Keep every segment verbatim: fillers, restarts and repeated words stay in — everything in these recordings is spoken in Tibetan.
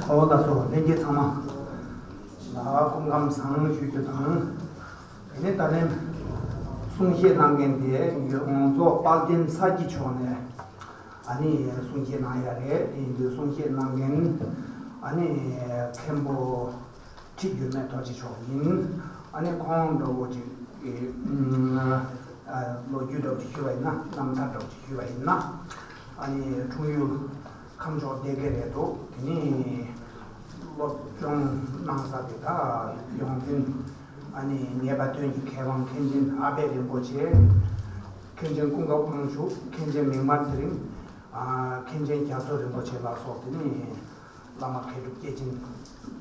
ཨོ་ད་སོ་ལྷན་རྒྱས་ཚང་མ་ལ་སྐུ་ཁམས་བཟང་ཞུ་རྒྱུ་དང་། དེ་ནས་ད་ལན་གསུང་བཤད་གནང་མཁན་དེ་ཡོངས་རྫོགས་དཔལ་ལྡན་ས་སྐྱིད་མཆོག་ནས་ཨ་ནི་གསུང་བཤད་གནང་ཡ་རེད། དེ་ཡིན་དུས་གསུང་བཤད་གནང་མཁན་ཨ་ནི་མཁན་པོ་ཁྲི་འགྱུར་མེད་རྡོ་རྗེ་མཆོག་ཡིན། ཨ་ནི་ཁོང་འདྲ་བོ་ཅིག་གི་ལོ་རྒྱུས་འདྲ་བོ་ཅིག་ཞུས་པ་ཡིན་ན། རྣམ་ཐར་འདྲ་བོ་ཅིག་ཞུས་པ་ཡིན་ན། ཨ་ནི་འཁྲུངས་ཡུལ་ཁམས་ཕྱོགས་སྡེ་དགེ་རེད་འདུག་དེ་ནི་སློབ་སྦྱོང་གནང་ས་དེ་ད་ཡོངས་འཛིན་ཨ་ནི་ངེས་པ་དོན་གྱི་མཁས་དབང་མཁན་ཆེན་ཨ་པད་རིན་པོ་ཆེ། མཁན་ཆེན་ཀུན་དགའ་དབང་ཕྱུག་མཁན་ཆེན་མིག་དམར་ཚེ་རིང་། ཨ་མཁན་ཆེན་རྒྱ་མཚོ་རིན་པོ་ཆེ་ལ་སོགས་དེ་ནི་བླ་མ་མཁས་གྲུབ་སྐྱེས་ཆེན་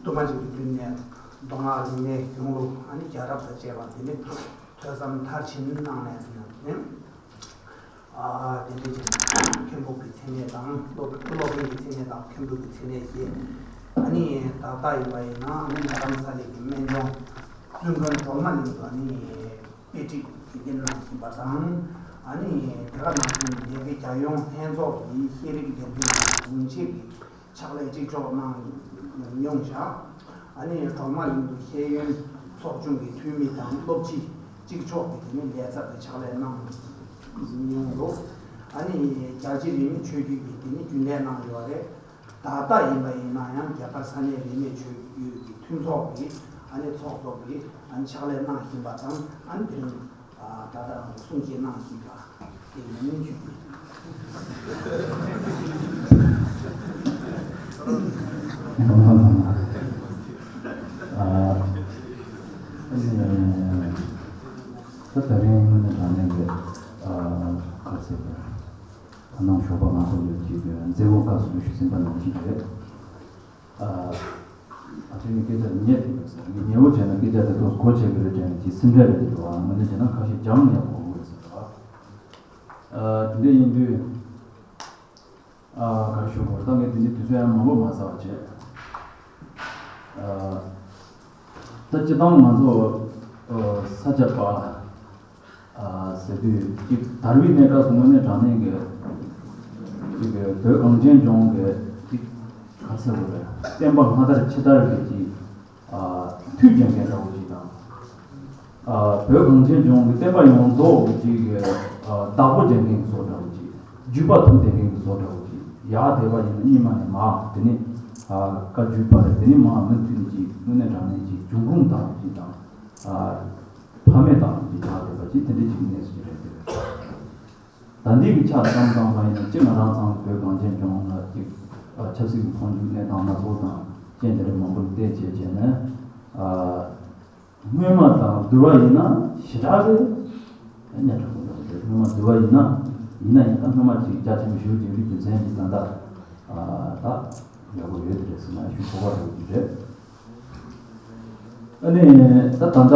དུ་མ་ཞིག་གི་མདུན་ནས་མདོ་སྔགས་རིག་གནས་གཞུང་ལུགས་ཨ་ནི་རྒྱལ་རབས་དང་བཅས་པ་དེ་ནི་ཐོས་བསམ་མཐར་ཕྱིན་གནང་ནས་ཟིན་ནས་ཨ་དེ་འདྲ་བྱས་ནས་མཁན་པོ་གི་མཚན་གནས་དང་སློབ་སློབ་དཔོན་གྱི་མཚན་གནས་དང་མཁན་པོ་གི་མཚན་གནས་བཞེས། ཨ་ནི་ད་ལྟ་ཡིན་པ་ཡིན་ན་ཨ་ནི་རྡ་རམ་ས་ལའི་གི་སྨན་ལྗོངས་བཙུན་དགོན་སྒྲོལ་མ་གླིང་དུ་ཨ་ནི་དཔེ་ཁྲིད་དགེ་འདུན་གནང་བཞིན་པ་དང་། ཨ་ནི་དེ་ག་ནང་བཞིན་ལས་ཀའི་རྒྱལ་ཡོངས་ལྷན་ཚོགས་ཀྱི་ཤེས་རིག་འགན་འཛིན་གྱི་དྲུང་ཆེ་གི་ཕྱག་ལས་གཅིག་ལྕོགས་གནང་མྱོང་བཞག་ཨ་ནི་གྲོག་མ་གླིང་དུ་ཤེས་ཡོན་ཚོགས་ཆུང་གི་འཐུས་མི་དང་སློབ་སྤྱི་གཅིག་ལྕོགས་ཀྱི་དེ་ནི་ལས་ཚབ་ཀྱི་ཕྱག་ལས་གནང་མྱོང་འདུག་ཨ་ནི་རྒྱལ་སྤྱི་རིས་མེད་ཆོས་བརྒྱུད་ཀྱི་དེ་ནི་རྒྱུན་ལས་གནང་ཡོད་རེད། ད་ལྟ་ཡིན་པ་ཡིན་ན་ཡང་རྒྱ་གར་ས་གནས་རིས་མེད་ཆོས་བརྒྱུད་ཀྱི་མཐུན་ཚོགས་ཀྱི་ཨ་ནི་ཚོགས་གཙོ་གི་ཨ་ནི་ཕྱག་ལས་གནང་བཞིན་པ་དང་། ཨ་ནི་དེ་རིང་ད་ལྟ་རང་གསུང་བཤད་གནང་བཞིན་པ་དེ་ཡིན་མིན་ཞུ་རྒྱུ་ཡིན། ད་ད་རིང་ནས་དྲང་གནས་ཀྱི་ག་ཚོད་ད་ནང་ཞོགས་པ་ང་ཚོ་ཡོད་ཀྱི་མཛད་སྒོ་སྐབས་སུ་ཞུ་ཟིན་པ་ནང་བཞིན་རེད། ཨ་ཨ་ཅེ་ནི་སྐད་ཆ་ཉན་ཐུབ་ཡོད་ཟེར། ངས་ཉན་པོ་བྱས་ན་སྐད་ཆ་དེ་ཏོག་གོ་ཆེ་གི་རེད་དྲན་གྱི་སེམས་ཁྲལ་རེད་འདུག་བ། དངོས་གནས་བྱས་ན་ཁ་ཤས་འཇམ་ཡག་གོ་གི་རེད་ཟེར་བ། ཨ་དེ་འདྲ་ཡིན་དུས་ཨ་ག་རེ་ཞུ་དགོས་རེད། ད་ངས་དེ་འདྲའི་དུས་ཚོད་ཡང་མང་པོ་མ་ཟ་བ་བྱས། ཨ་ད་སྤྱི་བཏང་ང་ཚོ་ཨ་ས་སྐྱ་པ། ཟེར་དུས་ཅིག་དར་བའི་གནས་སྐབས་སུ་དངོས་གནས་དྲང་གནས་ཀྱི་ཅིག་བོད་གངས་ཅན་ལྗོངས་ཀྱི་ཅིག་ག་ཚོད་རེད། བསྟན་པ་སྔ་དར་ཕྱི་དར་གྱི་ཅིག་མཐུད་བྱེད་མཁན་འདྲ་བོ་ཅིག་དང་། བོད་གངས་ཅན་ལྗོངས་ཀྱི་བསྟན་པ་ཡོངས་རྫོགས་ཀྱི་ཅིག་བདག་པོ་བྱེད་མཁན་གྱི་བཟོ་འདྲ་བོ་ཅིག་རྒྱུད་པ་ཐུག་བསྡད་མཁན་གྱི་བཟོ་འདྲ་བོ་ཅིག་ཡར་བསྡད་པ་ཡིན་ན་གཉིས་མ་ནས་མར། དེ་ནས་བཀའ་བརྒྱུད་པ་རེད། དེ་ནས་མར་མུ་མཐུད་ནས་ཅིག་དངོས་གནས་དྲང་གནས་ཅིག་འབྱུང་ཁུངས་དག་པོ་ཅིག་དང་། ཕ་མེས་དང་གཅིག་ཆགས་བསྡད་པ་ཅིག་དེ་འདྲའི་ཅིག་གནས་ཚུལ་ཅིག་རེད་འདུག་ད་འདི་གི་ཆ་བསམ་བཏང་བ་ཡིན་ན་ཅིག་ང་རང་ཚང་བོད་གངས་ཅན་ལྗོངས་ལ་ཅིག་ཆབ་སྲིད་ཀྱི་ཁོར་ཡུག་གནས་སྟངས་སྣ་ཚོགས་དང་རྐྱེན་དེ་འདྲ་མང་པོ་ལ་བལྟས་བྱས་བྱས་ནས། སྔོན་མ་དང་བསྡུར་བ་ཡིན་ན་ཞེ་དྲག་རེད། གཉའ་ཁྲ་པོ་འདྲ་བོ་རེད། སྔོན་མ་བསྡུར་བ་ཡིན་ན། ཡིན་ན་ཡང་ད་སྔོན་མ་ཅིག་རྒྱ་ཆེན་པོ་ཞེ་པོ་ཅིག་རིགས་རྒྱུ་མཚན་ཅིག་ད་ལྟ་ད་ཡག་པོ་ཡོད་དེ་རེད་ཟེར་ན་ཞུ་ཆོག་པ་རེད་ཀྱི་རེད། ཨ་ནི་ད་ད་ལྟ་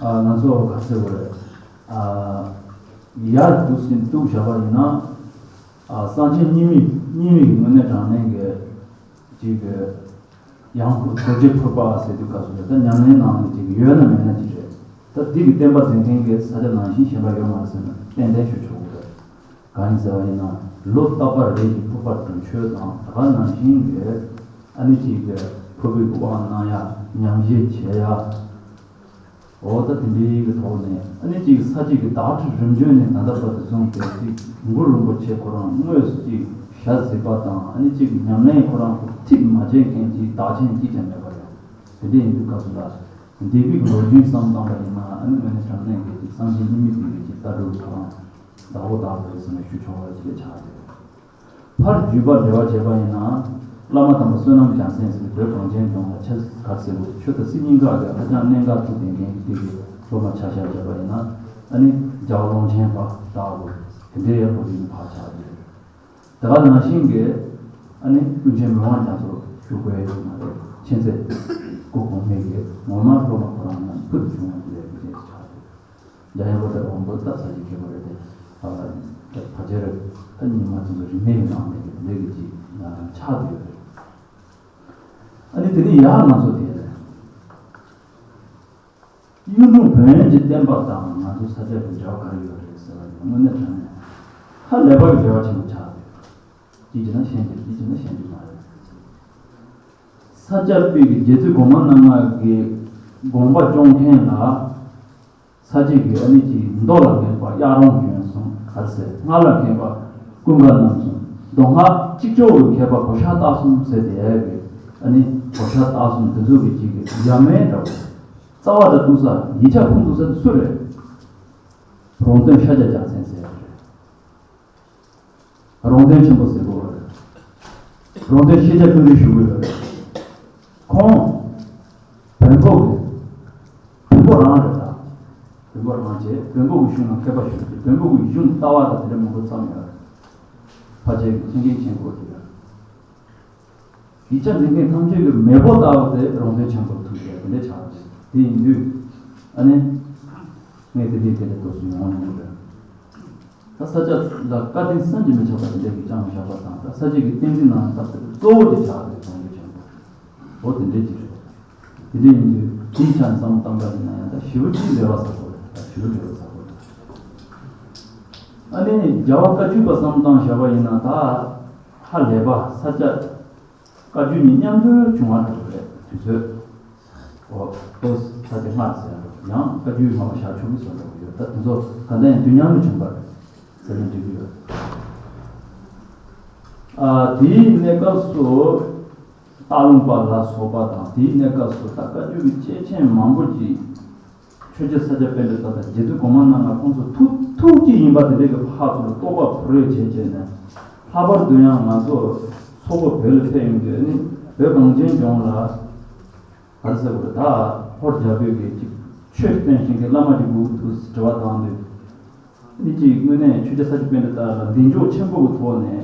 ང་ཚོ་ག་ཟེར་དགོས་རེད། ཡར་འདུག་སེ་གཏུག་བཞག་པ་ཡིན་ན། གསང་ཆེན་གཉིས་མེད་གཉིས་མེད་ཀྱི་དངོས་གནས་དྲང་གནས་ཀྱི་ཅིག་གི་ཡང་རྡོ་རྗེ་ཕུར་པ་ཟེར་དུས་སྐབས་སུ་ད་ཉམས་ལེན་ནང་ནས་ཅིག་ཡོད་ན་མེད་ན་ཅིག་རེད། ད་འདི་གི་བསྟན་པ་འཛིན་མཁན་གྱི་ས་ཆ་ནང་བཞིན་གཞན་པ་ཡོད་མ་རེད་ཟེར་ན་ཏན་ཏན་ཞུ་ཆོག་གི་རེད། གང་ཡིན་ཟེར་བ་ཡིན་ན་ལོ་རྟག་པར་རེ་ཞིག་ཕུར་པ་དྲུང་མཆོད་དང་ད་ག་ནང་བཞིན་གྱི་ཨ་ནི་ཅིག་གི་ཕུར་པའི་དབང་གནང་ཡ་ཉམས་བཞེས་བྱེད་ཡ། འོ་ད་དེ་འདྲའི་གི་ཐོག་ནས་ཨ་ནི་ཅིག་ས་སྐྱ་གི་བདག་ཁྲི་རིམ་བྱོན་ནས་ད་ལྟ་བར་དུ་བཟུང་སྟེ་ཅིག་གུ་རུ་རིན་པོ་ཆེ་ཁོ་རང་དངོས་སུ་ཅིག་ཞལ་གཟིགས་པ་དང་། ཨ་ནི་ཅིག་ཉམས་ལེན་ཁོ་རང་ཁོ་ཐིག་མ་བྱས་མཁན་ཅིག་བདག་ཆེན་ཅིག་ཀྱང་མེད་པ་རེད། དེ་འདྲ་ཡིན་དུས་སྐབས་སུ་ལ་འདས་པའི་གི་ལོ་རྒྱུས་བསམ་བཏང་པ་ཡིན་ན་ཨ་ནི་དངོས་གནས་དྲང་གནས་ཀྱི་ཅིག་གསང་ཆེན་གཉིས་མེད་པའི་གི་ཅིག་ལྟ་གྲུབ་ཁོ་རང་བདག་པོ་བདག་པོ་རེད་ཟེར་ནས་ཞུ་ཆོག་པ་ཅིག་ཆགས་ཏེ། ཕར་བརྒྱུད་པ་འབྲེལ་བ་བྱས་པ་ཡིན་ན། བླ་མ་དམ་པ་བསོད་ནམས་རྒྱལ་མཚན་ཟེར་བའི་བོད་གངས་ཅན་ལྗོངས་ལ་ཆབ་སྲིད་ག་ཟེར་བའི་ཆོས་དང་སྲིད་གཉིས་ཀ་གི་ཧ་ཅང་གནད་འགག་ཐུག་བསྡད་མཁན་གྱི་སྟེང་གི་སློབ་མ་ཆ་བཞག་བྱས་པ་ཡིན་ན། ཨ་ནི་རྒྱལ་བ་ཀློང་ཆེན་པ་ལྟ་བུ་དེ་འདྲའི་ཡག་པོ་ཡིན་ཕར་ཆགས་ཡོད། དེ་ག་ནང་བཞིན་གྱི་ཨ་ནི་ཀུན་མཁྱེན་མི་དབང་རྒྱ་མཚོ་ཞུ་དགོས་ཡོད་མ་རེད། མཁྱེན་བརྩེ་སྐུ་གོང་མའི་གི་ངོ་མ་སློབ་མ་ཁོ་རང་རྣམས་ཕུལ་དུ་བྱུང་བ་དེ་ལས་ཀུན་མཁྱེན་ཆགས་ཡོད། རྒྱ་ཡན་པོ་དེ་དབང་པོ་ད་ས་གཞི་ཁེ་པོ་རེད་དེ། ད་ཕལ་ཆེར་ད་རྙིང་མ་དེ་ཚོ་རིག་གནས་ཡི་ནང་ནས་ཀྱི་ལས་ཀྱི་ཅིག་ཆགས་བསྡད་ཡོད་རེད། ཨ་ནི་དེ་ནི་ཡང་ང་ཚོ་དེ་རེད། གཡུང་དྲུང་བོན་གྱི་བསྟན་པ་དང་ང་ཚོ་ས་སྐྱ་གི་འབྲེལ་བ་ག་རེ་ཡོད་རེད་ཟེར་བ་ཡིན་ན་དངོས་གནས་དྲང་གནས་ཧ་ལས་པ་གི་འབྲེལ་བ་ཆེན་པོ་ཆགས་བསྡད་ཡོད། གཅིག་བྱས་ན་ཤན་གྱི་གཅིག་བྱས་ན་ཤན་གྱི་མ་རེད། ས་སྐྱ་པའི་གི་རྗེ་བཙུན་གོང་མ་རྣམ་ལྔ་གི་དགོངས་པ་སྐྱོང་མཁན་ལ། ས་སྐྱ་གི་ཨ་ནི་གི་མདོ་ལ་མཁས་པ་གཡག་རོང་ལྗོན་གསུམ། ག་རེ་ཟེར། སྔགས་ལ་མཁས་པ་ཀུན་དགའ་རྣམ་གསུམ། མདོ་སྔགས་གཅིག་ལྕོགས་ལ་མཁས་པ་གོ་ཤཱཀ་སྟག་གསུམ་ཟེར་དེ་ཡ་གི་ཨ་ནི་གོ་ཤཱཀ་སྟག་གསུམ་དེ་ཚོ་གི་གཅིག་གི་ཡ་མེད་འདྲ་བོ། རྩ་བ་དང་གཏུག་ས། ཡིག་ཆ་ཁུངས་གཏུག་ས་དེ་སུ་རེད། རོང་སྟོན་ཤཱཀྱ་རྒྱལ་མཚན་ཟེར་བ་རེད། རོང་སྟོན་ཆེན་པོ་ཟེར་གོ་བ་རེད། རོང་སྟོན་ཤཱཀྱ་ཀུན་རིག་ཞུ་གི་ཡོད་རེད། ཁོང་བོན་པོ་གི་བོན་པོ་རང་རེད་ད། བོན་པོ་རང་བྱས། བོན་པོ་གི་གཞུང་ལ་མཁས་པ་ཞུ་གི། བོན་པོ་གི་གཞུང་ལྟ་བ་དང་དེ་འདྲ་མང་པོ་བརྩམས་ཡོད་རེད། ཕལ་ཆེར་གྱི་མཁྱེན་མཁན་མཁྱེན་གོ་གི་ཡོད་རེད། ཡིག་ཆ་འཛིན་མཁན་ཐམས་ཅད་ཀྱི་མེས་པོ་ལྟ་བུ་དེ་རོང་སྟོན་ཆེན་པོར་ཐུག་ཡོད་དེ་འདྲ་ཆགས་ཀྱི། དེ་ཡིན་དུས་ཨ་ནི་ངས་དེ་འདྲའི་དེ་འདྲ་ཐོག་སུ་ཡོང་མྱོང་རེད། ད་ས་སྐྱ་ལ་བཀའ་དྲིན་བསམ་གྱིས་མི་ཁྱབ་པ་དེ་འདྲ་གི་བསྐྱངས་བཞག་པ་དང་། ད་ས་སྐྱ་གི་བསྟན་འཛིན་ནང་སྟབས་བདེ་གཙོ་བོ་དེ་ཆགས་པའི་རོང་སྟོན་ཆེན་པོ་འོ་དེ་འདྲ་ཅིག་རེད། དེ་འདྲ་ཡིན་དུས་དེའི་ཆ་ནས་བསམ་བློ་བཏང་པ་ཡིན་ན་ཡང་ད་ཞེ་པོ་ཅིག་འབྲེལ་བ་ཟབ་པོ་རེད། ད་ཞེ་པོ་འབྲེལ་བ་ཟབ་པོ་རེད། ཨ་ནི་རྒྱལ་བ་བཀའ་བརྒྱུད་པ་བསམ་བློ་བཏང་བཞག་པ་ཡིན་ན་ད་ཧ་ལས་པ། ས་སྐྱ་བཀའ་བརྒྱུད་གཉིས་མཉམ་དུ་བྱུང་བ་འདྲ་པོ་རེད། དུས་ཚོད། འོ། ཨོ། ས་སྐྱ་སྔགས་ཟེར་ཡང་བཀའ་བརྒྱུད་མང་པོ་བཞག་ཆོག་གི་བཟོ་འདྲ་པོ་ཡོད། ད་དེ་ཚོ་ག་འདྲ་ཡང་དུས་མཉམ་དུ་བྱུང་བ་རེད་ཟེར་ན་འགྲིག་གི་ཡོད། ཨ། དེའི་གནས་སྐབས་སུ་སྟག་ལུང་པ་ལ་སོགས་པ་དང་། དེའི་གནས་སྐབས་སུ་ད་བཀའ་བརྒྱུད་ཀྱི་སྐྱེས་ཆེན་མང་པོ་ཅིག་ཆོས་རྗེ་ས་སྐྱ་པཎྜི་ཏ་དང་རྗེ་བཙུན་གོང་མ་རྣམ་ལྔ་ཁོང་ཚོ་ཐུགས་ཐུགས་གཅིག་ཡིན་པ་དེ་འདྲའི་གི་ཕར་ཚུར་རྟོགས་པ་ཕུ་རེ་བྱས་བྱས་ནས། ལྷག་པར་དུ་ཡང་ང་ཚོ་སོག་པོ་བོད་ལ་ཕེབས་ཡོང་དུས་ནི་བོད་གངས་ཅན་ལྗོངས་ལ་ག་རེ་ཟེར་དགོས་རེད། ད་ཧོར་རྒྱལ་པོས་གི་ཅིག་ཆོས་སྟོན་བཞིན་གི་བླ་མ་ཅིག་དགོས་ཀྱི་འདུག་དྲི་བ་བཏང་དུས། ཨ་ནི་ཅིག་དངོས་གནས་ཆོས་རྗེ་ས་སྐྱ་པཎྜི་ཏ་ལ་གདེང་འཇོག་ཆེན་པོ་གི་ཐོག་ནས།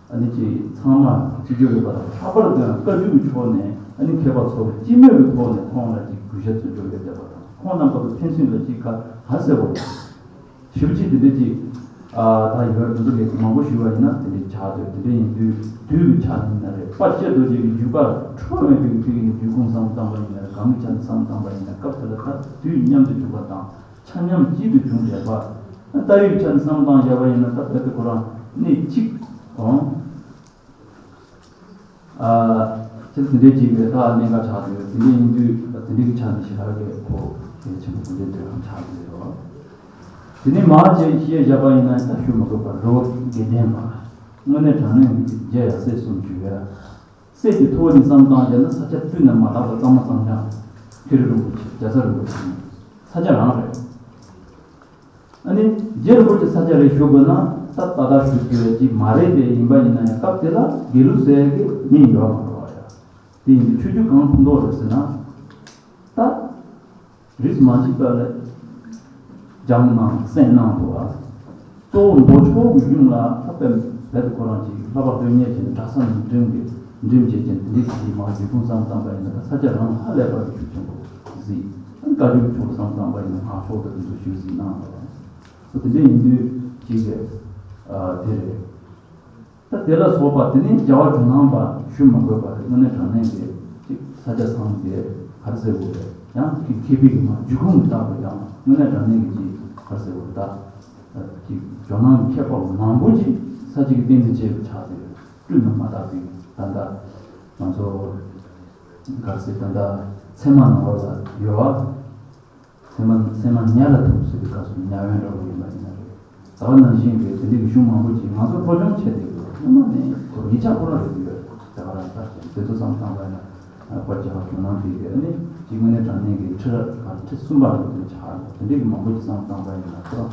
ཨ་ནི་ཅིག་ཚང་མ་གཅིག་གྱུར་ཡོད་པ་དང་། ལྷག་པར་དུ་ཡང་བཀའ་བརྒྱུད་ཀྱི་ཕྱོགས་ནས། ཨ་ནི་མཁས་པ་ཚོ་གི་སྤྱི་མོས་ཀྱི་ཐོག་ནས་ཁོང་ལ་ཅིག་གུས་ཞབས་བརྩི་འཇོག་ཡོད་བསྡད་པ་དང་། ཁོང་རྣམ་པ་ཚོ་ཕན་ཚུན་ལ་ཅིག་ག་ག་ཟེར་བ་ཞེ་པོ་ཅིག་དེ་འདྲ་ཅིག་ཨ། ད་ཡོད་རེད། དེ་ཚོ་གི་མང་པོ་ཞུས་པ་ཡིན་ན་དེ་འདྲའི་ཆགས་འདུག་དེ་འདྲ་ཡིན་དུས་དུས་ཀྱི་ཆ་ནས་ཡིན་ན་རེད། དཔལ་སྐྱེས་རྡོ་རྗེ་གི་བརྒྱུད་པ་འཕྲོ་མེད་པའི་ཕ་གི་ནས་བརྒྱུད་ཁུངས་བསམ་བཏང་པ་ཡིན་ན་རེད། སྒང་གི་ཆ་ནས་བསམ་བཏང་པ་ཡིན་ན། སྐབས་དེ་ལ་ད་དུས་མཉམ་དུ་བྱུང་བ་དང་། ཆ་མཉམ་གཅིག་ཏུ་བྱུང་བསྡད་པ། ད་ལྟ་བའི་ཆ་ནས་བསམ་བཏང་བཞག་པ་ཡིན་ན་ད་བོད་དུ་ཁོ་རང་གནས་གཅིག་འོང་། ཨ། ཅིག་དེ་འདྲའི་ཅིག་རེད། ད་གནད་འགག་ཆགས་ཡོད། དེ་འདྲ་ཡིན་དུས་ད་དེ་འདྲའི་གི་ཆ་ནས་ཞེ་དྲག་གི་ཁོ་གལ་ཆེན་པོ་དེ་འདྲའི་འབྲེལ་ལམ་ཆགས་ཡོད་རེད་བ། དེ་ནས་མར་ཅིག་བཤད་བཞག་པ་ཡིན་ན་ད་ཞུ་མི་དགོས་པ། རི་བོ་དགེ་ལྡན་པ། དངོས་གནས་དྲང་གནས་ཀྱི་རྗེ་ཡབ་སྲས་གསུམ་ཞུ་ཡ། སྲས་ཀྱི་ཐུ་བོ་ནས་བསམ་བཏང་བྱས་ན་ས་སྐྱ་སྤུ་ནས་མ་དག་པ་གཙང་མ་གཙང་རྐྱང་། ཐེག་རི་རིན་པོ་ཆེ། རྒྱལ་ཚ་རིན་པོ་ཆེ་ནི་ས་སྐྱ་རང་རེད། ཨ་ནི་རྗེ་རིན་པོ་ཆེ་ས་སྐྱ་རེད་ཞུ་དགོས་ན་ད་ད་ལྟ་ཞུ་ཐུབ་ཡ་ཅིག་མ་རེད་དེ། ཡིན་པ་ཡིན་ན་ཡང་སྐབས་དེ་ལ་དགེ་ལུགས་ཟེར་གི་མིང་ཡོད་མ་རེད་བ་ཡ། དེ་ཡིན་དུས་ཆོས་བརྒྱུད་གང་ཕུང་ཐོགས་རེད་ཟེར་ན། ད་རིས་མ་གཅིག་པ་ལས་སྦྱངས་གནང་གསན་གནང་འདུག་ཨ། གཙོ་བོ་མདོ་ཕྱོགས་ཀྱི་གཞུང་ལ་ད་དཔེ་རྦད་དེ་ཁོ་རང་ཅིག་ལྷག་པར་དོན་གཉེར་བྱས་ནས་གྲྭ་ས་ནས་འགྲིམ་གི་འགྲིམ་བྱས་ཀྱང་དེ་འདྲའི་ཅིག་མ་བརྒྱུད་ཁུངས་བསམ་བཏང་པ་ཡིན་ན། ད་ས་སྐྱ་རང་ཧ་ལས་པ་ཡི་ཤུགས་ཆེན་པོ་གཟིགས། ཨ་ནི་བཀའ་བརྒྱུད་ཕྱོགས་བསམ་བཏང་པ་ཡིན་ན་སྔགས་ཕྱོགས་དང་དེ་ཚོ་ཞུ་གཟིགས་གནང་བ་དང་། དེ་འདྲ་ཡིན་དུས་ཅིག་གི་ཨ་དེ་རེད། ད་དེ་ལ་སོགས་པ་དེ་ནི་རྒྱལ་བ་ཇོ་ནང་པ་ཞུ་མ་དགོས་པ་རེད། དངོས་གནས་དྲང་གནས་ཀྱི་ཅིག་ས་སྐྱ་ཚང་གི་ག་རེ་ཟེར་དགོས་རེད། ཡང་ཅིག་མཁས་པའི་གི་མ་བརྒྱུད་ཁུངས་ཀྱི་རྟགས་རེད། ཡང་དངོས་གནས་དྲང་གནས་ཀྱི་ཅིག་ག་རེ་ཟེར་དགོས་རེད། ད་ཅིག་ཇོ་ནང་མཁས་པ་མང་པོ་ཅིག་ས་སྐྱ་གི་བསྟན་འཛིན་བྱས་པ་ཆགས་ཏེ་སྤྲུལ་ནས་མ་དག་པའི་ད་ལྟ་ང་ཚོ་ག་རེ་ཟེར། ད་ལྟ་ཚད་མ་ནང་ལོགས་ལ་ཡོད་པ། ཚད་མ་ཚད་མ་ཉ་ལ་ཐུག་ཟེར་བའི་སྐབས་སུ་ཉ་བོན་འདྲ་བོ་ཡིན་པ་ཡིན་ན་རེད། ད་ག་ནང་བཞིན་རེད། དེ་འདྲའི་གི་གཞུང་མང་པོ་ཅིག་ང་ཚོ་སློབ་སྦྱོང་བྱས་ཏེ་སྔོན་མ་ནས་ཁོ་ཡིག་ཆ་ཁོ་རང་རེད་ཡོད། ད་ག་རང་ལྟར་ཀྱང་དེ་ཚོ་བསམ་བཏང་པ་ཡིན་ན། དཔལ་རྒྱལ་བ་ཇོ་ནང་པའི་གི་ཨ་ནི་ཅིག་དངོས་གནས་དྲང་གནས་ཀྱི་ཁྲི་རབས་ཁྲི་གསུམ་པ་ལ་དེ་ཆགས་ཡོད། དེ་འདྲའི་གི་མང་པོ་ཅིག་བསམ་བཏང་པ་ཡིན་ན་ཁོ་རང་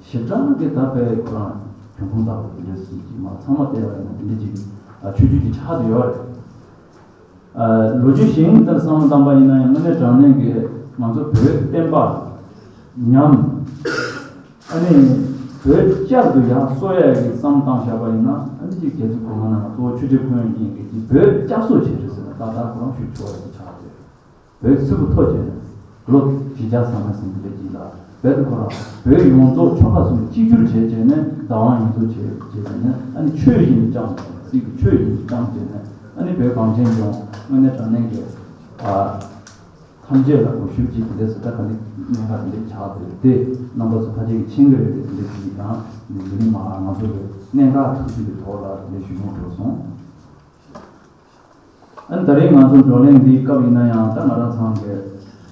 ཞེ་དྲག་གི་ད་དཔེ་ཁོ་རང་གྱོང་ཁུངས་ལྟ་བུ་དེ་འདྲ་ཞིག་ཅིག་མ་ཚང་མ་བལྟས་པ་ཡིན་ན་དེ་འདྲ་ཅིག་ཆོས་བརྒྱུད་ཅིག་ཆགས་བསྡད་ཡོད་རེད། ལོ་རྒྱུས་གཞན་ལྟར་བསམ་བློ་བཏང་པ་ཡིན་ན་ཡང་དངོས་གནས་དྲང་གནས་ཀྱི་ང་ཚོ་བོད་བསྟན་པ་ཉམས། ཨ་ནི་བོད་བསྐྱར་དུ་ཡར་གསོ་ཡ་གི་བསམ་བློ་བཏང་བཞག་པ་ཡིན་ན། ཨ་ནི་ཅིག་རྒྱལ་བཙུན་གོང་མ་རྣམས་གཙོ་བོ་ཆོས་རྗེ་ཁོང་གཉིས་ཀྱིས་ཅིག་བོད་བསྐྱར་གསོ་བྱེད་རེད་ཟེར་ན་ཏག་ཏག་ཁོ་རང་ཞུ་ཆོག་ཡ་ཅིག་ཆགས་ཡོད། བོད་ཚུར་ཐོ་བཅད་ནས་ལོ་བཞི་བརྒྱ་ཟ་མ་ཟིན་པའི་རྗེས་ལ་བོད་དུ་ཁོ་རང་བོད་ཡོངས་རྫོགས་ཆོལ་ཁ་གསུམ་གཅིག་གྱུར་བྱས་བྱས་ནས་བདག་དབང་ཡོངས་རྫོགས་བྱས་བྱས་བྱས་ནས། ཨ་ནི་ཆོས་བཞིན་དུ་བསྐྱངས། སྲིད་ཀྱི་ཆོས་བཞིན་དུ་བསྐྱངས་བྱས་ནས། ཨ་ནི་བོད་གངས་ཅན་ལྗོངས་དངོས་གནས་དྲང་གནས་ཀྱི་ཨ་ཐམས་ཅད་ལ་གོ་ཞུ་ཅིག་དེ་འདྲ་ཟེར། ད་ག་ནི་གནད་འགག་དེ་འདྲ་ཆགས་བསྡད་དེ་རྣམ་པ་ཚོ་ཕལ་ཆེར་གྱིས་མཁྱེན་གྱི་རེད་དེ། དེ་འདྲ་ཅིག་དང་འདི་ནི་མ་ང་ཚོ་གི་གནད་འགག་ཐུག་རྒྱུ་གི་ཐོག་ལ་དེ་འདྲ་ཞུ་མྱོང་འགྲོ་སོང་། ཨ་ནི་ད་རེས་ང་ཚོ་བགྲོ་གླེང་འདིའི་སྐབས་ཡིན་ན་ཡང་ད་ང་རང་ཚང་གི་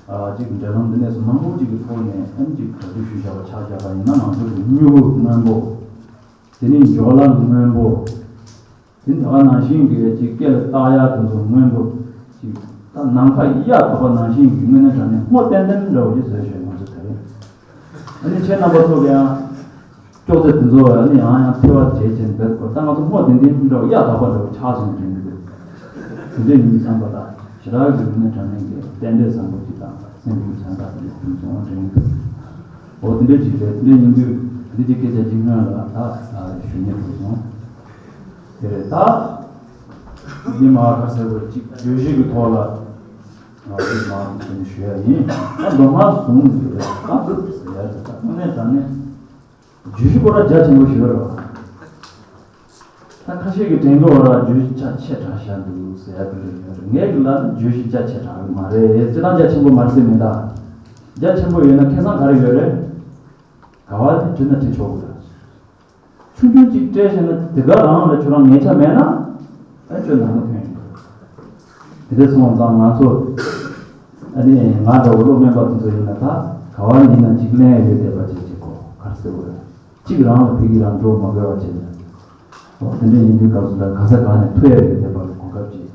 ཨ་ཅིག་འབྲེལ་ལམ་འདི་ནས་སུ་མང་པོ་ཅིག་གི་ཐོག་ནས་ཨ་ནི་ཅིག་གྲ་སྒྲིག་ཞུས་བཞག་པ་ཆགས་བཞག་པ་ཡིན་ན་ང་ཚོ་གི་མྱུ་གུ་སྔོན་པོ། དེ་ནས་འཇོག་ལམ་སྔོན་པོ། དེ་ད་ག་ནང་བཞིན་གྱི་ཅིག་སྐེ་ལ་བཏགས་ཡག་དེ་ཚོ་སྔོན་པོ། ཅིག་ད་ནམ་མཁའ་གཡའ་དག་པ་ནང་བཞིན་གྱི་དངོས་གནས་དྲང་གནས་སྔོ་ལྟེམ་ལྟེམ་འདྲ་བོ་ཅིག་བཟོས་བཞག་ང་ཚོ་ད་རེས། ཨ་ནི་ཁྱེད་རྣམ་པ་ཚོ་གི་ཡང་ཅོག་ཙེ་དེ་ཚོ་ཨ་ནི་ཡང་ཡང་འཐེ་བ་བྱེད་ཅིང་འབད་དགོས། ད་ང་ཚོ་སྔོ་ལྡེམ་ལྡེམ་འདྲ་བོ་གཡའ་དག་པ་འདྲ་བོ་ཆགས་སོང་དྲན་གྱི་འདུག་དེ་འདྲ་ཡིན་དུས་ཙམ་པ་ལ་ཞེ་དྲག་གི་དངོས་གནས་དྲང་གནས་ཀྱི་རྟེན་འབྲེལ་བཟང་པོ་ཅིག་དང་སེམས་ཀྱི་བྱ་དག་ཅིག་བྱུང་སོང་དྲན་གྱི་འདུག་འོ་དེ་འདྲ་ཅིག་རེད། དེ་འདྲ་ཡིན་དུས་འདི་ཅིག་སྐད་ཆ་ཅིག་སྔོན་ལ་ད་ཞུ་སྙིང་བྲོ་སོང་། དེ་རེད། ད་འདི་མ་ཁ་གསལ་པོ་ཅིག་བརྗོད་གཞི་གི་ཐོག་ལ་ང་ཚོས་མ་ཞུ་ཡ་ཡིན། ད་མདོ་སྔགས་ཟུང་གི་རེད། ད་འདི་ཟེར་ཡ་རེད། ད་དངོས་གནས་དྲང་གནས་བརྗོད་གཞི་ཁོ་ར་རྒྱ་ཆེན་པོ་ཞིག་རེད་བ། ད་ཁ་ཤས་ཀྱི་དྲན་གྱི་བ་ར་བརྗོད་གཞི་ཆ་ཆེ་དྲགས་བཞག་འདུག་ཟེར་ཡ་དེ་འདྲ་ཡོད་རེད། ངས་གི་ལ་ནི་བརྗོད་གཞི་རྒྱ་ཆེ་དྲགས་ཡོད་མ་རེད། སྤྱིར་བཏང་རྒྱ་ཆེན་པོ་མ་རེད་ཟེར་མིན་ད། རྒྱ་ཆེན་པོ་ཡོད་ན་ཁེ་བཟང་ག་རེ་ཡོད་རེད། ག་བ་དེ་བྲིས་ན་བྲིས་ཆོག་གི་རེད། ཆུང་ཆུང་ཅིག་སྤྲད་བྱས་ན་དེ་ག་རང་ལ་ཁྱོད་རང་ཉེ་ཆ་མེད་ན་ཨ་ཁྱོད་ནང་མ་ཐོན་ཡོང་གི་རེད། དེ་འདྲ་སོང་ཙང་ང་ཚོ་ཨ་ནི་ང་འདྲ་བོ་བློ་དམན་པ་དེ་ཚོ་ཡིན་ན་ད་ག་བ་ཡིན་ན་ཅིག་གླེང་ཡ་ཡོད་བསྡད་པ་ཅིག་ཅིག་གོ་ག་རེ་ཟེར་དགོས་རེད། གཅིག་རང་ལ་ཕ་གི་རང་འགྲོ་མ་དགོས་པ་བྱས་ནས། འོ་དེ་འདྲ་ཡིན་དུས་སྐབས་སུ་ད་ག་ས་ག་ནས་ཐུག་ཡ་ཡོད་བསྡད་པ་གི་གོ་སྐབས་ཅིག་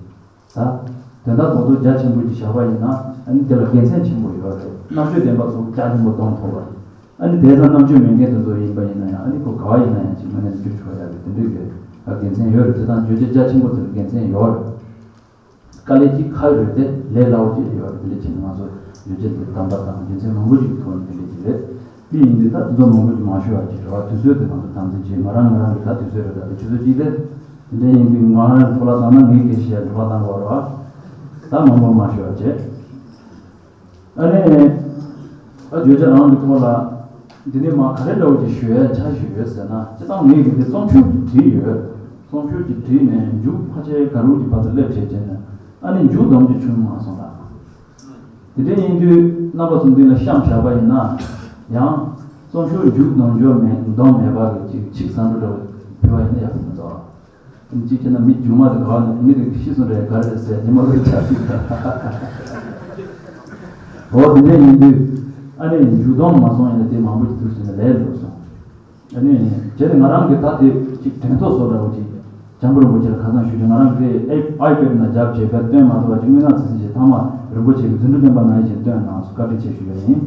ད་དོན་དག་རྡོག་རྡོག་རྒྱ་ཆེན་པོ་ཅིག་བཞག་པ་ཡིན་ན་ཨ་ནི་དེ་ལ་དགེ་མཚན་ཆེན་པོ་ཡོད་རེད། རྣམ་དཔྱོད་ལྡན་པ་ཚོ་རྒྱ་ཆེན་པོ་གདོང་ཐོབ་པ་རེད། ཨ་ནི་དེ་ཙམ་རྣམ་དཔྱོད་མེད་མཁན་དེ་ཚོ་ཡིན་པ་ཡིན་ན་ཡང་ཨ་ནི་ཁོ་ག་བ་ཡིན་ན་ཡང་ཅིག་མ་ནས་བསྐྱུར་ཆོག་ཡ་རེད། དེ་འདྲའི་གི་དགེ་མཚན་ཡོད་རེད། དེ་དང་བརྗོད་བྱ་རྒྱ་ཆེན་པོ་དེ་ལ་དགེ་མཚན་ཡོད་རེད། དཀའ་ལས་ཀྱིས་ཁག་རེད་དེ་ལས་སླ་བོ་ཅིག་ཡོད་རེད། དེ་འདྲ་བྱས་ནས་ང་ཚོ་བརྗོད་བྱ་དེ་དམ་པ་དང་རྒྱུ་མཚན་མང་པོ་ཅིག་གི་ཐོག་ནས་དེ་འདྲ་ཅིག་རེད། དེ་ཡིན་དུས་ད་དེ་ཚོ་མང་པོ་ཅིག་མ་ཞུ་བ་ཅིག་རེད་བ། དུས་ཚོད་དེ་ང་ཚོ་དམ་འཛིན་བྱེད། ང་རང་ང་རང་གི་ད་དུས་ཚོད་རེད། ད་དེ་ཆུ་ཚོད་གཅིག་དེ་དེ་འདྲ་ཡིན་དུས་ང་རང་འཕྲོ་བརླག་བཏང་ན་ངའི་སྐད་ཆ་འཕྲོ་བརླག་བཏང་དགོས་རེད་བ། ད་མང་པོ་མ་ཞུ་བ་བྱེད། ཨ་ནི། ཨ་བརྗོད་བྱ་རང་གི་ཐོག་ལ། འདི་ནས་མ་ག་རེ་འདྲ་བོ་ཅིག་ཞུ་ཡ་ཆ་ཞིག་ཡོད་ཟེར་ན། སྤྱིར་བཏང་ངས་གི་འདི་རྩོམ་ཤོག་ཅིག་བྲིས་ཡོད། རྩོམ་ཤོག་ཅིག་བྲིས་ནས་མཇུག་ཕལ་ཆེར་ག་རུ་གི་བར་དུ་སླེབས་བྱས་བྱས་ནས་ཨ་ནི་མཇུག་སྡོམ་གྱི་བྱུང་མ་སོང་ད། དེ་འདྲ་ཡིན་དུས་རྣམ་པ་ཚོ་འདི་ལ་གཤམ་བཞག་པ་ཡིན་ན། ཡང་། རྩོམ་ཤོག་མཇུག་སྡོམ་འཇོག་མེད་སྡོམ་མེད་པ་གི་ཅིག་ཆིག་བཟང་པོ་འདྲ་བོ་ཕུལ་བ་ཡིན་ན་ཡག་པོ་མི་འདུག་གཅིག་བྱས་ན་མི་རྒྱུག་མ་དེ་ག་བ་ནས་མི་དེ་ཤི་སོང་རེད་ག་རེ་རེད་ཟེར་ཉི་མ་ལོས་ཆགས་ཤིག་རེད། འོ་དེ་འདྲ་ཡིན་དུས་ཨ་ནི་མཇུག་སྡོམ་མ་སོང་ཡིན་ན་དེ་མང་པོ་ཅིག་འདུག་ཟེར་ནས་ལས་འགྲོ་སོང་། ཨ་ནི་བྱས་ཏེ་ང་རང་གི་ད་དེ་ཅིག་དྲན་ཐོ་བཟོ་འདྲ་བོ་ཅིག་འཇམ་དཔལ་རིན་པོ་ཆེ་ལ་ཁ་སང་ཞུས་ཀྱི་ང་རང་གི་ཨའི་ཨའི་པེ་ཌི་ནང་རྒྱབ་བྱས་པའི་སྟོན་མ་ཐུབ་པ་ཅིག་དངོས་གནས་ཚིག་ཚིག་ཅིག་ཐ་མ་རིན་པོ་ཆེ་གི་རྫུ་འཕྲུལ་བསྟན་པ་ནང་བཞིན་སྟོན་གནང་སོང་། བཀའ་དྲིན་ཆེ་ཞུ་ཡ་ཡིན།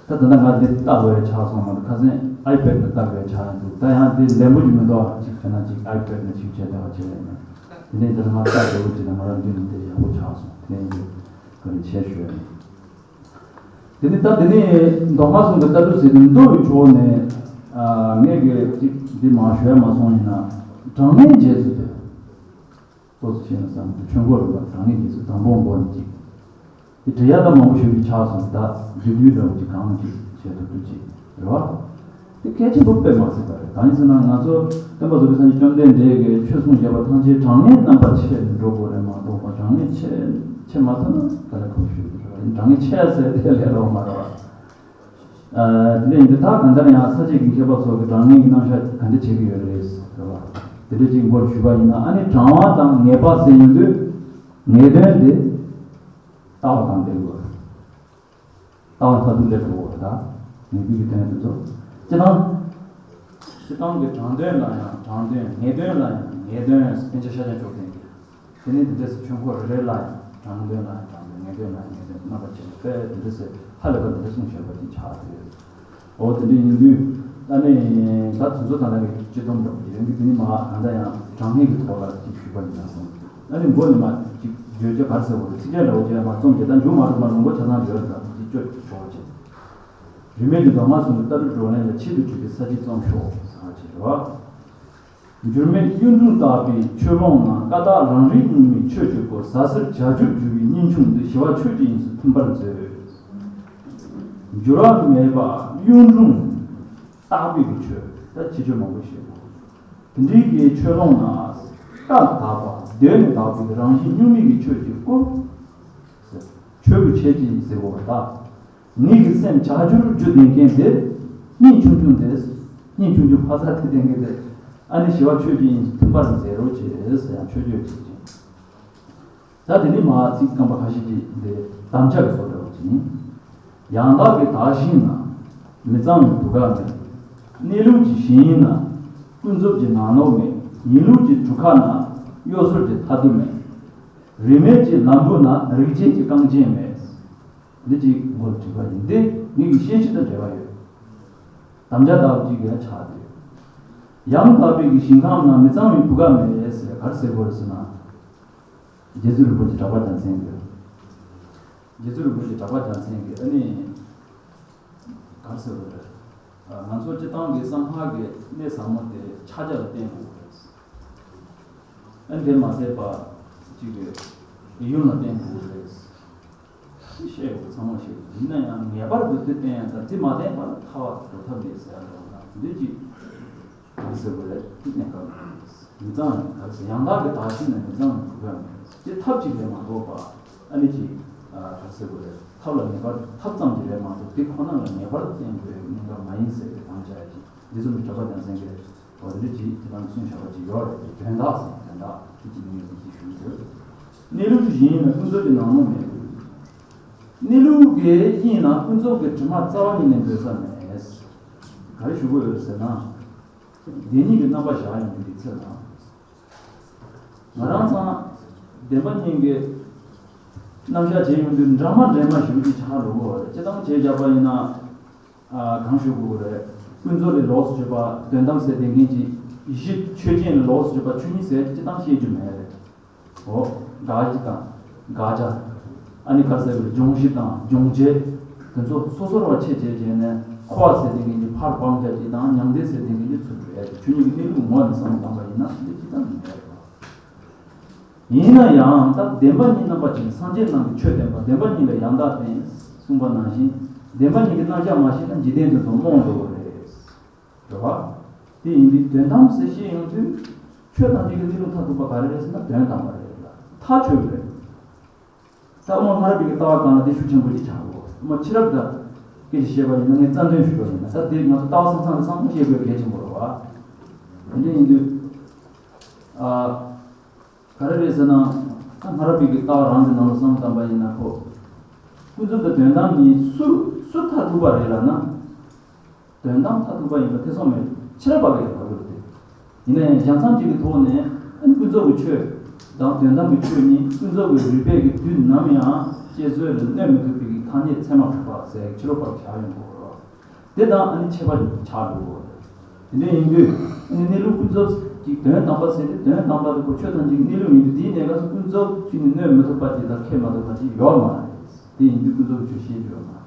ད་ད་ལྟ་ང་འདི་ལྟ་དགོས་ཡ་ཆགས་སོང་མ་གཏོགས་ཁ་སང་ཨའི་པེ་ཌི་ནང་ལྟ་དགོས་ཡ་ཆགས་ཡིན་འདུག་ད་ཡང་འདི་ལན་པོ་ཅིག་མི་འདུག་ཨ། ཅིག་དེ་ན་ཅིག་ཨའི་པེ་ཌི་ནང་ཅིག་བྱས་བསྡད་པ་བྱས་ལས་མེད། དེ་ནས་འདིར་ང་ལྟ་དགོས་ཀྱི་ན་ང་རང་འདི་ནས་འདི་ཡག་པོ་ཆགས་སོང་། དེ་ནས་འདི་ག་རེ་བྱས་ཞུ་ཡ་ཡིན། དེ་ནས་ད་དེ་ནས་མདོ་སྔགས་ཟུང་གི་ལྟ་གྲུབ་ཟེར་དུས་མདོ་ཡི་ཕྱོགས་ནས་ཨ་ངས་གི་ཅིག་འདི་མ་ཞུ་ཡ་མ་སོང་ཡིན་ན། གྲངས་ངེས་རྗེས་སུ་དེ། ཏོག་ཙམ་བཤད་ན་བསམ་གྱི། ཆོས་འཁོར་རིམ་པ་གྲངས་ངེས་རྗེས་སུ་དང་པོ་འགོ་ནས་གཅིག་དེ་འབྲི་ཡ་ད་མང་པོ་ཞིག་གི་ཆགས་སོང་། ད་བསྡུས་བསྡུས་འདྲ་བོ་ཅིག་གང་ཅིག་བྱེད་ཐུབ་ཐུབ་ཅིག་རེད་བ། དེ་གལ་ཆེན་པོ་དཔེ་མ་སྲིད་པ་རེད། གང་ཡིན་ཟེར་ན་ང་ཚོ་སྟོན་པ་རྫོགས་པའི་སངས་རྒྱས་བཅོམ་ལྡན་འདས་ཀྱིས་ཆོས་གསུངས་བཞག་པ་ཐམས་ཅད་གྲངས་ངེས་རྣམ་པར་ཕྱེ་ནས་འགྲོ་དགོས་རེད་མ་གཏོགས་པ། གྲངས་ངེས་ཕྱེ་ཕྱེ་མ་ཐུབ་ན་ག་ལ་ཁོ་ཞུ་གི་རེད་བ། གྲངས་ངེས་ཕྱེ་ཟེར་དེ་ལས་རོགས་མ་རེད་བ། ཨ་དེ་འདྲ་ཡིན་དུས་ད་གང་ལྟར་ཡང་ས་སྐྱ་གི་མཁས་པ་ཚོ་གི་གྲངས་ངེས་ཀྱི་རྣམ་གཞག་ག་འདྲ་བྱེད་ཀྱི་ཡོད་རེད་ཟེར་བ། དེ་འདྲ་ཅིག་མགོར་ཞུས་པ་ཡིན་ན། ཨ་ནི་གྲངས་པ་དང་ངེས་པ་ཟེར་ཡོང་དུས་ངེས་དོན་དེ་ལྟ་བ་དང་ལྡན་དགོས། ལྟ་བ་མཐར་ཐུག་སླེབས་དགོས་པ་དང་ངེས་དོན་གྱི་དོན་དེ་ཚོ་སྤྱིར་བཏང་། སྤྱིར་བཏང་གི་དྲང་དོན་ལ་ཡང་དྲང་དོན། ངེས་དོན་ལ་ཡང་ངེས་དོན། དཔེ་ཆ་ཤཱཀྱ་མཆོག་ལྡན་གྱི། དེ་ནས་འདི་འདྲ་ཟེར་ཆོས་འཁོར་རེ་རེ་ལ་ཡང་དྲང་དོན་ལ་ཡང་དྲང་དོན། ངེས་དོན་ལ་ཡང་ངེས་དོན། རྣམ་པར་ཕྱེ་ནས་དཔེ་འདི་འདྲ་ཟེར་ཧ་ལས་པ་འདི་འདྲ་གསུངས་བཞག་པ་ཅིག་ཆགས་ཡོད། འོ་དེ་འདྲ་ཡིན་དུས་ཨ་ནི་ད་དེ་ཚོ་ད་ལྟ་གི་སྤྱི་སྡོམ་འདྲ་པོ་ཅིག་ཡིན་དུས། དེ་ནི་མ་གང་ལྟར་ཡང་གྲངས་ངེས་ཀྱི་ཐོག་ལ་ཅིག་ཞུས་པ་ཡིན་ན་སོང་། ཨ་ནི་མགོ་ནས་མ་ཅིག་བརྗོད་བྱ་ག་རེ་ཟེར་བ་རེད། ཚིག་བཅད་འདྲ་པོ་ཅིག་ལ་མ་རྩོམ་བྱས། ད་མཇུག་མ་གྲུབ་ན་ལུང་པ་ཆ་ཚང་བརྗོད་ད་ཅིག་བཅོས་ཆོག་ཅིག་རིས་མེད་ཀྱི་མདོ་སྔགས་ཟུང་གི་ལྟ་གྲུབ་བགྲོ་གླེང་ལ་ཆེད་དུ་བྲིས་པའི་ས་བཅད་རྩོམ་ཤོག་ཟེར་བ་ཅིག་རེད་བ། འགྱུར་མེད་གཡུང་དྲུང་བརྟག་པའི་ཆོས་ལུང་ན། ཀ་དག་རང་རིག་གཉུག་མའི་ཆོས་ཀྱི་སྐུ། ཟ་ཟིར་བྱ་རྒྱུར་འགྱུར་བའི་སྙིང་ཆུང་འདི། ཞི་བ་ཆོས་ཀྱི་དབྱིངས་སུ་ཐིམ་པར་མཛོད། འགྱུར་བ་མེད་པ་གཡུང་དྲུང་བརྟག་པའི་གི་ཆོས། ད་ཁྱད་ཆོས་མང་པོ་ཞིག་ཡོད། དེ་འདྲའི་གི་ཆོས་ལུང་ན། ཀ་དག་པ་གདོད་ནས་དག་པའི་རང་བཞིན་གཉུག་མའི་གི་ཆོས་ཀྱི་སྐུ། ཆོས་སྐུ་ཆོས་ཀྱི་དབྱིངས་ཟེར་བ་ད། ངེད་ཀྱི་སེམས་བྱ་རྒྱུར་རྒྱུ་ལྡན་མཁན་དེ། སྙིང་ཆུང་ཆུང་དེ། སྙིང་ཆུང་ཆུང་ཕ་ས་དེ་ལྡན་མཁན་དེ། ཨ་ནི་ཞི་བ་ཆོས་ཀྱི་དབྱིངས་སུ་ཐིམ་པར་མཛད་རོགས་བྱེད་ཟེར་ཡང་མཆོད་བརྗོད་བྱེད་ཅིང་། ད་དེ་ནི་མ་ཚིག་རྐང་པ་ཁ་ཤས་ཀྱི་དེ་དམ་བཅའ་གི་བཟོ་འདྲ་བ་ཅིག་ཡིན། ཡང་དག་གི་བདག་གཞན་ན། མི་གཙང་བའི་བུ་ག་མེད། གནས་ལུགས་ཀྱི་གཞན་ཡིན་ན། ཀུན་རྫོབ་ཀྱི་ནག་ནོག་མེད། ཡིན་ལུགས་ཀྱི་གྲུ་ཁ་ན། གཡོ་ཟོལ་གྱི་ཐ་དུ་མེད། རིས་མེད་ཀྱི་ལམ་བུ་ན། རིགས་ཅན་གྱི་རྐང་རྗེས་མེད། འདི་གཅིག་མགོ་ལ་བྲིས་པ་ཡིན་ཏེ། ངེད་ཀྱི་བཤད་གཞི་དང་འབྲེལ་བ་ཡོད། དམ་བཅའ་ལྟ་བུ་གཅིག་ཡང་ཆགས་ཏེ། ཡང་དག་པའི་གི་ཞིང་ཁམས་ན། མི་གཙང་བའི་བུ་ག་མེད་ཟེར་ག་རེ་ཟེར་དགོས་རེད་ཟེར་ན། རྗེ་བཙུན་རིན་པོ་ཆེ་གྲགས་པ་རྒྱལ་མཚན་གྱིས། རྗེ་བཙུན་རིན་པོ་ཆེ་གྲགས་པ་རྒྱལ་མཚན་གྱིས་ཨ་ནི། ག་རེ་ཟེར་དགོས་རེད། ང་ཚོ་སྤྱིར་བཏང་གི་གསང་སྔགས་ཀྱི་གནད་ཟབ་མོ་དེ་ཕྱག་རྒྱ་ལ་བརྟེན་དགོས་རེད། ཨ་ནི་དེ་མ་ཟད་པ་གཅིག་རེད། ཡུམ་ལ་བརྟེན་དགོས་རེད། བཤད་དགོས་ཚང་མ་བཤད་དགོས། ཡིན་ན་ཡང་ངེས་པར་དུ་དེ་བརྟེན་ཡང་དང་དེ་མ་བརྟེན་པ་ལ་ཐར་བ་འགྲོ་ཐབས་མེད་ཟེར་ཡ་འདྲ་བ་དང་འདི་གཅིག་ག་རེ་ཟེར་དགོས་རེད། གནས་སྐབས་མི་གཙང་ག་རེ་ཟེར། ཡང་དག་གི་བདག་གཞན་ན། མི་གཙང་བའི་བུ་ག་མེད། དེ་ཐབས་གཅིག་ལས་མ་གཏོགས་པ་ཨ་ནི་གཅིག་ག་རེ་ཟེར་དགོས་རེད། ཐབས་ལ་ངེས་པར་ཐབས་ཙམ་གྱིས་རེད་མ་གཏོགས་དེ་ཁོ་ན་ལ་ངེས་པར་བརྟེན་དགོས་གནས་སྐབས་མ་ཡིན་ཟེར་གྱི་དམ་བཅའ་ཡ་ཅིག་འདི་ཚོ་ནི་གྲགས་པ་རྒྱལ་མཚན་གྱིས། འོ་དེ་འདྲ་ཅིག་དེ་དང་མཚུངས་བྱ་བ་ཅིག་ཡོད་རེད། དོན་དག་ཟེར་དོན་དག་དེ་ཅིག་ངས་དེ་ཅིག་ཞུ་གི་ཡོད། གནས་ལུགས་ཀྱི་གཞན་ཡིན་ན། ཀུན་རྫོབ་ཀྱི་ནག་ནོག་མེད། གནས་ལུགས་ཀྱི་དབྱིངས་ན་ཀུན་རྫོབ་ཀྱི་དྲི་མ་རྩ་བ་ཉིད་ནས་འབོད་ས་མེད། ག་རེ་ཞུ་དགོས་ཡོད་ཟེར་ན། བདེན་གཉིས་ཀྱི་རྣམ་པ་བཞག་ཡོང་དུས་དེ་ཚེ་ན། ང་རང་ཚང་བདེན་པ་གཉིས་ཀྱི་རྣམ་གཞག་བྱེད་ཡོང་དུས་འདྲ་མ་འདྲེས་མ་ཞུ་རྒྱུ་ཆགས་འགྲོ་གི་ཡོད་རེད། སྤྱིར་བཏང་བྱས་བཞག་པ་ཡིན་ན། ཨ། གང་ཞུ་དགོས་རེད། ཀུན་རྫོབ་ལས་ལོགས་སུ་གྱུར་པ་དོན་དམ་ཟེར་བསྡད་མཁན་གྱི་གཞི། ཆོས་ཅན་ལས་ལོགས་སུ་གྱུར་པ་ཆོས་ཉིད་ཟེར་སྤྱིར་བཏང་བཤད་རྒྱུ་མེད་རེད། འོ། དགག་གཞི་དང་དགག་བྱ། ཨ་ནི་ག་རེ་ཟེར་བའི་སྦྱོང་གཞི་དང་སྦྱོང་བྱེད། དེ་ཚོ་སོ་སོར་བ་ཕྱེ་བྱས་བྱས་ནས། འཁོར་བ་ཟེར་བསྡད་མཁན་གྱི་ཕར་སྤང་བྱ་གཅིག་དང་། མྱང་འདས་ཟེར་བསྡད་མཁན་གྱི་ཚུར་འགྲོ་ཡ་གཅིག་ཆོས་ཉིད་ཀྱི་གནས་ལུགས་ངོས་ནས་བསམ་བློ་བཏང་པ་ཡིན་ན་འདི་གཅིག་ཀྱང་མེད་རེད། ཡིན་ན་ཡང་ད་བདེན་པ་གཉིས་རྣམ་པ་ཅན། སངས་རྒྱས་རྣམས་ཀྱིས་ཆོས་བསྟན་པ། བདེན་པ་གཉིས་ལ་ཡང་དག་བརྟེན་གསུངས་པ་ནང་བཞིན། བདེན་པ་གཉིས་ཀྱི་རྣམ་གཞག་མ་ཤེས་ན་འཇིག་རྟེན་དེ་ཚོ་རྨོངས་འགྲོ་གི་རེད། རེད་བ། དེ་ཡིན་དུས་དོན་དམ་ཟེར་བཤད་ཡོང་དུས། ཆོས་ཐམས་ཅད་ཀྱི་གནས་ལུགས་མཐར་ཐུག་པ་ག་རེ་རེད་ཟེར་ན་དོན་དམ་པ་རེད་ལ། ཐག་ཆོད་པ་རེད། ད་དབུ་མ་ལྷ་རབ་རྒྱས་ཀྱི་ལྟ་བ་སྒང་ལ་དེ་ཤུགས་ཆེན་པོ་ཅིག་ཆགས་འགྲོ། དབུ་མ་ཕྱི་རབས་དང་སྐད་ཆ་བཤད་པ་ཡིན་ན། ངས་རྩ་འདོན་ཞུས་པ་ཡིན་ན། ད་དེ་ང་ཚོ་ལྟ་བ་ས་མཚམས་ལ་ཚང་མ་བཤད་དགོས་གལ་ཆེན་པོ་རེད་བ། དེ་འདྲ་ཡིན་དུས། ཨ། ག་རེ་རེད་ཟེར་ན། ད་ལྷ་རབ་རྒྱས་ཀྱི་ལྟ་བ་རང་གི་ནང་ལ་བསམ་བློ་བཏང་པ་ཡིན་ན། ཁོ། ཀུན་རྫོབ་དང་དོན་དམ་གཉིས་སུ་སུ་མཐར་ཐུག་པ་རེད་ལབ་ན། དོན་དམ་མཐར་ཐུག་པ་ཡིན་པ་ཐེ་ཚོམ་མེད། ཕྱི་རབས་པ་གིས་ལབ་དགོས་ཏེ། ཡིན་ན་ཡང་བྱང་སེམས་ཅན་གྱི་ཐོག་ནས་ཀུན་རྫོབ་ཀྱི་ཆོས་དང་དོན་དམ་གྱི་ཆོས་གཉིས། ཀུན་རྫོབ་ཀྱི་རིགས་པས་ཀྱི་དུས་ནམ་ཡང་དཔྱད་བཟོད་ལ་གནོད་མི་ཐུབ་པའི་ཐ་སྙད་ཚད་མར་གྲུབ་པ་ཟེར་ཕྱི་རབས་པ་གིས་བཞག་ཡོང་གི་ཡོད་རེད། དེ་དང་ཨ་ནི་ཁྱད་པར་ཆགས་འགྲོ་གི་ཡོད་རེད། དེ་འདྲ་ཡིན་དུས་ཨ་ནི་གནས་ལུགས་ཀུན་རྫོབ་ཀྱི་དོན་དམ་པ་ཟེར་ཏེ། དོན་དམ་པ་དེ་ཁོ་ཆོས་ཐམས་ཅད་ཀྱི་གནས་ལུགས་ཡིན་དུས། དེའི་གནས་སྐབས་སུ་ཀུན་རྫོབ་ཅིག་ནི་གནོད་མི་ཐུབ་པ་ཅིག་དང་ཁེགས་མ་ཐུབ་པ་ཅིག་ཡོད་མ་རེད། དེ་ཡིན་དུས་ཀུན་རྫོབ་ཀྱི་ཆོས་བཤད་རྒྱུ་ཡོད་མ་རེད།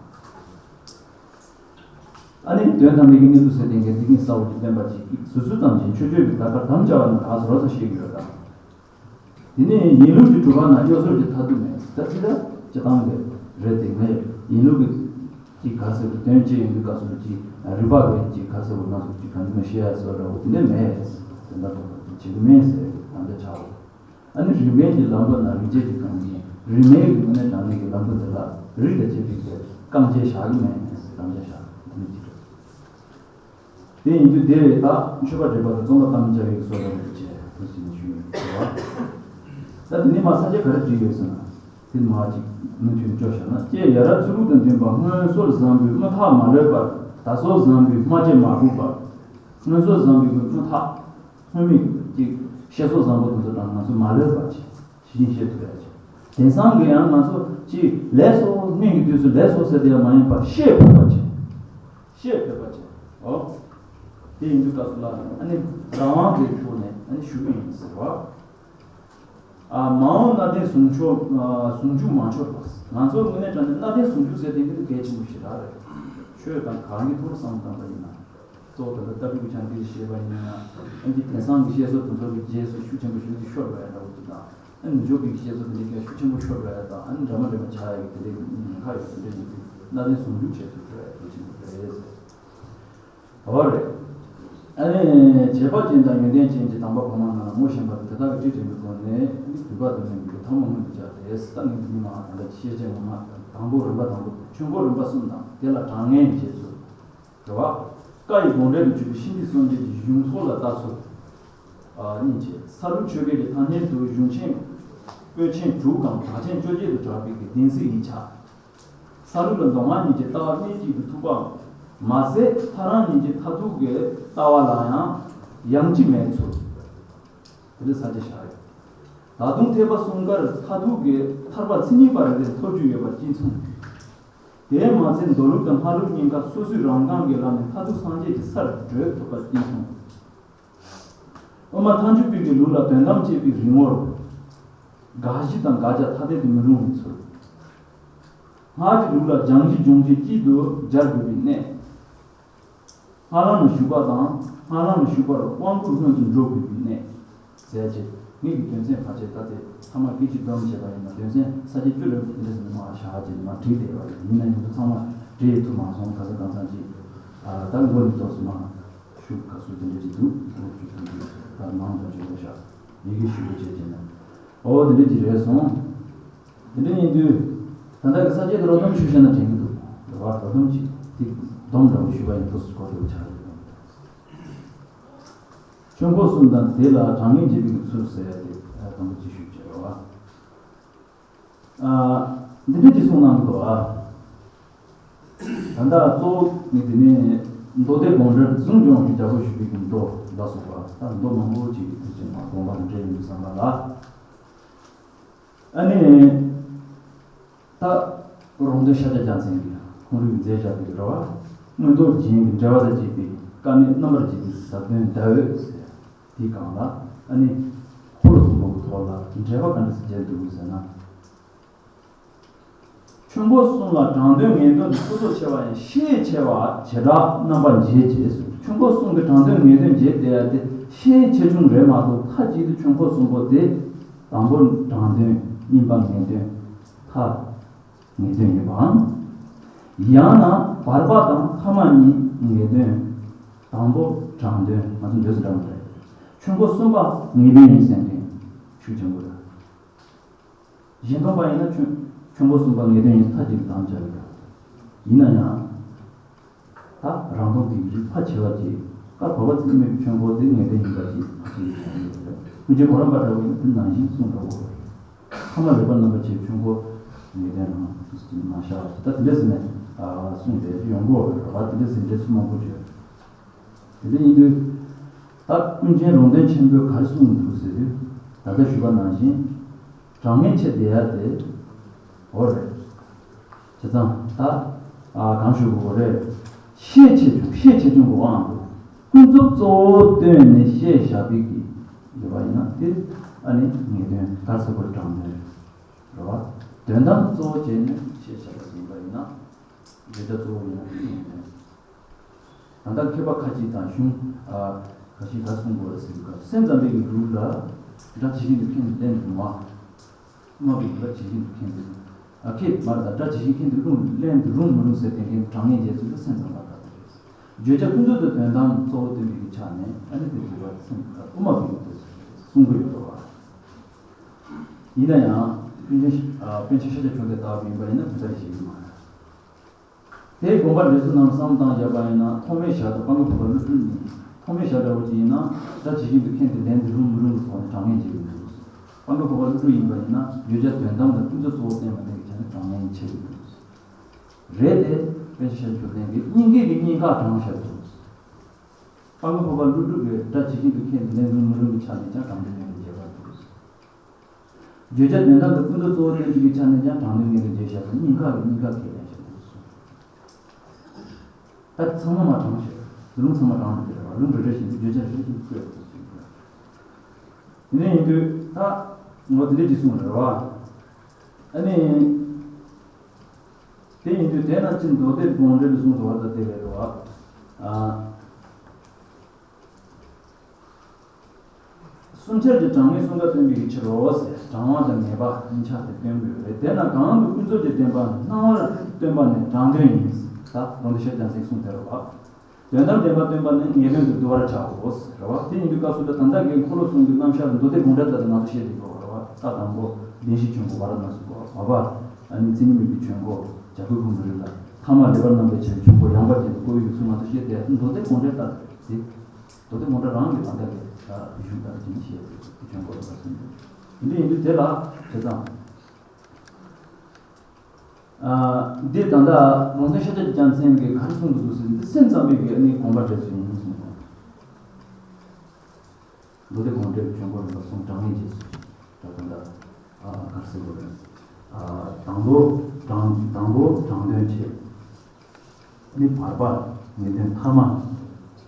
ཨ་ནི་དོན་དམ་པའི་གནས་ལུགས་ཟེར་དེ་འགལ་འཛིན་གསལ་བོ་ཅིག་བསྟན་པ་ཅིག་ཟུར་ཟུར་ཙམ་གྱིས་མཆོད་བརྗོད་ཀྱི་ད་གར་དམ་བཅའ་བ་ནི་ད་གཟོད་རོ་ས་བཤད་ཀྱི་ཡོད་དམ། དེ་ནས་ཡིན་ལུགས་ཀྱི་གྲུ་ཁ་ན། གཡོ་ཟོལ་གྱི་ཐ་དུ་མེད། ད་དེ་ལ་སྤྱིར་བཏང་གི་རེད་དེ། ངས་ཡིན་ལུགས་ཀྱི་ཅིག་ག་ཟེར་དུ་དོན་བྱེད་ཡོང་དུས་སྐབས་སུ་ཅིག་རིགས་པ་གི་ཅིག་ག་ཟེར་བ་ང་ཚོ་ཅིག་གང་ཅི་མ་ཤེས་ཡ་བཟོ་འདྲ་བོ་དེ་འདྲ་མེད། དེ་འདྲ་བྱེད་ཀྱི་མེད་ཟེར་དམ་བཅའ་བྱའོ། ཨ་ནི་རིས་མེད་ཀྱི་ལམ་བུ་ན། རིགས་བཅད་ཀྱི་རྐང་རྗེས། རིས་མེད་ཀྱི་དངོས་གནས་དྲང་གནས་ཀྱི་ལམ་བུ་འདི་ལ་རིས་དང་བཅད་པའི་གི་རྐང་རྗེས་བཞག་གི་མེད་ཟེར་དམ་བཅའ་བཞག་འདི་ནི་ཅིག་རེད། དེ་ཡིན་དུས་དེ་ད་མཆོད་པ་སྒྲུབ་པ་དང་རྩོམ་པ་དམ་བཅའ་ཡི་སྲོལ་ལ་རེད་ཅེས་དུ་ཟིན་ཞུས་ཡོད་པ། ད་དེ་ནི་མ་ས་སྐྱ་ག་རེ་བྲིས་ཡོད་ཟེར་ན། དེ་མ་ཅིག་མུ་མཐུད་ནས་སྐྱོར་བཞག་ན། ཀྱེ་ཡ་རབས་ཚུལ་ཁྲིམས་དང་མཐུན་པ། སྔོན་བསོད་བཟང་པོས་རྨུ་ཐག་མ་ལོས་པར། ད་བསོད་བཟང་པོས་རྨ་བྱས་མ་ཁུག་པར། སྔོན་བསོད་བཟང་པོས་རྨུ་ཐག་སྔོན་མའི་ཀྱི་བཤད་སྲོལ་བཟང་པོ་དེ་ཚོ་དང་ང་ཚོ་མ་ལོས་པ་བྱས། ཇི་བཞིན་བཤད་ཐུབ་ཡ་བྱས། དེང་སང་གི་ཡང་ང་ཚོ་ཅིག་ལེགས་སོ། སྔོན་གྱི་དུས་སུ་ལེགས་སོ་ཟེར་དེ་ཡང་མ་ཡིན་པར་བཤད་ཕོད་པ་བྱས། བཤད་ཕོད་པ་བྱས། འོ། དེ་ཡིན་དུས་སྐབས་སུ་ལ་ཨ་ནི་རང་དབང་གི་ཐོག་ནས་ཨ་ནི་ཞུ་གི་ཡིན་ཟེར་བ། ཨ། མ་འོངས་གནའ་དེང་ཟུང་འཇུག་ཨ། ཟུང་འཇུག་མ་འཆོལ་བ། ང་ཚོ་དངོས་གནས་དྲང་གནས་གནའ་དེང་ཟུང་འཇུག་ཟེར་དེ་འདི་གལ་ཆེན་པོ་ཞིག་རེད། ཆོས་དང་གང་གི་ཐོག་བསམ་བློ་བཏང་པ་ཡིན་ན། གཙོ་བོ་ད་ལྟ་ལྟ་གྲུབ་ཀྱི་ཕྱག་འདི་བཤད་པ་ཡིན་ན། ཨ་ནི་དེང་སང་གི་བཤད་སྲོལ་དེ་ཚོ་གི་རྗེས་སུ་ཤུགས་ཆེན་པོ་ཞིག་འདི་ཤོར་བ་ཡ་འདྲ་བོ་ཅིག་དང་། ཨ་ནི་འཇུག་པའི་བཤད་སྲོལ་དེ་འདྲའི་སྐད་ཤུགས་ཆེན་པོ་ཤོར་བ་ཡ་དང་། ཨ་ནི་འདྲ་མ་འདྲ་མ་ཆགས་ཡ་གི་དེ་འདྲའི་ཉེན་ཁ་ཡོད། དེ་འདྲ་ཡིན་དུས་གནའ་དེང་ཟུང་འཇུག་བྱེད་ཐུབ་དགོས་ཡ་གལ་ཆེན་པོ་རེད་ཟེར། འོ་རེད། ཨ་ནི་བྱེད་པ་ཅན་དང་ཡོན་ཏན་ཅན་གྱི་དམ་པ་གོང་མ་རྣམས་ལ་ངོ་ཤེས་པ་དང་། དེ་དག་གི་སྤྲིན་དྲན་པའི་སྒོ་ནས་ནི་བསྡུས་པ་དང་ལྡན་པའི་ཐབས་མང་པོ་འདི་སྦྱར་ཏེ། ད་ངས་འདི་ནི་མ་ད་ལྟ་ཤེས་བྱ་ངོ་མ་དང་པོ་རིམ་པ་དང་པོ་ཆོས་འཁོར་རིམ་པ་གསུམ་དང་། དེ་ལ་གྲངས་ངེས་འབྱེད་ཚུལ། རེད་བ། བཀའ་ཡི་དགོངས་འགྲེལ་དུ་གྱུར་པའི་ཤིང་རྟའི་སངས་རྒྱས་ཀྱི་གཞུང་ཚོགས་ལ་ལྟ་ཚུལ། ཨ། གཉིས་བྱས། ས་ལུགས་ཆོས་སྐད་ཀྱི་ཐ་སྙད་དུ་གཞུང་ཆེན། པོད་ཆེན་དྲུག་གམ་དག་ཆེན་བཅོ་བརྒྱད་དུ་གྲགས་པའི་གི་བདེན་ཚིག་ཡིན་ཆ། ས་རུབ་ལ་མདོ་སྔགས་གཉིས་ཀྱི་ལྟ་བ་གནད་གཅིག་ཏུ་ཐུག་པའམ། མ་ཟད་ཐལ་རང་གཉིས་ཀྱི་མཐར་ཐུག་གི་ལྟ་བ་ལ་ཡང་ཡང་ཅི་མེད་ཚུལ། དེ་འདྲ་ས་བཅད་བཞག་ཡོད། ད་དུང་ཐེག་པ་གསུམ་ཀར་མཐར་ཐུག་གི་ཐར་པ་མཚན་ཉིད་པ་རེ་རེ་ཐོབ་རྒྱུ་ཡོད་པ་གཅིག་མཚུངས། དེས་མ་ཚད་མདོ་ལུགས་དང་སྔགས་ལུགས་གཉིས་ཀ་སོ་སོའི་རང་རྐང་གི་ལམ་ནས་མཐར་ཐུག་སངས་རྒྱས་ཀྱི་སར་བགྲོད་ཐུབ་པ་གཅིག་མཚུངས། དབུ་མ་ཐལ་འགྱུར་བའི་གི་ལུགས་ལ་དོན་དམ་བཅས་པའི་རིག་ངོར། དགག་གཞི་དང་དགག་བྱ་ཐ་དད་དུ་མི་རུང་བའི་ཚུལ། སྔགས་ཀྱི་ལུགས་ལ་སྦྱང་གཞི་སྦྱོང་བྱེད་གཅིག་ཏུ་སྦྱར་དགོས་པའི་གནད། སྔགས་ལམ་ལ་ཞུགས་པ་དང་སྔགས་ལམ་ལ་ཞུགས་པར་དབང་བསྐུར་སྔོན་དུ་འགྲོ་དགོས་པའི་གནད། ཟེར་བྱས་ངེད་ཀྱི་དོན་ཚན་ཕལ་ཆེར་ད་ལྟའི་ཚང་མ་སྐད་ཅིག་སྡོམ་བྱས་པ་ཡིན་ན་དོན་ཚན་ས་བཅད་བཅུ་རེ་དེ་འདྲ་ཟིན་མ་བཞག་ཅིག་མ་བྲིས་བསྡད་པ་ཡིན། ཡིན་ན་ཡང་ཚོ་ཚང་མ་བྲིས་ཐུབ་མ་སོང་། ག་ས་གང་འཚམ་ཅིག་ད་མགོ་ནས་ཏོག་ཙམ་མ་ཤུགས་ག་ཚོད་དེ་འདྲ་ཅིག་འདུག་ཐུགས་རྒྱུད་དུ་འདུག་ད་མང་དུ་བརྗོད་པ་བཞག་ཡི་གེ་ཞུ་བ་བྱས་བྱས་ན། ཨོ་དེ་འདྲ་ཅིག་རེད་སོང་། དེ་འདྲ་ཡིན་དུས་ད་ལྟ་གི་ས་བཅད་དེ་རོ་སྡོམ་ཞུ་བྱས་ན་དྲན་གྱི་འདུག་རེད་བ། རོ་སྡོམ་ཅིག་དེ་སྡོམ་འདྲ་བོ་ཞུ་བ་ཡིན་ཐུགས་སུ་གོ་ཐུབ་ཆགས་ཡོད། ཆོས་འཁོར་གསུམ་དང་དེ་ལ་གྲངས་ངེས་འབྱེད་པའི་ཚུལ་ཟེར་ཡ་དེ་དང་པོ་ཅིག་ཞུས་བྱས་རོ། ཨ། འདི་འདྲ་ཅིག་གསུངས་གནང་གི་འདུག་ཨ། ད་ལྟ་གཙོ་བོ་ནི་དེ་ནས་མདོ་སྡེ་དགོངས་འགྲེལ་ཟུང་སྦྱོང་གི་རྒྱལ་པོ་ཞུ་བའི་གི་མདོ་ལ་སོགས་པ་ད་མདོ་མང་པོ་ཅིག་གི་དུས་ཆེན་མ་དགོངས་པ་འགྲེལ་ཡོང་གི་བསམ་པ་ལ། ཨ་ནི། ད། རོང་སྟོན་ཤཱཀྱ་རྒྱལ་མཚན་གྱིས་ཁོང་རང་གིས་མཛད་བཞག་པའི་རེ་བ། མངོན་རྟོགས་རྒྱན་གྱི་འགྲེལ་པ་དང་བཅས་པའི་དཀའ་གནད་རྣམ་པར་འབྱེད་པའི་ཟབ་དོན་ཟླ་འོད་ཟེར། དེའི་སྒང་ལ་ཨ་ནི། འཁོར་ལོ་གསུམ་པོ་གི་ཐོག་ལ་འགྲེལ་པ་ག་འདྲ་ཞིག་མཛད་འདུག་ཟེར་ན། ཆོས་འཁོར་གསུམ་ལ་དྲང་དོན་ངེས་དོན་དུ་སོ་སོར་ཕྱེ་བ་ཡང་ཤས་ཆེ་བ་བྱེ་བྲག་རྣམ་པར་འབྱེད་ཅེས་གསུངས། ཆོས་འཁོར་གསུམ་གྱི་དྲང་དོན་ངེས་དོན་འབྱེད་དེ་ཡང་དེ་ཤས་ཆེ་ཆུང་རེད་མ་གཏོགས་མཐའ་གཅིག་ཏུ་ཆོས་འཁོར་གསུམ་པོ་དེ་དང་པོ་དྲང་དོན་གཉིས་པ་ངེས་དོན་མཐའ་ངེས་དོན་ཡིན་པའམ། ཡང་ན་བར་པ་དང་ཐ་མ་གཉིས་ངེས་དོན་དང་པོ་དྲང་དོན་ང་ཚོ་འདོད་ཚུལ་འདྲ་མི་འདྲ་ཡོད། ཆོས་འཁོར་གསུམ་པ་ངེས་དོན་ཡིན་ཟེར་མཁན་ཤུགས་ཆེན་པོ་རེད། གཞན་སྟོང་པ་ཡིན་ན་ཆོས་ཆོས་འཁོར་གསུམ་པ་ངེས་དོན་ཡིན་མཐའ་གཅིག་ཏུ་དམ་བཅའ་གི་ཡོད། ཡིན་ན་ཡང་། ད་རང་སྟོང་དེ་རིགས་ཕལ་ཆེ་བ་ཅིག་ཀར་བབ་པ་ཚིག་མེད་པའི་ཆོས་འཁོར་དེ་ངེས་དོན་ཡིན་པ་ཅིག་ཕལ་ཆེ་བའི་ཆོས་འཁོར་རེད། ཀུན་མཁྱེན་གོ་རམས་པ་འདྲ་བོ་ཡིན་ན་དེ་ནང་བཞིན་གསུངས་འདྲ་བོ་རེད། ཐ་མ་ལེགས་པར་རྣམ་པར་ཕྱེ་ཆོས་འཁོར་ངེས་དོན་རང་མ་བཞག་ད་དེ་འདྲ་ཟེར་ནས་གསུངས་ཏེ་ཡོང་གི་ཡོད་རེད་བ། དེ་འདྲ་ཟེར་འདྲ་ཚུལ་མང་པོ་བརྗོད། དེ་འདྲ་ཡིན་དུས། ད་ཀུན་མཁྱེན་རོང་སྟོན་ཆེན་པོས་ག་རེ་གསུངས་འདུག་ཟེར་དུས། ད་ལྟ་ཞུས་པ་ནང་བཞིན། གྲངས་ངེས་ཆེ་བསྡད་ཡ་དེ། འོ་རེད། བྱས་ཙང་ད། ཨ་གང་ཞུ་དགོས་རེད། ཤས་ཆེ་ཆུང་ཤས་ཆེ་ཆུང་གི་དབང་དུ། ཀུན་རྫོབ་གཙོ་བོ་བཏོན་ནས་བཤད་བཞག་པའི་གི། ཡོད་པ་ཡིན་ན་དེ། ཨ་ནི་ངེས་དོན་ག་ཟེར་དགོས་དྲང་དོན། རེད་བ། དོན་དམ་གཙོ་བོ་བྱས་ནས་བཤད་བཞག་པ་ཡིན་པ་ཡིན་ན། བརྗོད་བྱ་གཙོ་བོ་ཡིན་ན་དེ་ངེས་དོན། ད་ལྟ་མཁས་པ་ཁ་ཅིག་དང་གཞུང་ཨ་ཁ་ཅིག་ག་གསུང་དགོས་རེད་ཟེར་དུས་སྐབས་སེམས་ཙམ་པའི་གི་ལུགས་ལ་སྒྲ་ཇི་བཞིན་དུ་མཁྱེན་ནས་ལན་དུ་མ། དབུ་མ་པའི་གི་སྒྲ་ཇི་བཞིན་དུ་མཁྱེན་ཏེ། ཨ་ཁྱེད་མར་དང་སྒྲ་ཇི་བཞིན་མཁྱེན་ཏེ་ལུང་ལན་དུ་རུང་མི་རུང་ཟེར་དེ་འདྲའི་གྲངས་ངེས་འབྱེད་ཚུལ་ལ་སེམས་ཙམ་པ་ལྟ་བུ་རེད། བརྗོད་བྱ་ཀུན་རྫོབ་ཏུ་དོན་དམ་གཙོ་བོ་སྟོན་པའི་གི་ཆ་ནས་ཨ་ནི་དེ་བརྗོད་པ་སེམས་ཀྱི་དབུ་མ་པའི་གི་དོན་ཚུལ་རེད་གསུང་གི་ཡོད་རེད་བ། ཡིན་ན་ཡང་པཎ་ཆེན་ཨ་པཎ་ཆེན་ཤཱཀྱ་མཆོག་ལྡན་ལྟ་བུ་ཡིན་པ་ཡིན་ན་དེ་ལྟར་ཞིག་ཡིན་མ་རེད། དེའི་དགོངས་པ་འགྲེལ་ཚུལ་རྣམས་བསམ་བློ་བཏང་བཞག་པ་ཡིན་ན་ཐོགས་མེད་ཞག་དང་སྤང་གི་བུ་ག་ཀླུ་སྒྲུབ་གཉིས། ཐོགས་མེད་ཞག་འདྲ་བོ་ཅིག་ཡིན་ན་སྒྲ་ཇི་བཞིན་དུ་མཁྱེན་ཏེ་ལན་དུ་རུང་མི་རུང་གི་ཐོག་ནས་གྲངས་ངེས་འབྱེད་ཀྱི་འདུག་སྤང་གི་བུ་ག་ཀླུ་སྒྲུབ་ཡིན་པ་ཡིན་ན་བརྗོད་བྱ་དོན་དམ་དང་ཀུན་རྫོབ་གཙོ་བོ་བསྟན་པ་ལྡན་གྱི་ཆ་ནས་གྲངས་ངེས་ཆེ་བའི་འདུག་རེད་དེ། པཎ་ཆེན་ཤཱཀྱ་མཆོག་ལྡན་གྱིས་སྙིང་གའི་གི་སྙིང་ཁ་དྲངས་བཞག་འདུག་སྤང་གི་བུ་ག་ཀླུ་སྒྲུབ་ཀྱིས་སྒྲ་ཇི་བཞིན་དུ་མཁྱེན་ཏེ་ལན་དུ་རུང་མི་རུང་གི་ཆ་ནས་ཀྱང་གྲངས་དོན་ངེས་དོན་འབྱེད་པར་འདུག་བརྗོད་བྱ་དོན་དམ་དུ་ཀུན་རྫོབ་གཙོ་བོ་བསྟན་པའི་ཆ་ནས་ཀྱང་དྲང་དོན་ངེས་དོན་འབྱེད་བྱ་དང་སྙིང་ཁ་གི་སྙིང་ཁ་ཁས་ལེན་བྱེད་དགོས་སོ། ད་ཚང་མ་མ་དྲངས་ཤིག་ལུང་ཚང་མ་དྲངས་འདུག་རེད་བ། ལུང་རེ་རེ་བཞིན་དུ་བརྗོད་བྱ་རེ་རེ་བཞིན་དུ་བཀོད་དགོས་སོ། དེ་ནས་ཡིན་དུས་ད་ངོ་དེ་འདྲ་ཅིག་གསུངས་རེད་བ། ཨ་ནི། དེ་ཡིན་དུས་དེ་ན་ཅི་མདོ་སྡེ་དགོངས་འགྲེལ་དུ་གསུངས་སོ་བ་ད་དེ་རེད་བ། ཨ། གསུམ་ཆར་གྱི་གྲངས་ངེས་གསུམ་ཀ་སྟོན་པའི་ཕྱིར་རོ་ཟེར། གྲངས་དབང་དང་ངེས་པ་གཉིས་ཆར་དེ་སྟོན་དགོས་རེད། དེས་ན་གང་དུ་ཀུན་རྫོབ་ཀྱི་བདེན་པ་སྣང་བར་སྟོན་པ་ནི་དྲང་དོན་ཡིན། ད་རོང་སྟོན་ཤཱཀྱ་རྒྱལ་མཚན་གསུངས་དེ་རེད་བ། དོན་དམ་བདེན་པ་སྟོན་པ་ནི་ངེས་དོན་དུ་བསྡུ་བར་བྱའོ་ཟེར་བ། དེ་ཡིན་དུས་སྐབས་སུ་ད་ད་ལྟ་གི་འཁོར་ལོ་གསུམ་གྱི་རྣམ་གཞག་ལ་མདོ་སྡེ་དགོངས་འགྲེལ་ལྟར་དུ་ང་ཚོ་བཤད་དེ་དགོས་པ་རེད་བ། ད་དང་པོ་བདེན་བཞིའི་ཆོས་འཁོར་ཝཱ་ར་ཎ་སི་གོ་བ་བ། ཨ་ནི་མཚན་ཉིད་མེད་པའི་ཆོས་འཁོར་བྱ་རྒོད་ཕུང་པོའི་རི་ལ། ཐ་མ་ལེགས་པར་རྣམ་པར་ཕྱེ་བའི་ཆོས་འཁོར་ཡངས་པ་ཅན་དུ་བསྐོར་བའི་ཚུལ་ང་ཚོ་བཤད་དེ་མདོ་སྡེ་དགོངས་འགྲེལ་ལྟར་དེ། མདོ་སྡེ་དགོངས་འགྲེལ་རང་གི་ད་ལྟ་གི་གཞུང་ལྟར་དུ་བྱས་ཏེ་ཆོས་འཁོར་ལ་གསུངས་ཏེ། དེ་འདྲ་ཡིན་དུས་དེ་ལ་བྱས་ཙང་། ཨ། འདི་ད་ལྟ་ལུང་བསྟན་ཤཱཀྱ་རྒྱལ་མཚན་གྱིས་ག་རེ་གསུངས་འདུག་ཟེར་ན། འདི་སེམས་ཙམ་པའི་གི་ནི་དགོངས་པ་འགྲེལ་ཚུལ་ཡིན་གསུངས་པ། མདོ་སྡེ་དགོངས་འགྲེལ་ཆོས་འཁོར་རིམ་པ་གསུམ་གྲངས་ངེས་རྗེས་སུ། ད་ད་ལྟ། ཨ། ག་རེ་ཟེར་དགོས་རེད། ཨ། དང་པོ་གྲངས། དང་པོ་གྲངས་དོན་བྱས། ནི་བར་པ་ངེས་དོན། ཐ་མ།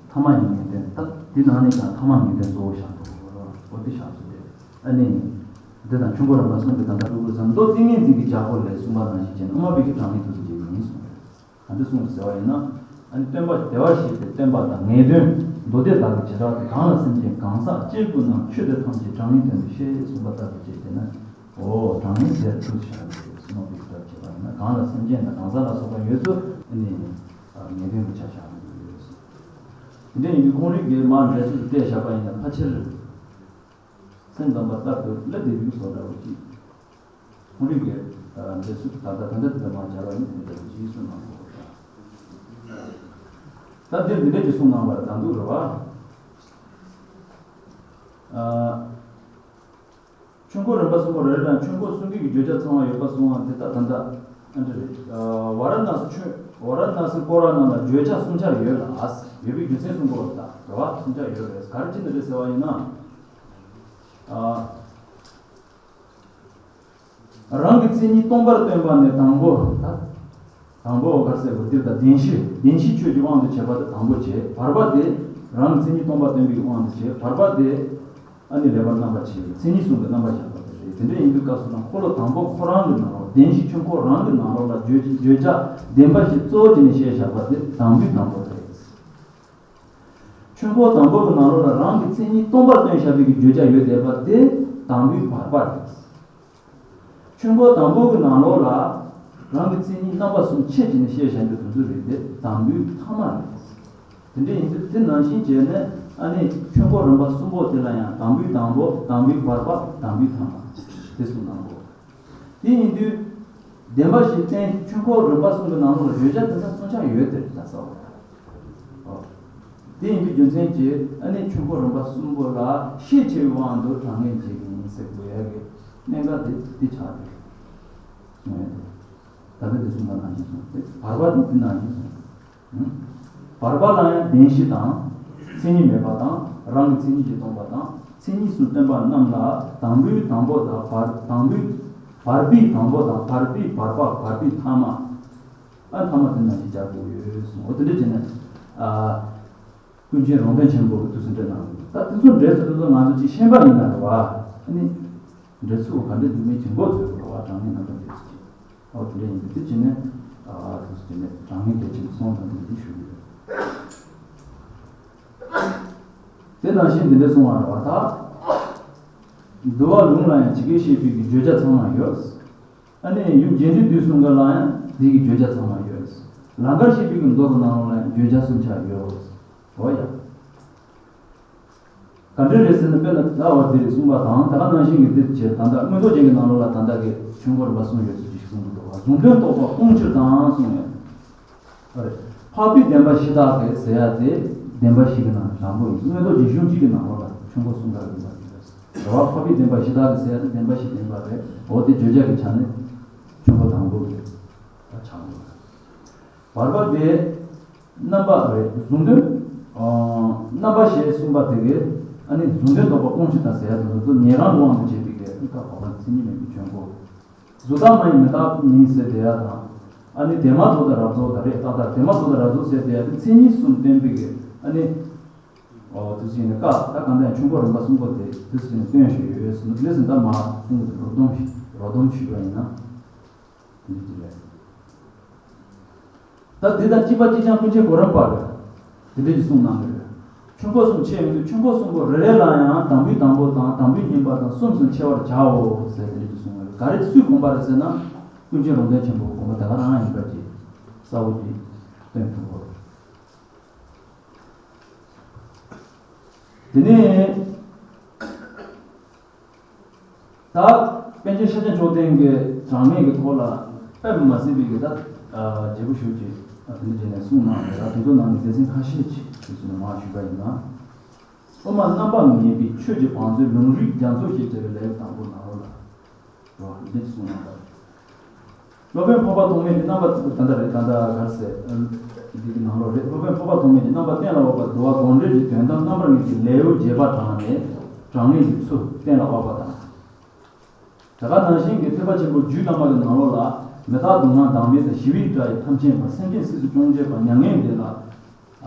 ཐ་མ་ཡི་ངེས་དོན། ད་འདི་ནང་ནས་ཀྱང་ཐ་མ་ངེས་དོན་གཙོ་བོ་བཞག་འགྲོ་གི་རེད། འོ་དེ་བཞག་ཚུལ་དེ། ཨ་ནི། འདི་དང་ཆོས་འཁོར་རིམ་པ་གསུམ་གྱི་ད་ལྟ་ཀླུ་གར་ས་མདོ་ཏིང་ངེ་འཛིན་གྱི་རྒྱལ་པོ་ལས་གསུངས་པ་ནང་བཞིན་བྱས་ན། དབུ་མ་པའི་གི་གྲངས་ངེས་ཐུགས་སུ་ཆེ་བ་ཡིན་གསུངས་པ་རེད། ག་འདྲ་གསུངས་ཟེར་བ་ཡིན་ན། ཨ་ནི་སྟོན་པ་བདེ་བར་གཤེགས་པའི་བསྟན་པ་དང་ངེས་དོན་མདོ་སྡེ་དག་གི་བྱེ་བྲག་ཏུ། གང་ལ་སེམས་ཅན་གང་ཟག་གཅིག་པུ་རྣམས། ཆོས་དེ་ཐམས་ཅད་གྲངས་ངེས་དོན་དུ་ཤེས། གསུངས་པ་ལྟ་བུ་བྱས་ཏེ་ན། འོ། གྲངས་ངེས་དེར་ཐུགས་བཞག་ནས་སྨོས་པའི་སྐབས་བྱས་པ་ཡིན་ན། གང་ལ་སེམས་ཅན་དང་གང་ཟག་ལ་སོགས་པ་ཡོད་ཚུལ་ནི་ངེས་དོན་གྱི་ཆ་བཞག་ནས་ཡོད། དེ་འདྲ་ཡིན་དུས་ཁོང་རང་གིས་མར་འགྲེལ་ཚུལ་དེ་བཤད་པ་ཡིན་ན། ཕལ་ཆེར་སེམས་ཙམ་པ་ལྟར་དུ་ལབ་བསྡད་རྒྱུ་བཟོ་འདྲ་བོ་ཅིག་ཁོང་རང་གིས་འགྲེལ་ཚུལ་ད་ལྟ་ད་ལྟ་དེ་འདྲ་མར་སྦྱར་བ་ཡིན་ན། དེ་འདྲ་བོ་ཅིག་གསུངས་གནང་གི་ཡོད་རེད། ད་འདིར་འདི་འདྲ་ཅིག་གསུངས་གནང་བ་རེད། ད་འདུག་རེད་བ། ཨ། ཆོས་འཁོར་རིམ་པ་གསུམ་པོ་རེ་རེ་ལ་ཆོས་འཁོར་གསུམ་གྱི་བརྗོད་བྱ་ཚང་བ་ཡོད་པ་གསུངས་པ་འདི་ལྟ་ད་ལྟ་ཨ་འདྲ་རེད། ཨ། ཝཱ་ར་ཎ་སི་ཆོས། ཝཱ་ར་ཎ་སི་སྐོར་ར་རྣམས་ལ་བརྗོད་བྱ་གསུམ་ཆར་ཡོད་ལ། ཡོད་པའི་རྒྱུ་མཚན་གསུང་གི་ཡོད་ད་རེད་བ། གསུམ་ཆར་ཡོད་རེད། ག་རེ་བྱས་ནས་རེད་ཟེར་བ་ཡིན་ན། ཨ། རང་གི་མཚན་ཉིད་སྟོང་པར་སྟོན་པ་ནི་དང་པོ། ད་དང་པོ་ག་རེ་ཟེར་དགོས། འདིར་ད་བདེན་བཞི། བདེན་བཞི་ཆོས་ཀྱི་དབང་དུ་བྱས་པ་དེ་དང་པོ་བྱས། བར་པ་དེ་རང་གི་མཚན་ཉིད་སྟོང་པར་སྟོན་པའི་དབང་དུ་བྱས། བར་པ་དེ་ཨ་ནི་ལེགས་པར་རྣམ་པར་ཕྱེ་བའི་མཚན་ཉིད་གསུམ་གྱི་རྣམ་པ་བཞག་པ་དེ་རེད། དེ་འདྲ་ཡིན་དུས་སྐབས་སུ་ན། འཁོར་ལོ་དང་པོ་ཁོ་རང་གི་ནང་ལོགས། བདེན་བཞི་ཆོས་འཁོར་རང་གི་ནང་ལོགས་ལ་བརྗོད་བརྗོད་བྱ་བདེན་པ་བཞི་གཙོ་བོ་བྱས་ནས་བཤད་བཞག་པ་དེ་དང་པོའི་དང་པོ་རེད། ཆོས་འཁོར་དང་པོ་གི་ནང་ལོགས་ལ་རང་གི་མཚན་ཉིད་སྟོང་པར་སྟོན་བཞག་པའི་གི་བརྗོད་བྱ་ཡོད་བསྡད་པ་དེ་དང་པོའི་བར་པ་རེད། ཆོས་འཁོར་དང་པོ་གི་ནང་ལོགས་ལ་རང་གི་མཚན་ཉིད་རྣམ་པ་གསུམ་ཕྱེ་བྱས་ནས་བཤད་བཞག་རྒྱུ་དེ་ཚོ་རེད་དེ། དང་པོའི་ཐ་མ་རེད། དེ་འདྲ་ཡིན་དུས་དེ་ནང་བཞིན་བྱས་ནས། ཨ་ནི་ཆོས་འཁོར་རིམ་པ་གསུམ་པོ་དེ་ལ་ཡང་དང་པོའི་དང་པོ། དང་པོའི་བར་པ། དང་པོའི་ཐ་མ། དེ་གསུངས་གནང་གོ། དེ་ཡིན་དུས་བདེན་པ་བཞི་བསྟན། ཆོས་འཁོར་རིམ་པ་གསུམ་གྱི་ནང་ལོགས་ལ་བརྗོད་བྱ་དེ་ཚོ་གསུམ་ཆར་ཡོད་དེ་རེད་ད་གསལ་བོ། ཨོ། དེ་ཡིན་པའི་རྒྱུ་མཚན་གྱིས་ཨ་ནི་ཆོས་འཁོར་རིམ་པ་གསུམ་པོ་ལ་ཤས་ཆེ་བའི་དབང་དུ་གྲངས་ངེས་འབྱེད་ཀྱི་ཡིན་ཟེར་དགོས་ཡ་གི་གནད་འགག་དེ་དེ་ཆགས་ཀྱི་རེད། གསུང་ཡ་དེ། ད་ལྟ་དེ་གསུངས་པ་ནང་བཞིན་གསུངས་ཏེ། བར་པ་དེ་དེ་ནང་བཞིན་གསུངས། བར་པ་ལ་ཡང་བདེན་བཞི་དང་། མཚན་ཉིད་མེད་པ་དང་། རང་གི་མཚན་ཉིད་ཀྱིས་སྟོང་པ་དང་། མཚན་ཉིད་གསུམ་བསྟན་པ་རྣམས་ལ་དང་པོའི་དང་པོ་དང་། བར། དང་པོའི། བར་པའི་དང་པོ་དང་། བར་པའི་བར་པ། བར་པའི་ཐ་མ། ཨ། ཐ་མ་དེ་ནང་བཞིན་སྦྱར་དགོས་ཡོད་གསུངས། འོ་དེ་འདྲ་བྱས་ན། ཨ། ཀུན་མཁྱེན་རོང་སྟོན་ཆེན་པོ་གིས་དུས་སུ་འགྲེལ་གནང་འདུག་ད་དེ་ཚོ་འགྲེལ་ཚུལ་དེ་ཚོ་ང་ཚོ་ཅིག་ཤེས་པ་ཡིན་ན་རེད་བ། ཨ་ནི་འགྲེལ་ཚུལ་ག་འདྲ་འདུག་མིན་གྱི་མགོ་ཚོས་དགོས་རེད་བ། གྲངས་ངེས་རྣམ་གྲངས་འགྲེལ་ཚུལ་གྱི། ཨོ་དེ་འདྲ་ཡིན་དུས་དེ་བྱས་ནས། ཨ། དེ་ཚོ་བྱས་ནས་གྲངས་ངེས་གལ་ཆེན་པོ་སོང་ཙང་དེ་འདྲ་ཞུ་གི་ཡོད། དེ་ནང་བཞིན་འདི་འདྲ་གསུངས་པ་རེད་བ། ད་འདུལ་བ་ལུང་ལ་ཡང་ཇི་སྐད་བཤད་པའི་གི་བརྗོད་བྱ་ཚང་མ་ཡོད། ཨ་ནི་ཡུམ་རྒྱས་འབྲིང་བསྡུས་གསུམ་ཀ་ལ་ཡང་དེའི་གི་བརྗོད་བྱ་ཚང་མ་ཡོད། ལང་ཀར་བཤད་པའི་གི་མདོ་གི་ནང་ལོགས་ལ་ཡང་བརྗོད་བྱ་གསུམ་ཆར་ཡོད། འོ་ཡ། ག་འདྲ་རེད་ཟེར་ན། དཔེར་ན་ད་བར་དེ་རེད་གསུངས་པ་དང་། ད་ག་ནང་བཞིན་གྱི་འདིར་བྱས། ད་ལྟ་མངོན་རྟོགས་རྒྱན་གྱི་ནང་ལོགས་ལ་ད་ལྟ་གི་ཆོས་འཁོར་རིམ་པ་གསུམ་ཡོད་ཚུལ་ཅིག་གསུངས་འདུག་བ། གཟུང་དོན་རྟོགས་པ་སྤོང་ཕྱིར་དང་གསུངས་ཡོད། ཨ་རེ། འཕགས་པའི་བདེན་པ་བཞི་དག་གི་ཟེར་ཡ་དེ་བདེན་པ་བཞི་གི་ནང་ནས་དང་པོ་ཡིན། མངོན་རྟོགས་རྒྱན་གཞུང་གཅིག་གི་ནང་ལོགས་ལ་ཆོས་འཁོར་གསུམ་ཀ་ཡིན་པ་རེད། རེད་བ། འཕགས་པའི་བདེན་པ་བཞི་དག་གི་ཟེར་ཡ་དེ་བདེན་པ་བཞི་བདེན་པ་རེད། འོ་དེ་བརྗོད་བྱ་གི་ཆ་ནས་ཆོས་འཁོར་དང་པོ་རེད། ད་ཆགས་འགྲོ། བར་པ་དེ་རྣམ་པ་རེད། གཟུང་དོན། ཨ། རྣམ་པ་ཞེས་གསུངས་པ་དེ་གས། ཨ་ནི་གཟུང་དོན་རྟོགས་པ་སྤོང་ཕྱིར་དང་ཟེར་ཡ་དེ་ཚོ་ཉན་རང་གི་དབང་དུ་བྱས་པའི་གི་ཨ་ནི་ཀ་བ་པ་མཚན་ཉིད་མེད་པའི་ཆོས་འཁོར། གཟུགས་བདག་མ་ཡིན་མི་རྟག་ཡིན་ཟེར་བསྡད་ཡ་དང་། ཨ་ནི་དེ་མ་གཟུགས་དང་རབ་གཟུགས་དང་རེད། རྟག་མཐའ་དེ་མ་གཟུགས་དང་རབ་གཟུགས་ཟེར་བསྡད་ཡ་དེ་མཚན་ཉིད་གསུམ་བསྟན་པའི་གི་ཨ་ནི། ཨོ། དེ་ཚོ་ཡིན་ན་ཀ་ད་གང་ལྟར་ཡང་ཆོས་འཁོར་རིམ་པ་གསུམ་པོ་དེ་དེ་ཚོ་ཡིན་ན་སྟོན་བཞིན་ཡོད་ཟེར་ནས། དེ་ལས་ཟིན་ད་མ་གསུང་གི་རོ་སྡོམ་ཞིག་རོ་སྡོམ་ཞུས་པ་ཡིན་ན། དེ་འདྲ་ཅིག་རེད། ད་འདི་དང་གཅིག་པ་གཅིག་རྐྱང་ཀུན་མཁྱེན་གོ་རམས་པ་གིས་དེ་འདྲ་ཅིག་གསུངས་གནང་གི་རེད། ཆོས་འཁོར་གསུམ་ཕྱེ་ཡོང་དུས་ཆོས་འཁོར་གསུམ་པོ་རེ་རེ་ལ་ཡང་དང་པོའི་དང་པོ་དང་། དང་པོའི་གཉིས་པ་དང་། གསུམ་གསུམ་ཕྱེ་བར་བྱའོ་ཟེར་དེ་འདྲ་ཅིག་གསུངས་གནང་གི་རེད། ག་རེ་སུའི་དགོངས་པ་རེད་ཟེར་ན། ཀུན་མཁྱེན་རོང་སྟོན་ཆེན་པོའི་དགོངས་པ་དེ་ག་རང་ཡིན་པ་ཅིག་གསལ་པོ་ཅིག་སྟོན་ཐུབ་ཀྱི་རེད། དེ་ནས་ད་པཎ་ཆེན་ཤཱཀྱ་མཆོག་ལྡན་གྱི་གྲངས་ངེས་ཀྱི་ཐོག་ལ་དཔེ་མ་སྲིད་པའི་གི་ད་རྒྱས་པོ་ཞེ་པོ་ཅིག་དེ་འདྲ་བྱས་ནས་གསུངས་གནང་བ་རེད། དེ་ཚོ་ནང་ནས་སྡེ་ཚན་ཁ་ཤས་ཅིག་དེ་ཚོ་ནས་མར་ཞུས་པ་ཡིན་ན། དབུ་མ་རྣམ་པ་ངེས་པའི་ཆོས་ཀྱི་བང་མཛོད་ལུང་རིགས་རྒྱ་མཚོ་ཞེས་བྱ་བའི་ལེའུ་དང་པོ་ནང་ལོགས་ལ། རེད་བ། འདི་གསུངས་གནང་བ། སློབ་དཔོན་འཕགས་པ་ཐོགས་མེད་ཀྱི་རྣམ་པ་ད་ལྟ་རེད། ད་ལྟ་ག་རེ་ཟེར། འདི་གི་ནང་ལོགས་རེད། སློབ་དཔོན་འཕགས་པ་ཐོགས་མེད་ཀྱི་རྣམ་པ་གཏན་ལ་དབབ་པ་བསྡུ་བ་དགོངས་འགྲེལ་གྱི་དོན་དམ་རྣམ་པར་ངེས་ཀྱི་ལེའུ་རྒྱས་པ་དྲངས་ནས་དྲང་ངེས་ཀྱི་ཚུལ་གཏན་ལ་དབབ་པ་དང་། དེ་ག་ནང་བཞིན་གྱི་ཐེག་པ་ཆེན་པོ་རྒྱུད་བླ་མ་གི་ནང་ལོགས་ལ། མི་རྟག་སྡུག་བསྔལ་བདག་མེད་དང་། ཞི་བའི་དགྲ་ཡིས་ཐམས་ཅད་འབར། སེམས་ཅན་སྲིད་མཚོ་སྐྱོང་བྱེད་པ་མྱ་ངན་འདས་ལ་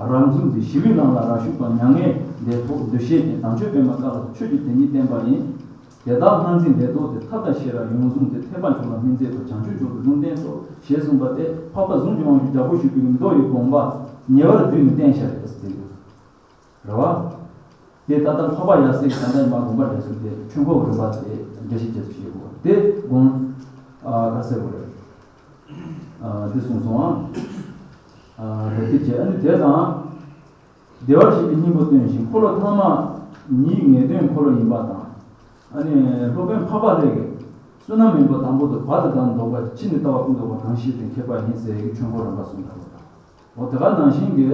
རབ་འཛུམ་མཛད། ཞི་བའི་ལམ་ལ་རབ་ཞུགས་པ་མྱ་ངན་འདས་ཐོབ། འདུ་ཤེས་ཀྱིས་དམ་ཆོས་པད་མ་དཀར་ལ་སོགས། ཆོས་ཀྱི་དེ་ཉིད་བསྟན་པ་ཡིན། དེ་དག་སྔར་འཛིན་ལས་ལྡོག་སྟེ། ཐབས་དང་ཤེས་རབ་ཡོངས་བཟུང་སྟེ། ཐེག་པ་མཆོག་ལ་སྨིན་མཛད་དོ། བྱང་ཆུབ་མཆོག་ཏུ་ལུང་བསྟན་སོ། ཞེས་གསུངས་པ་སྟེ། འཕགས་པ་གཟུངས་ཀྱི་དབང་ཕྱུག་རྒྱལ་པོ་ཞི་བའི་མདོ་ཡི་དགོངས་པ་ཉེ་བར་བསྡུས་ནས་བསྟན་བཞག་ཡོད་ཟེར་གྱི་ཡོད། རེད་བ། དེ་ད་ལྟ་འཕགས་པ་ཡབ་སྲས་ཀྱི་ད་ལྟ་ཡིན་པ་དགོངས་པ་འགྲེལ་ཚུལ་དེ་ཆོས་འཁོར་རིམ་པ་དེ་འགྲེལ་བཤད་རྒྱས་སུ་བཤད་དགོས་དེ་དགོངས། ཨ་ག་ཟེར་དགོས་རེད། ཨ་འདི་གསུངས་སོང་ཨ། ཨ་རེད་དེ་བྱས། ཨ་ནི་དེ་དང་། བདེ་བར་གཤེགས་པའི་སྙིང་པོ་སྟོན་ཞིང་། འཁོར་ལོ་ཐ་མ་ཉིད་ངེས་དོན་འཁོར་ལོ་ཡིན་པ་དང་། ཨ་ནི་སློབ་དཔོན་འཕགས་པ་ལྷས་ཀྱིས་བསོད་ནམས་མེ་བོ་དང་པོ་དང་བ་དང་ལྡན་ལྡོག་པ་ཕྱི་ནས་ལྟ་བ་ཀུན་ལྡོག་པ་གང་ཞིག་དེ་མཁས་པ་ཡིན་ཟེར་ཡག་གི་ཆོས་འཁོར་རིམ་པ་གསུངས་པ་དང་། འོ་དེ་ག་ནང་བཞིན་གྱི་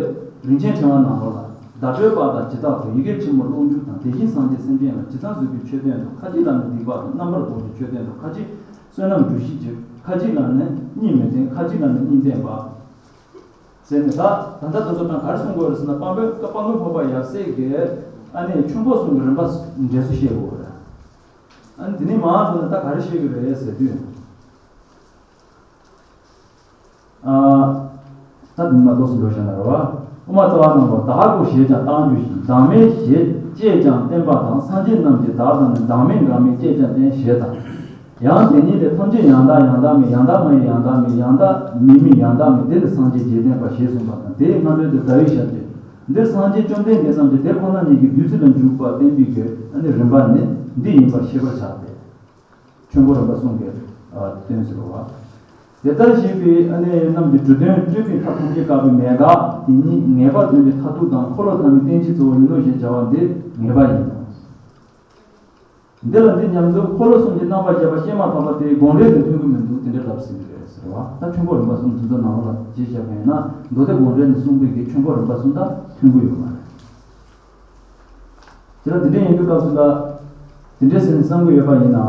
རིན་ཆེན་ཕྲེང་བ་ནང་ལོགས་ལ། བརྡ་སྤྲོད་པ་དང་ཇི་ལྟ་བུ། ཡི་གེ་ཆེན་མོ་ཀློག་འཇུག་དང་། དེ་བཞིན་སངས་རྒྱས་སེམས་ཅན་ལ། ཇི་ལྟར་བཟོད་པའི་ཆོས་སྟོན་ཏོ། ཁ་ཅིག་ལ་ནི་སྡིག་པ་དང་། རྣམ་པར་རྟོག་པའི་ཆོས་སྟོན་ཏོ། ཁ་ཅིག་བསོད་ནམས་འབྲུ་བཞི་ཅིག་ཁ་ཅིག་ལ་ནི་གཉིས་མི་བསྟེན། ཁ་ཅིག་ལ་ནི་གཉིས་བསྟེན་པ། ཟེར་ནས་ད་ད་ལྟ་དེ་ཚོ་དང་ག་རེ་གསུང་དགོས་རེད་ཟེར་ན། དཔལ་མགོན་དཔལ་མགོན་འཕགས་པ་ཡབ་སྲས་ཀྱིས་ཨ་ནི་ཆོས་འཁོར་གསུམ་གྱི་རིམ་པ་འགྲེལ་ཚུལ་བཤད་དགོས་རེད། ཨ་ནི་དེ་ནས་མར་འགྲོ་ནས་ད་ག་རེ་བཤད་ཀྱི་རེད་ཟེར་དུས། ཨ། ད་འདི་མ་གཏོགས་སུ་འགྲོ་བཞག་ན་རེད་བ། དབུ་མ་རྩ་བ་རྣམས་ལ། བདག་གོ་ཞེས་ཀྱང་བཏང་རྒྱུ་ཞིང་། བདག་མེད་ཞེས་བཅས་ཀྱང་བསྟན་པ་དང་། སངས་རྒྱས་རྣམས་ཀྱིས་བདག་དང་ནི། བདག་མེད་འགག་མེད་ཅེས་ཀྱང་བསྟན་ཞེས་དང་། ཡང་དེ་ཉིད་ལས། ཐམས་ཅད་ཡང་དག་ཡང་དག་མིན། ཡང་དག་མ་ཡིན་ཡང་དག་མིན། ཡང་དག་མིན་མིན་ཡང་དག་མིན། དེ་ནི་སངས་རྒྱས་རྗེས་བསྟན་པ། ཞེས་གསུངས་པ་དང་། དེའི་སྔ་འགྲོས་དེ་ཟླ་བའི་ཞབས་ཀྱིས། འདིར་སངས་རྒྱས་བཅོམ་ལྡན་འདས་རྣམས་ཀྱིས་དེ་ཁོ་ན་ཉིད་ཀྱི་བདུད་རྩི་ལ་འཇུག་པ་བསྟན་པའི་གི་ཨ་ནི་རིམ་པ་ནི་འདི་ཡིན་པར་ཤེས་པར་བྱ་སྟེ། ཆོས་འཁོར་རིམ་པ་གསུམ་གྱི་དོན་ཟེར་བ། དེ་ལྟར་བཤད་པའི་ཨ་ནི་རྣམས་ཀྱི་གྲུབ་དོན་སྤྲོས་པའི་མཐའ་ཐམས་ཅད་བཀག་པའི་མེད་དགག་དེ་ཉིད་ངེས་པར་སྟོན་པའི་མཐར་ཐུག་དང་། འཁོར་ལོ་ཐ་མའི་རྟེན་གྱི་གཙོ་བོ་ཡིན་ནོ་ཞེས་བྱ་བ་འདི་ངེས་པ་ཡིན་ནོ། འདི་ལ་འདི་སྙམ་དུ་འཁོར་ལོ་གསུམ་གྱི་རྣམ་པར་བཤད་པ་བཤད་མ་ཐག་པ་དེའི་དགོངས་འགྲེལ་དང་མཐུན་གྱི་མི་འདུག་དེ་འདྲ་ལབ་ཟིན་གྱི་རེད་ཟེར་བ། ད་ཆོས་འཁོར་རིམ་པ་གསུམ་དེ་ཚོ་ནང་ལ་རྗེས་བཞག་པ་ཡིན་ན། མདོ་སྡེ་དགོངས་འགྲེལ་ནས་གསུངས་པའི་གི་ཆོས་འཁོར་རིམ་པ་གསུམ་དང་མཐུན་གྱི་ཡོད་མ་རེད། དེ་ལ་དེ་འདྲ་ཡིན་དུས་སྐབས་སུ་ལ། དེ་འདྲ་ཟེར་ནས་བསམ་གྱི་ཡོད་པ་ཡིན་ན་རེད་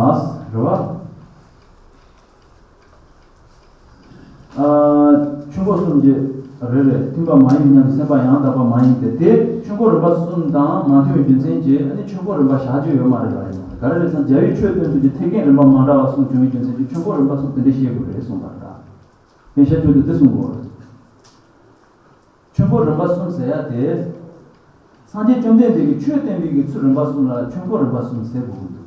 བ། ཨ། ཆོས་འཁོར་གསུམ་གྱི་རེ་རེ་མཐུན་པ་མ་ཡིན་སྙམ་དུ་སེམས་པ་ཡང་དག་པ་མ་ཡིན་ཏེ། དེ་ཆོས་འཁོར་རིམ་པ་གསུམ་དང་མ་མཐུན་པའི་རྒྱུ་མཚན་གྱིས་ཨ་ནི་ཆོས་འཁོར་རིམ་པ་བཞག་རྒྱུ་ཡོད་མ་རེད་ལ། ཡིན་ན་ག་རེ་རེད་ཟེར་ན། རྒྱལ་བའི་ཆོས་སྟོན་ཚུལ་གྱི་ཐེག་ཆེན་རིམ་པ་མ་འདྲ་བ་གསུམ་བྱུང་བའི་རྒྱུ་མཚན་གྱིས་ཆོས་འཁོར་རིམ་པ་གསུམ་དེ་འདྲ་བཤད་དགོས་རེད་གསུངས་པ་རེད། པཎ་ཞྭ་ཁྱོད་ཚོས་འདི་གསུང་དགོས། ཆོས་འཁོར་རིམ་པ་གསུམ་ཟེར་ཡ་དེ། སངས་རྒྱས་བཅོམ་ལྡན་འདས་ཀྱིས་ཆོས་བསྟན་པའི་གི་ཚུལ་རིམ་པ་གསུམ་ལ་ཆོས་འཁོར་རིམ་པ་གསུམ་ཟེར་དགོས་ཀྱི་འདུག་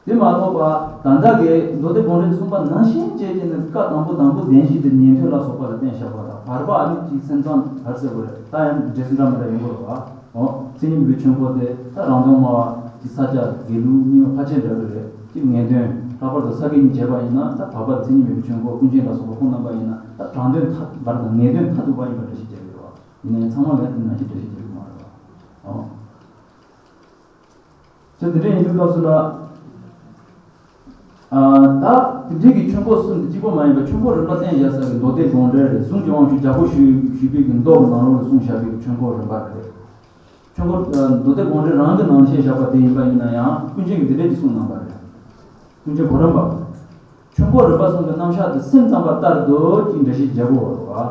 དེ་མ་གཏོགས་པ་ད་ལྟ་གི་མདོ་སྡེ་དགོངས་འགྲེལ་གསུངས་པ་ནང་བཞིན་བྱས་ཀྱི་ནི། བཀའ་དང་པོ་དང་པོ་བདེན་བཞི་དེ་ཉན་ཐོས་ལ་སོགས་པ་ལ་བསྟན་བཞག་པ་དང་། བར་པ་ཨ་ནི་གཅིག་སེམས་ཙམ་བར་ཟེར་དགོས་རེད། ད་ཡང་འགྲེལ་ཚུལ་འདྲ་མི་འདྲ་ཡོང་གི་རེད་བ། འོ། མཚན་ཉིད་མེད་པའི་ཆོས་འཁོར་དེ་ད་རང་དོན་སྨྲ་བ་གི་ས་སྐྱ་དགེ་ལུགས་གཉིས་ཕལ་ཆེར་འདྲ་གི་རེད། གཅིག་ངེས་དོན། ལྷག་པར་དུ་ས་དགེ་གཉིས་བྱས་པ་ཡིན་ན། ད་བར་པ་མཚན་ཉིད་མེད་པའི་ཆོས་འཁོར་ཀུན་མཁྱེན་ལ་སོགས་པ་ཁོང་རྣམ་པ་ཡིན་ན། ད་དྲང་དོན་མཐའ་བར་དང་ངེས་དོན་མཐར་ཐུག་པ་ཡིན་པ་འགྲེལ་བཤད་བྱས་ཡོད་རེད་བ། ཡིན་ནའི་ཚང་མ་ལ་དེ་ནང་བཞིན་འགྲེལ་བཤད་བྱེད་ཀྱི་མ་རེད་བ། ཨོ། ཅེས་དེ་འདྲ་ཡིན་དུས་སྐབས་སུ་ལ། ཨ། ད་དེ་འདྲའི་གི་ཆོས་འཁོར་གསུམ་དེ་གཅིག་པོ་མ་ཡིན་པར་ཆོས་འཁོར་རིམ་པ་བསྟན་བཞག་ས་གི་མདོ་སྡེ་དགོངས་འགྲེལ་རེད། གཟུངས་ཀྱི་དབང་ཕྱུག་རྒྱལ་པོ་ཞི་བའི་གི་མདོ་གི་ནང་ལོགས་ལ་གསུངས་བཞག་པའི་གི་ཆོས་འཁོར་རིམ་པ་རེད། ཆོས་འཁོར། ཨ། མདོ་སྡེ་དགོངས་འགྲེལ་རང་གི་ནང་ནས་བཤད་བཞག་པ་དེ་ཡིན་པ་ཡིན་ན་ཡང་ཀུན་མཁྱེན་གྱིས་འདི་འདྲ་ཅིག་གསུངས་གནང་བ་རེད། ཀུན་མཁྱེན་གོ་རམས་པ། ཆོས་འཁོར་རིམ་པ་གསུམ་གྱི་རྣམ་གཞག་དེ་སེམས་ཙམ་པ་ལྟར་དུ་ཅིག་འགྲེལ་བཤད་རྒྱག་དགོས་པ་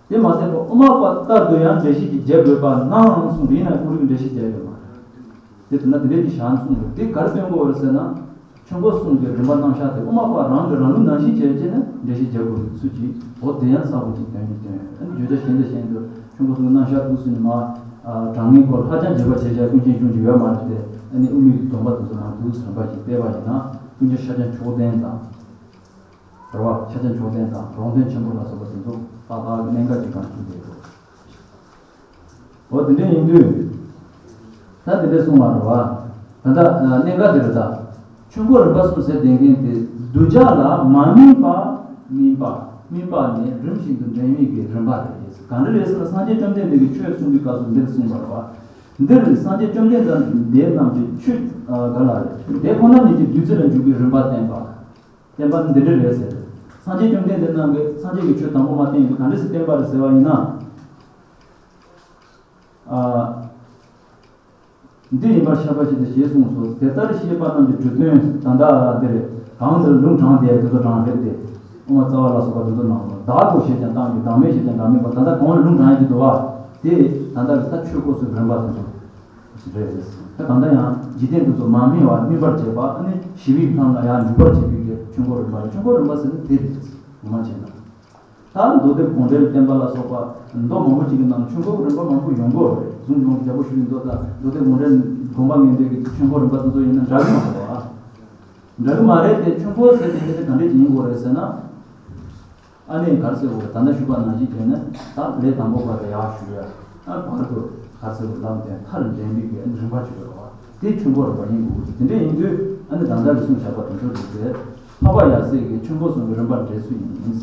རེད་བ། དེ་མ་ཟད་ཁོ་དབུ་མ་པ་ལྟར་དུ་ཡང་འགྲེལ་བཤད་ཅིག་རྒྱག་དགོས་པ་སྣང་གསུངས་ཏེ། ཡིན་ན་ཁོང་རང་གིས་འགྲེལ་བཤད་རྒྱག་ཡོད་མ་རེད། དེ་ལྟར་ན་དེ་འདྲ་ཅིག་བཞག་གསུངས་རེད། དེ་ག་རེ་སྟོན་དགོས་པ་རེད་ཟེར་ན། ཆོས་འཁོར་གསུམ་གྱི་རིམ་པ་རྣམ་གཞག་དེ་དབུ་མ་པ་རང་གིས་རང་ལུགས་ནང་བཞིན་བྱས་བྱས་ནས་འགྲེལ་བཤད་རྒྱག་དགོས་པའི་ཚུལ་གྱིས། འོ་དེ་ཡང་གསལ་པོ་ཅིག་སྟོན་གྱི་སྟོན། ཨ་ནི་བརྗོད་བྱ་གཞན་དང་གཞན་དུ་ཆོས་འཁོར་གསུམ་གྱི་རྣམ་གཞག་འདུག་ཟེར་ནས་མ། ཨ། དྲང་ངེས་སྐོར་ཧ་ཅང་རྒྱས་པ་བྱས་བྱས་ཀུན་མཁྱེན་གསུངས་ཀྱི་ཡོད་མ་རེད་དེ། ཨ་ནི་དབུ་མའི་གི་སྡོམ་པ་དེ་ཚོ་མར་འདུག་ཟེར་རིམ་པ་ཞིག་སྤེལ་བ་ཡིན་ན། ཀུན་མཁྱེན་ཤཱཀྱ་མཆོག་ལྡན་དང་། རེད་བ། ཤཱཀྱ་མཆོག་ལྡན་དང་རོང་སྟོན་ཆེན་པོ་ལ་སོགས་པ་དེ་ཚོ་ཏག་ཏག་གི་གནད་འགག་ཅིག་གང་བྱུང་བསྡད་འགྲོ། འོ་དེ་འདྲ་ཡིན་དུས། ད་དེ་འདྲ་གསུངས་པ་རེད་བ། ད་ལྟ་གནད་འགག་དེ་རེད་ད། ཆོས་འཁོར་རིམ་པ་གསུམ་ཟེར་བསྡད་མཁན་དེ་གདུལ་བྱ་ལ་མ་སྨིན་པ་སྨིན་པ། སྨིན་པ་ནས་རིམ་བཞིན་དུ་འདྲེན་པའི་གི་རིམ་པ་རེད། གང་འདྲ་རེད་ཟེར་ན། སངས་རྒྱས་བཅོམ་ལྡན་འདས་ཀྱིས་ཆོས་གསུངས་དུས་སྐབས་སུ་འདིར་གསུངས་པ་རེད་བ། འདིར་སངས་རྒྱས་བཅོམ་ལྡན་འདས་རྣམས་ཀྱིས་ཆོས། ཨ། ག་ལ་རེད། དེ་ཁོ་ན་ཉིད་ཀྱི་བདུད་རྩི་ལ་འཇུག་པའི་རིམ་པ་བསྟན་པ། བསྟན་པ་འདི་འདྲ་རེད་ཟེར། སངས་རྒྱས་བཅོམ་ལྡན་འདས་རྣམས་ཀྱིས་སངས་རྒྱས་ཀྱི་ཆོས་དང་པོ་མ་བསྟན་ཡོད་དུས་ག་འདྲ་སེ་བསྟན་པ་རེད་ཟེར་བ་ཡིན་ན། ཨ། འདི་ཡིན་པར་ཤེས་པ་ཞིག་སྟེ་ཞེས་གསུངས་སོ། དེ་ལྟར་ཤེས་པ་རྣམས་ཀྱི་གྲོལ་དོན་ད་ལྟ་འདིར་གང་འདིར་ལུང་དྲངས་ཏེ་དེ་ཚོ་དྲངས་རེད་དེ། དབུ་མ་རྩ་བ་ལ་སོགས་པ་དེ་ཚོ་ནང་ལ་བདག་གོ་ཞེས་ཀྱང་བཏང་གི། བདག་མེད་ཞེས་ཀྱང་བདག་མེད་པ། ད་ལྟ་གོང་ལ་ལུང་དྲངས་ཡོད་ཀྱི་འདུག་བ། དེ་ད་ལྟ་གི་ད་ཆོས་འཁོར་སོགས་རིམ་པ་དེ་ཚོ་རེད། ད་ད་ལྟ་ཡང་འཇིག་རྟེན་དེ་ཚོ་མ་སྨིན་བར་སྨིན་པར་བྱེད་པ། ཨ་ནི་ཞི་བའི་ལམ་ལ་ཡང་འཇུག་པར་བྱེད་པའི་གི་ཆོས་འཁོར་རིམ་པ་རེད། ཆོས་འཁོར་རིམ་པ་ཟེར་ན་དེ་རེད། ངོ་མ་བྱས་ན། ད་མདོ་སྡེ་དགོངས་འགྲེལ་བསྟན་པ་ལ་སོགས་པ་མདོ་མང་པོ་ཅིག་གི་ནང་ཆོས་འཁོར་རིམ་པ་མང་པོ་ཡོང་གི་ཡོད་རེད། གསུང་ཆུང་རྒྱལ་པོ་ཞུ་བའི་མདོ་དང་མདོ་སྡེ་དགོངས་འགྲེལ་དགོངས་པ་ངེས་འདོད་ཀྱི་ཆོས་འཁོར་རིམ་པ་དེ་ཚོ་ཡིན་ན་འདྲ་གི་མ་རེད་བ། འདྲ་གི་མ་རེད་དེ། ཆོས་འཁོར་ཟེར་དེ་ནི་དེ་ག་འདྲས་ཅིག་ཡིན་དགོས་རེད་ཟེར་ན། ཨ་ནི་ག་རེ་ཟེར་དགོས་རེད། ད་ལྟ་ཞུས་པ་ནང་བཞིན་བྱས་ན་ད་ལས་དང་པོ་བར་དུ་ཡག་ཞུ་ཡ། ཨ་བར་དུ་ག་རེ་ཟེར་དགོས་རེད། ལམ་དེ་མཐར་འདྲེན་པའི་གི་རིམ་པ་ཅིག་ཡོད་རེད་བ། དེ་ཆོས་འཁོར་རིམ་པ་ཡིན་དགོས་ཀྱི་རེད། དེ་འདྲས་ཡིན་དུས་ཨ་ནི་ད་ལྟ་གི་གསུངས་བཞག་པ་དེ་ཚོ་རེད་དེ། འཕགས་པ་ཡབ་སྲས་ཀྱི་ཆོས་འཁོར་གསུམ་གྱི་རིམ་པ་འགྲེལ་ཚུལ་ཡིན།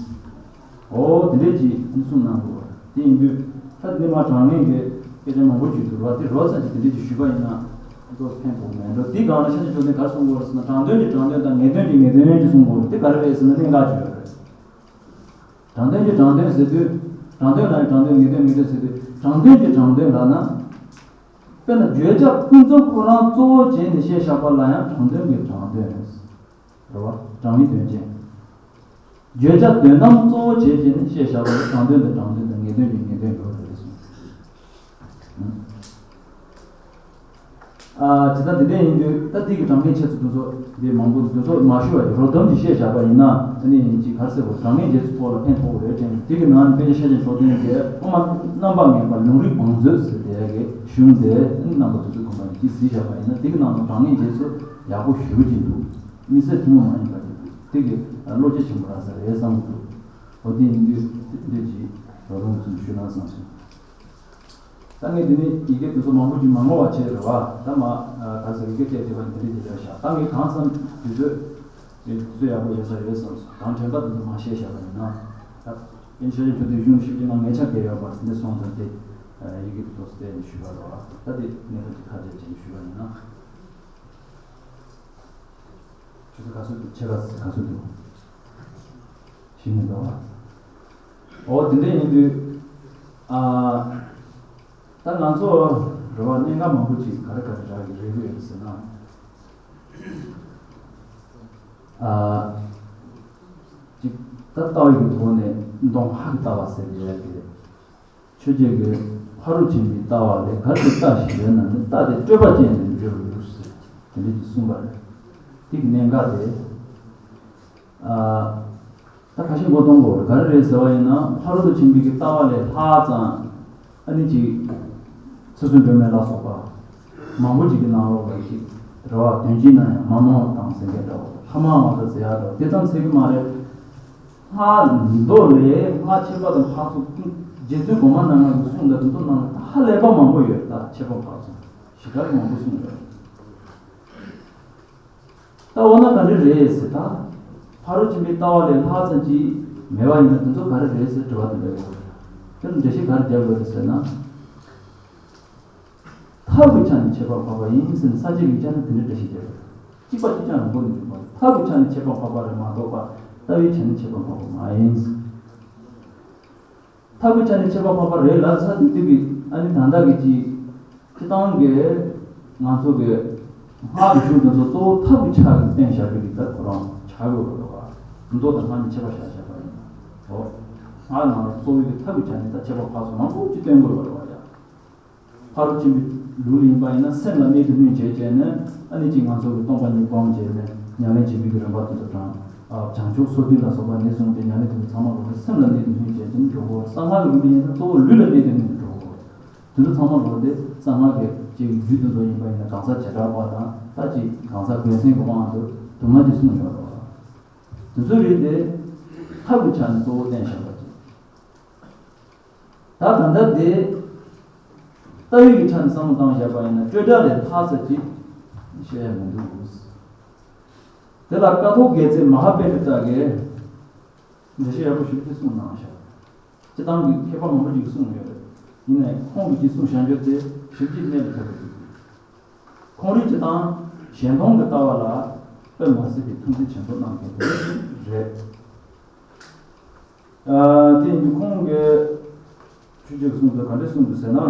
འོ་དེ་འདྲས་ཀྱི་གསུང་གནང་དགོས་པ་དེ་ཡིན་དུས། ད་དེ་ནས་མར་དྲང་ངེས་ཀྱི་སྐད་ཆ་མང་པོ་ཞིག་འདུག་བ། དེ་རོ་ཙམ་གྱིས་དེ་འདྲས་ཀྱི་ཞུས་པ་ཡིན་ན་ཏོག་ཕན་ཐོགས་མེད་འགྲོ། དེའི་སྒང་ལ་ཤཱཀྱ་མཆོག་ལྡན་ག་རེ་གསུང་གི་ཡོད་རེད་ཟེར་ན། དྲང་དོན་གྱི་དྲང་དོན་དང་ངེས་དོན་གྱི་ངེས་དོན་གྱི་གསུང་གི་ཡོད་རེད། དེ་ག་རེ་རེད་ཟེར་ན་གནད་འགག་ཅིག་ཡོད་རེད། དྲང་དོན་གྱི་དྲང་དོན་ཟེར་དུས། དྲང་དོན་ལ་ཡང་དྲང་དོན། ངེས་དོན་ངེས་དོན་ཟེར་དུས། དྲང་དོན་གྱི་དྲང་དོན་ལབ་ན། དཔེར་ན་བརྗོད་བྱ་ཀུན་རྫོབ་ཁོ་རང་གཙོ་བོ་བྱས་ནས་བཤད་བཞག་པ་ལ་ཡང་དྲང་དོན་གྱི་དྲང་དོན་རེད། རེད་བ། དྲང་བའི་དོན་ཅན། བརྗོད་བྱ་དོན་དམ་གཙོ་བོ་བྱས་བྱས་ནས་བཤད་བཞག་པ་ལ་དྲང་དོན་དང་དྲང་དོན་དང་ངེས་དོན་གྱི་ངེས་དོན་ཡོད་རེད་གསུངས། ཨ་ཇི་ལྟར་འདི་འདྲ་ཡིན་དུས་ད་འདི་གི་དྲང་ངེས་འབྱེད་ཚུལ་དེ་ཚོ་འདི་མང་པོ་འདི་ཚོ་མ་ཞུ་བ་ཡི་རོ་སྡོམ་གྱིས་བཤད་བཞག་པ་ཡིན་ན། ཨ་ནི་ཅིག་ག་རེ་ཟེར་དགོས། དྲང་ངེས་འབྱེད་ཚུལ་ཐོག་ལ་ཕན་ཐོགས་རེད་དྲན། འདི་གི་ནང་ནས་དཔེ་ཆ་ཤཱཀྱ་མཆོག་ལྡན་གྱི་དབུ་མ་རྣམ་པ་ངེས་པ་ལུང་རིགས་བང་མཛོད་ཟེར་དེ་གི་གཞུང་དེ་རྣམ་པ་དེ་ཚོ་གོང་མ་ནས་ཅིག་གཟིགས་བཞག་པ་ཡིན་ན། འདི་གི་ནང་ལ་དྲང་ངེས་འབྱེད་ཚུལ་ཡག་པོ་ཞེ་པོ་ཅིག་འདུག་དམིགས་བསལ་ཐུན་མོང་མ་ཡིན་པ་ཅིག་འདུག་དེ་གི་བློ་སྐྱེད་ཆེན་པོ་རག་ས་རེད་བསམ་གྱི་འདུག་འོ་དེ་ཡིན་དུས་འདི་ཅིག་རོ་སྡོམ་ཚུལ་ཞུ་ན་བསམ་སོང་། ད་ངས་འདི་ནས་ཡི་གེ་དེ་ཚོ་མང་པོ་ཅིག་མ་ངོ་བ་བྱས་རེད་བ། ད་མ་ག་ཚོད་ཡི་གེ་བལྟས་བསྡད་པ་འདི་འདྲ་ཅིག་རེད་ཤག་ད་ངས་གང་བསམ་དུས་ཚོད་དུས་ཚོད་ཡག་པོ་ཡོད་ས་ཡོད་བསམ་སོང་། གང་དྲན་པ་དེ་ཚོ་མ་བཤད་བཞག་པ་ཡིན་ན། ད་ཨིན་ཤ་ཡ་ཁྱོད་དུས་གཞུང་ཞིག་གི་ནང་ངེད་ཆ་གས་ཡོད་པ་འདི་སོང་ཙང་དེ་ཡི་གེ་དེ་ཚོ་བལྟས་ནས་ཞུས་པ་རེད་བ། ད་དེ་གནས་ཚུལ་དེ་ཁ་གྲལ་བྱས་ནས་ཞུས་པ་ཡིན་ན། ཆུ་ཚོད་ག་ཚོད་འདུག་ཕྱེད་ཀ་ཙམ་ག་ཚོད་འདུག་ཤེས་མི་འདུག་ཨ། འོ་དེ་འདྲ་ཡིན་དུས། ཨ། ད་ང་ཚོ་རེ་བ་གནད་འགག་མང་པོ་ཅིག་ག་རེ་ག་རེ་རག་གི་རེད་གི་ཡོད་ཟེར་ན། ཨ། ཅིག་ད་ལྟ་བའི་གི་ཐོག་ནས་མདོ་མཁའ་གི་ལྟ་བ་ཟེར་གི་ཡོད་གི། ཆོས་རྗེ་གིས་ཕ་རོལ་ཕྱིན་པའི་ལྟ་བ་ལས་གལ་ཏེ་ལྟ་ཞིག་ཡོད་ན་ནི་ལྟ་དེ་སྤྲོས་པ་ཅན་དུ་འགྱུར་རོ་ཟེར་དེ་འདྲ་ཅིག་གསུངས་པ་རེད། དེ་གི་གནད་འགག་དེ། ཨ། ད་ཁ་ཤས་མགོ་གཏོང་དགོས་ག་རེ་རེད་ཟེར་བ་ཡིན་ན། ཕ་རོལ་ཏུ་ཕྱིན་པའི་གི་ལྟ་བ་ལས་ལྷག་ཙམ་ཨ་ནི་ཅིག་ཚུལ་གསུམ་སྒྲོན་མེ་ལ་སོགས་པ་མང་པོ་ཅིག་གི་ནང་ལོགས་ལ་ཅིག་རེ་བ་དོན་སྤྱིའི་ནང་ཡང་མ་མང་བ་དང་ཟེར་མཁན་འདྲ་བོ། ལྷག་མ་མ་གཏོགས་ཟེར་ཡག་འདྲ་བོ་དེ་ཙམ་ཟེར་གི་མ་རེད། སྔགས་མདོ་ལས་སྔགས་ཁྱད་པར་དུ་འཕགས་ཚོམས། རྗེ་བཙུན་གོང་མ་རྣམ་ལྔ་གིས་གསུངས་དང་དེ་ཚོ་ནང་ལ་ད་ཧ་ལས་པ་མང་པོ་ཡོད། ད་ཁྱད་པར་འཕགས་ཚོམས་ཞེ་དྲག་མང་པོ་གསུངས་ཡོད། ད་འོ་ན་ག་འདྲ་རེད་ཟེར། ད་ཕ་རོལ་ཕྱིན་པའི་ལྟ་བ་ལས་ལྷག་ཙམ་ཅིག་མེད་པ་ཡིན་ན་དེ་ཚོ་ག་རེ་རེད་ཟེར་དྲི་བ་དེ་འདྲ་ཡོད་རེད། དེར་འགྲེལ་བཤད་ག་རེ་རྒྱག་དགོས་རེད་ཟེར་ན། ཐབས་ཀྱི་ཆ་ནས་ཁྱད་པར་འཕགས་པ་ཡིན་ཟེར་ན། ས་བཅད་ཀྱི་ཆ་ནས་དེ་འདྲའི་འགྲེལ་བཤད་རྒྱག་གི་རེད། གཅིག་པ་གཅིག་རྐྱང་རང་མགོ་ནས་འཇུག་པ། ཐབས་ཀྱི་ཆ་ནས་ཁྱད་པར་འཕགས་པ་རེད་མ་གཏོགས་པ་ལྟ་བའི་ཆ་ནས་ཁྱད་པར་འཕགས་པ་མ་ཡིན། ཐབས་ཀྱི་ཆ་ནས་ཁྱད་པར་འཕགས་པ་རེད་ལབ་ཚར་དུས་དེ་གི་ཨ་ནི་ད་ལྟ་གི་ཅིག་སྤྱིར་བཏང་གི་ང་ཚོ་གི་སྔགས་ཀྱི་གཞུང་དེ་ཚོ་གཙོ་བོ་ཐབས་ཀྱི་ཆ་གི་བསྟན་བཞག་པའི་གི་ད་ཁོ་རང་ཆགས་ཡོད་པ་རེད་བ། མདོ་དང་སྔགས་ནི་ཁྱད་པར་བཞག་བཞག་པ་ཡིན། འོ། སྔགས་ནང་ལ་གཙོ་བོའི་གི་ཐབས་ཀྱི་ཆ་ནས་ད་ཁྱད་པར་འཕགས་ཚུལ་མང་པོ་ཅིག་སྟོན་དགོས་པ་རེད་བ་ཡ། ཕ་རོལ་ཕྱིན་པའི་ལུགས་ལ་ཡིན་པ་ཡིན་ན་སེམས་ལ་གནད་དུ་བསྣུན་བྱས་བྱས་ནས་ཨ་ནི་ཅིག་ང་ཚོ་གི་སྟོང་པ་ཉིད་སྒོམ་བྱས་ནས་ཉམས་ལེན་བྱེད་པའི་གི་རིམ་པ་དེ་ཚོ་དང་། ཨ། བྱང་ཆུབ་སོ་བདུན་ལ་སོགས་པ་ནས་བཟུང་སྟེ་ཉམས་ལེན་དེ་ཚོ་ཚང་མ་གོ་ནས་སེམས་ལ་གནད་དུ་བསྣུན་བྱས་ནས་འགྲོ་དགོས། གསང་སྔགས་ཀྱི་ལུགས་ལ་ཡིན་ན་གཙོ་བོ་ལུས་ལ་གནད་དུ་བསྣུན་ནས་འགྲོ་དགོས། དེ་ཚོ་ཚང་མ་གོ་སྟེ་གསང་སྔགས་ཀྱི་ཅིག་རྒྱུད་དེ་ཚོ་ཡིན་པ་ཡིན་ན་གང་ཟག་བྱེ་བྲག་པ་དང་ད་ཅིག་གང་ཟག་རྒྱལ་མཚན་གྱི་དབང་དུ་དུ་མ་ཅིག་གསུངས་ཡོད་རེད་བ། དེ་ཚོ་རེད་དེ། ཐབས་ཀྱི་ཆ་ནས་གཙོ་བོ་བསྟན་བཞག་པ་ཅིག་ད་ད་ལྟ་དེ། ལྟ་བའི་གི་ཆ་ནས་བསམ་བློ་བཏང་བཞག་པ་ཡིན་ན་སྤྲོས་བྲལ་ལས་ལྷག་ཙམ་ཅིག་བཤད་ཡ་མི་འདུག་དེ་ལ་ཀཿཐོག་དགེ་རྩེ་མ་ཧཱ་པཎྜི་ཏ་གིས་འགྲེལ་བཤད་ཡག་པོ་ཞེ་པོ་ཅིག་གསུངས་གནང་བཞག་སྤྱིར་བཏང་གི་མཁས་པ་མང་པོ་ཅིག་གིས་གསུངས་ཡོད་རེད། ཡིན་ནའི་ཁོང་གིས་ཅིག་གསུངས་བཞག་རྒྱུ་དེ་ཞེ་པོ་ཅིག་གནད་ལ་ཁེལ་བ་འདུག་ཁོང་རང་སྤྱིར་བཏང་གཞན་སྟོང་གི་ལྟ་བ་ལ་དཔེ་མ་སྲིད་པའི་ཐུགས་འཛིན་ཆེན་པོ་གནང་མཁན་དེ་རེད། ཨ། དེ་ཡིན་དུས་ཁོང་གིས་ཆོས་རྗེ་གི་གསུང་དུ་ག་འདྲས་གསུངས་འདུག་ཟེར་ན།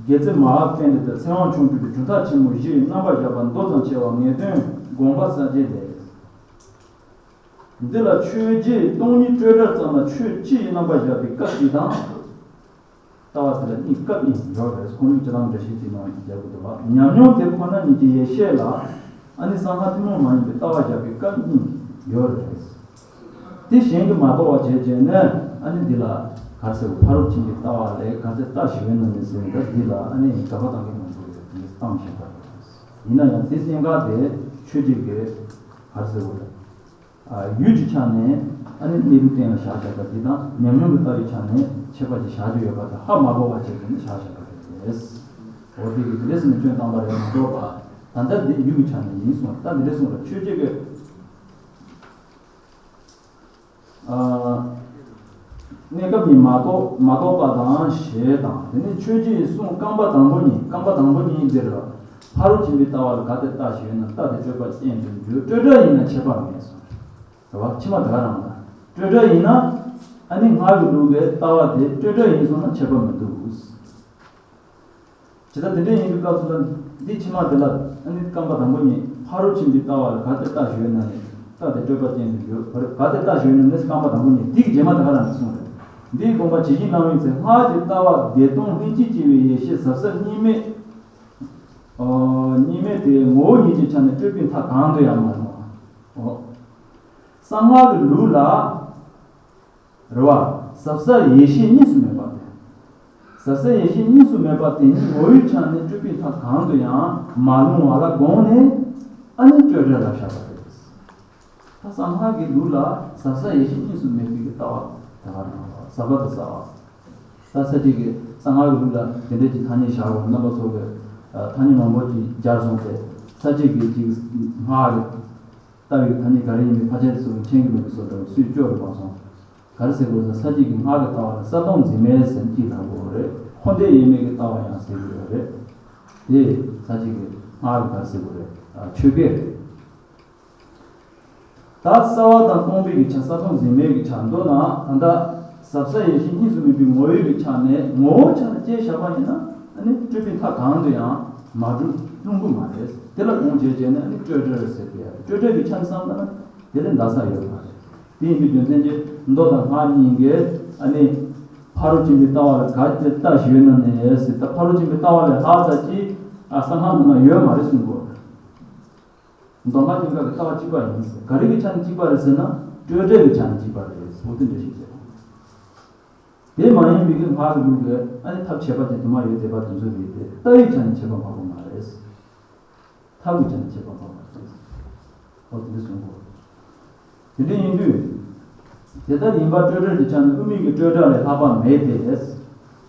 རྒྱལ་རྩེ་མ་ཧཱ་པཎྜི་ཏ་ཚེ་དབང་ཆོས་འཕེལ་གྱི་གྲུབ་མཐའ་ཆེན་མོ་བཞི་ཡི་རྣམ་པར་བཞག་པ་མདོ་ཙམ་ཕྱེ་བ་ངེས་དོན་དགོངས་པ་གསལ་བྱེད་ལས། འདི་ལ་ཆོས་རྗེ་སྟོང་ཉིད་སྤྲོས་བྲལ་ཙམ་ལ་ཆོས་སྤྱི་ཡི་རྣམ་པར་བཞག་པའི་སྐབས་གཅིག་དང་། ལྟ་བ་དེ་ལ་གཉིས་སྐབས་གཉིས་ཡོད་རེད། ཁོང་ཚོས་སྤྱི་བཏང་འགྲེལ་བཤད་ཅིག་ནང་མཇལ་དགོས་འདུག་བ། ཉམས་མྱོང་དེ་ཁོ་ན་ཉིད་ཀྱི་ཡེ་ཤེས་ལ་ཨ་ནི་གསང་སྔགས་ཐུན་མོང་མ་ཡིན་པའི་ལྟ་བ་བཞག་པའི་སྐབས་གཉིས་ཡོད་རེད། དེ་གཞན་གྱིས་མ་རྟོགས་པ་བྱས་བྱས་ནས་ཨ་ནི་འདི་ལ་ག་རེ་ཟེར་དགོས། ཕ་རོལ་ཕྱིན་པའི་ལྟ་བ་ལས་ག་ཚད་ལྟ་ཞིག་ཡོད་ན་ནི་ཟེར་ད་འདི་ལ་ཨ་ནི་དགག་པ་གཏང་མཁན་མང་པོ་ཡོད། དེ་བཏང་བཞིན་པ་རེད། ཡིན་ན་ཡང་དེ་གནད་འགག་དེ་ཆོས་རྗེ་གིས་ག་རེ་ཟེར་དགོས་རེད། ཡུལ་གྱི་ཆ་ནས་ཨ་ནི་གནས་ལུགས་གཏན་ལ་བཞག་བཞག་པ་འདི་དང་ཉམས་མྱོང་གི་ལྟ་བའི་ཆ་ནས་ཁྱད་པར་ཅིག་བཞག་རྒྱུ་ཡོད་པ་དེ་ཧ་མ་གོ་བ་བྱས་ནས་བཞག་བཞག་པ་རེད། འོ་དེ་གི་དེ་འདྲས་སེ་ནས་སྐྱོན་བཏང་པ་རེད་མ་གཏོགས་པ། ད་ལྟ་འདི་ཡུལ་གྱི་ཆ་ནས་ཡིན་གསུངས། ད་འདི་འདྲས་གསུངས་པ་ཆོས་རྗེ་གི་ཨ་གནས་སྐབས་ཀྱི་མ་རྟོགས་མ་རྟོགས་པ་དང་ཞེས་དང་། དེ་ནས་ཆོས་རྗེའི་གསུང་རྐང་པ་དང་པོ་གཉིས། རྐང་པ་དང་པོ་གཉིས་འདིར་ཕ་རོལ་ཕྱིན་པའི་ལྟ་བ་ལ་ག་དེ་ལྟ་ཞིག་ཡོད་ན་ལྟ་དེ་སྤྲོས་པ་ཅན་དུ་འགྱུར། སྤྲོས་བྲལ་ཡིན་ན་ཁྱད་པར་མེད་གསུངས། རེད་བ། ཕྱི་མ་དེ་ག་རང་ལ་སྤྲོས་བྲལ་ཡིན་ན་ཨ་ནི་སྔགས་ཀྱི་ལུགས་ཀྱི་ལྟ་བ་དེ་སྤྲོས་བྲལ་ཡིན་གསུངས་ན་ཁྱད་པར་མི་འདུག། ཇི་ལྟར་དེ་འདྲ་ཡིན་པའི་སྐབས་སུ་ལ་འདི་ཕྱི་མ་དེ་ལ་ཨ་ནི་རྐང་པ་དང་པོ་ཉིད་ཕ་རོལ་ཕྱིན་པའི་ལྟ་བ་ལ་ག་དེ་ལྟ་ཞིག་ཡོད་ན་ནི་ལྟ་དེ་སྤྲོས་པ་ཅན་དུ་འགྱུར། ག་དེ་ལྟ་ཞིག་ཡོད་ན་ནི་རྐང་པ་དང་པོ་ཉིད་འདི་གི་རྗེས་མ་དེ་ག་རང་གསུངས་རེད། འདིའི་དགོངས་པ་ཇི་བཞིན་སྣང་བའི་ཚེ་སྔགས་ཀྱི་ལྟ་བ་བདེ་སྟོང་ལྷན་ཅིག་སྐྱེས་པའི་ཡེ་ཤེས་ཟབ་གསལ་གཉིས་མེད། ཨོ། གཉིས་མེད་དེ་ངོ་བོ་ཉིད་ཀྱི་ཆ་ནས་སྤྲོས་པའི་མཐའ་གང་དུ་ཡང་མ་ལྷུང་བ། ཨོ། གསང་སྔགས་ཀྱི་ལུགས་ལ། རེད་བ། ཟབ་གསལ་ཡེ་ཤེས་གཉིས་སུ་མེད་པ་དེ། ཟབ་གསལ་ཡེ་ཤེས་གཉིས་སུ་མེད་པ་དེ་ཉིད་ངོ་བོའི་ཆ་ནས་སྤྲོས་པའི་མཐའ་གང་དུ་ཡང་མ་ལྷུང་བ་ལ་དགོངས་ནས་ཨ་ནི་སྤྲོས་བྲལ་ལ་བཞག་པ་རེད། ད་གསང་སྔགས་ཀྱི་ལུགས་ལ་ཟབ་གསལ་ཡེ་ཤེས་གཉིས་སུ་མེད་པའི་ལྟ་བ་དེ་ག་རང་ཟབ་པ་དང་གསལ་བ། ད་ས་ཅིག་གིས་གསང་སྔགས་ཀྱི་ལུགས་ལ་དེ་འདྲའི་ཅིག་ཐ་སྙད་བཞག་པ་རྣམ་པ་ཚོ་གིས་ཐ་སྙད་མང་པོ་ཅིག་སྦྱར་སོང་སྟེ། ས་ཅིག་གིས་ཅིག་སྔགས་ཀྱི་ལྟ་བའི་ཐ་སྙད་ག་རེ་ཡིན་མིན་ཕལ་ཆེར་སུ་མཁྱེན་གྱི་མེད་པའི་བཟོ་འདྲ་བོ་སུས་སྐྱོར་རུ་མ་སོང་། ག་རེ་ཟེར་དགོས་ཟེར་ན་ས་ཅིག་གིས་སྔགས་ཀྱི་ལྟ་བ་ལ་གསལ་སྟོང་འཛིན་མེད་ཟེར་གྱི་ལབ་དགོས་རེད། འཁོར་འདས་དབྱེར་མེད་ཀྱི་ལྟ་བ་ཡང་ཟེར་གྱི་ཡོད་རེད། དེ་ས་ཅིག་གིས་སྔགས་ཀྱི་ག་རེ་ཟེར་དགོས་རེད། ཆོས་སྐད་རེད། ད་གསལ་བ་དང་སྟོང་པའི་གི་ཆ་གསལ་སྟོང་འཛིན་མེད་ཀྱི་ཆ་མདོར་ན་ད་ལྟ་ཟབ་གསལ་ཡེ་ཤེས་གཉིས་སུ་མེད་པའི་ངོ་བོའི་གི་ཆ་ནས་ངོ་བོ་ཆ་ནས་དཔྱད་བཞག་པ་ཡིན་ན་ཨ་ནི་སྤྲོས་པའི་མཐའ་གང་དུ་ཡང་མ་གྲུབ་ལྷུང་གི་མ་རེད། དེ་ལ་དགོངས་བྱས་བྱས་ནས་ཨ་ནི་སྤྲོས་བྲལ་ཟེར་གི་ཡ་རེད། སྤྲོས་བྲལ་གྱི་ཆ་ནས་བསམ་ན་དེ་ལས་འདའ་ས་ཡོད་མ་རེད། དེ་ཡིན་པའི་རྒྱུ་མཚན་གྱིས་མདོ་དང་སྔགས་གཉིས་ཀྱི་ཨ་ནི་ཕ་རོལ་ཕྱིན་པའི་ལྟ་བ་ལ་ག་དེ་ལྟ་ཞིག་ཡོད་ན་ནི་ཟེར། ད་ཕ་རོལ་ཕྱིན་པའི་ལྟ་བ་ལས་ལྷག་ཙམ་ཅིག་ཨ་གསང་སྔགས་ནང་ན་ཡོད་མ་རེད་གསུང་གོ། མདོ་སྔགས་གཉིས་ཀ་གི་ལྟ་བ་གཅིག་པ་ཡིན་ཟེར། ག་རེ་གི་ཆ་ནས་གཅིག་པ་རེད་ཟེར་ན་སྤྲོས་བྲལ་གྱི་ཆ་ནས་གཅིག་པ་རེད་ཟེར། འོ་དེ་འདྲ་ཞིག་བྱས། དེ་མ་ཡིན་པའི་གི་སྔགས་ཀྱི་ལུགས་ཀྱི་ཨ་ནི་ཐབས་ཁྱད་པར་ཅན་དུ་མ་ཡོད་བསྡད་པ་དེ་ཚོ་རེད་དེ། ལྟ་བའི་ཆ་ནས་ཁྱད་པར་འཕགས་པོ་མ་རེད། ཐབས་ཀྱི་ཆ་ནས་ཁྱད་པར་འཕགས་པ་རེད། འོ་དེ་འདྲ་གསུངས་གོ། དེ་འདྲ་ཡིན་དུས། དེ་ལྟར་ཡིན་པ་སྤྲོས་བྲལ་གྱི་ཆ་ནས་དབུ་མའི་གི་སྤྲོས་བྲལ་ལས་ལྷག་པ་མེད་དེ།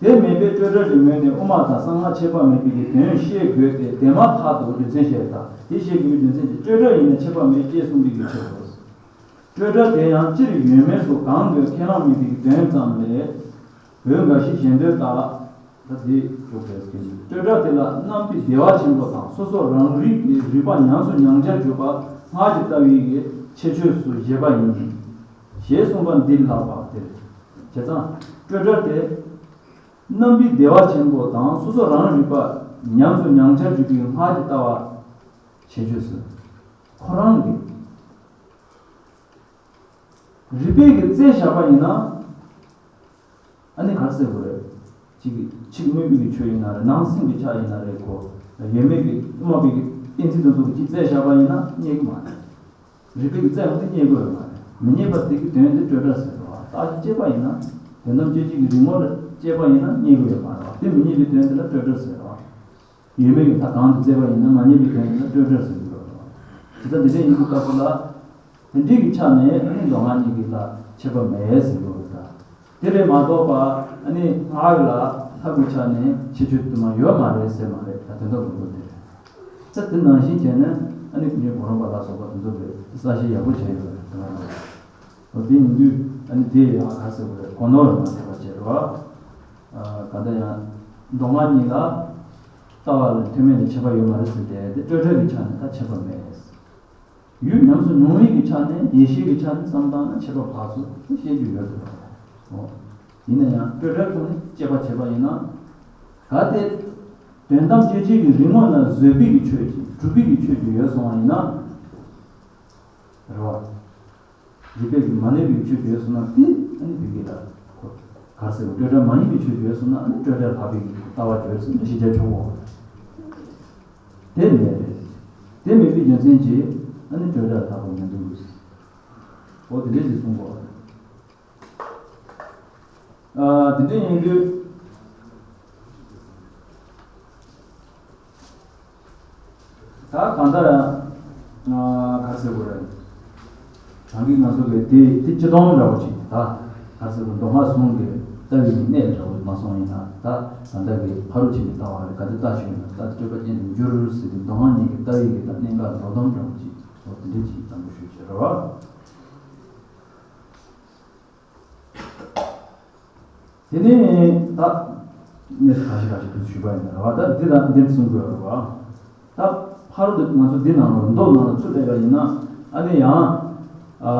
དེ་མེད་པས་སྤྲོས་བྲལ་གྱི་ངོས་ནས་དབུ་མ་དང་གསང་སྔགས་ཁྱད་པར་མེད་པའི་གི་དོན་ཤེས་དགོས་ཏེ། དེ་མ་ཐག་ཏུ་རྒྱུ་མཚན་བཤད་པ་དང་། དེ་ཤེས་དགོས་པའི་རྒྱུ་མཚན་གྱིས་སྤྲོས་བྲལ་ཡིན་ན་ཁྱད་པར་མེད་ཅེས་གསུངས་པའི་གི་ཕྱིར་རོ། སྤྲོས་བྲལ་དེ་ཡང་སྤྱིར་ཡོད་མེད་སོགས་གང་དུ་ཡང་ཁས་བླངས་མེད་པའི་གི་དོན་ཙམ་ལས། འོད་འགའ་ཞིག་གཞན་དོན་ལྟར། ད་དེ་འཇོག་པའི་སྐད་ཆ། སྤྲོས་བྲལ་དེ་ལ་རྣམ་པའི་བདེ་བ་ཆེན་པོ་དང་སོ་སོ་རང་རིག་གི་རིག་པ་ཉམས་སུ་མྱང་བྱར་གྱུར་པ་སྔགས་ཀྱི་ལྟ་བའི་གི་ཁྱད་ཆོས་སུ་བཞེད་པ་ཡིན། ཞེས་གསུངས་པ་འདི་ལ་ལྷག་པ་དེ་རེད། བྱས་ཙང་སྤྲོས་བྲལ་དེ་རྣམ་པའི་བདེ་བ་ཆེན་པོ་དང་སོ་སོ་རང་རིག་པ་ཉམས་སུ་མྱང་བྱར་གྱུར་པའི་སྔགས་ཀྱི་ལྟ་བ་ཁྱད་ཆོས་སུ་ཁོ་རང་གི་རིག་པའི་གི་རྩལ་བཞག་པ་ཡིན་ན། ཨ་ནི་ག་རེ་ཟེར་དགོས་རེད། གཅིག་གཅིག་དངོས་པོའི་གི་ཆོས་ཡིན་ན་རེད། ནང་སེམས་ཀྱི་ཆ་ཡིན་ན་རེད་གོ། ཡོད་མེད་ཀྱི་དབུ་མ་པའི་གི་གཏན་ཚིགས་དེ་ཚོ་གི་གཅིག་རྩལ་བཞག་པ་ཡིན་ན་རྙེད་གི་མ་རེད། རིག་པའི་གི་རྩལ་ཡང་དེ་རྙེད་དགོས་ཡོད་མ་རེད། མི་རྙེད་པ་དེ་གི་དོན་དེ་སྤྲོས་བྲལ་ཟེར་བ། རྟགས་ཀྱིས་དཔྱད་པ་ཡིན་ན། དོན་དམ་དཔྱོད་བྱེད་ཀྱི་རིག་ངོ་ལ་དཔྱད་པ་ཡིན་ན་རྙེད་དགོས་ཡོད་མ་རེད་བ། དེ་མི་རྙེད་པའི་དོན་དེ་ལ་སྤྲོས་བྲལ་ཟེར་བ། ཡོད་མེད་ཀྱི་མཐའ་གང་དུ་བཙལ་བ་ཡིན་ན་མ་རྙེད་པའི་དོན་དེ་ལ་སྤྲོས་བྲལ་ཟེར་གྱི་ཡོད་རེད་བ། དེ་ལྟར་འདི་འདྲ་ཡིན་དུས་སྐབས་སུ་ལ། དེ་འདྲའི་གི་ཆ་ནས་ཨ་ནི་མདོ་སྔགས་གཉིས་ཀྱི་ལ་ཁྱད་པར་མེད་ཟེར་གྱི་ཡོད་རེད་ད། དེ་ལས་མ་གཏོགས་པ་ཨ་ནི་སྔགས་ལ་ཐབས་ཀྱི་ཆ་ནས་ཁྱད་ཆོས་དུ་མ་ཡོད་མ་རེད་ཟེར་མ་རེད་ད། དོན་དག་མང་པོ་དེ་རེད། ད་དེ་ནང་བཞིན་བྱས་ནས་ཨ་ནི་ཀུན་མཁྱེན་གོ་རམས་པ་ལ་སོགས་པ་དེ་ཚོ་གིས་གསལ་བཤད་ཡག་པོ་བྱས་ཡོད་རེད་དེ་ལ། འོ་དེ་ཡིན་དུས་ཨ་ནི་དེ་ཡང་ག་ཟེར་དགོས་རེད། གོ་ནོར་མ་ཐེབས་པ་བྱས་རེད་བ། ཨ་ག་འདྲ་ཡང་མདོ་སྔགས་གཉིས་ལ་ལྟ་བ་ལ་ཐོགས་མེད་ནས་ཁྱད་པར་ཡོད་མ་རེད་ཟེར་ཏེ། དེ་སྤྲོས་བྲལ་གྱི་ཆ་ནས་ད་ཁྱད་པར་མེད། ཡུལ་ཉམས་སུ་མྱོང་བའི་གི་ཆ་ནས་ཡེ་ཤེས་ཀྱི་ཆ་ནས་བསམ་བཏང་ན་ཁྱད་པར་ཕར་ཚུར་བཤད་རྒྱུ་ཡོད་དེ་རེད་བ། འོ་ཡིན་ན་ཡང་སྤྲོས་བྲལ་ཐོག་ནས་དཔྱད་པ་བྱས་པ་ཡིན་ན། གལ་ཏེ་ དོན་དམ་སྐྱེ་མཆེད་ཀྱི་རིག་ངོ་ན་བཟོད་པའི་གི་ཆོས་ཀྱི་གྲུབ་པའི་གི་ཆོས་ཀྱི་ཡོད་སོང་བ་ཡིན་ན། རེད་བ། རིགས་པས་ཀྱི་མ་གནས་པའི་ཆོས་ཀྱི་ཡོད་སོང་ན་དེ་ཨ་ནི་བི་གི་ལ་ག་རེ་ཟེར་བ། སྤྲོས་བྲལ་མ་ཡིན་པའི་ཆོས་ཀྱི་ཡོད་སོང་ན་ཨ་ནི་སྤྲོས་བྲལ་ལྷག་པའི་གི་ལྟ་བ་ཅིག་ཡོད་སོང་ན་ཤེས་བྱ་ཆོག་གོ། དེ་མེད་རེད། དེ་མེད་པའི་རྒྱུ་མཚན་གྱིས་ཨ་ནི་སྤྲོས་བྲལ་ལྷག་པ་མི་འདུག་འོ་དེ་འདྲས་ཀྱིས་གསུངས་གོ། ཨ། དེ་འདྲ་ཡིན་དུས། ད་གང་ལྟར། ཨ། ག་རེ་ཟེར་དགོས་རེད། རང་གི་ང་ཚོ་གི་དེ་དེ་སྤྱི་སྟོང་འདྲ་བོ་ཅིག་ད་ག་རེ་ཟེར་དགོས། མདོ་སྔགས་ཟུང་གི་ལྟ་བའི་གནས་འདྲ་བོ་མ་སོང་ཡིན་ན། ད་གང་ལྟར་གི་ཕ་རོལ་ཕྱིན་གྱི་ལྟ་བ་རེད། ག་དེ་ལྟ་ཞུས་ན་ད་སྤྲོས་པ་ཅན་དུ་འགྱུར་ཟེར་དུས་མདོ་སྔགས་གཉིས་ཀྱི་ལྟ་བའི་གི་ད་གནད་འགག་ལོག་གཏམ་འདྲ་བོ་ཅིག་འོ་དེ་འདྲ་ཅིག་དང་པོ་ཞུས་བྱས་རེད་བ། དེ་ནས་ད་གནས་ཚུལ་ཁ་ཤས་ཁ་ཤས་དུ་ཞུས་པ་ཡིན་ན་རེད་བ། ད་འདི་ལ་འདིར་གསུང་དགོས་རེད་བ། ད་ཕ་རོལ་ཏུ་ང་ཚོ་འདི་ནང་ལ་མདོ་ནང་ལ་ཚུར་སླེབས་པ་ཡིན་ན་ཨ་ནི་ཡང་། ཨ།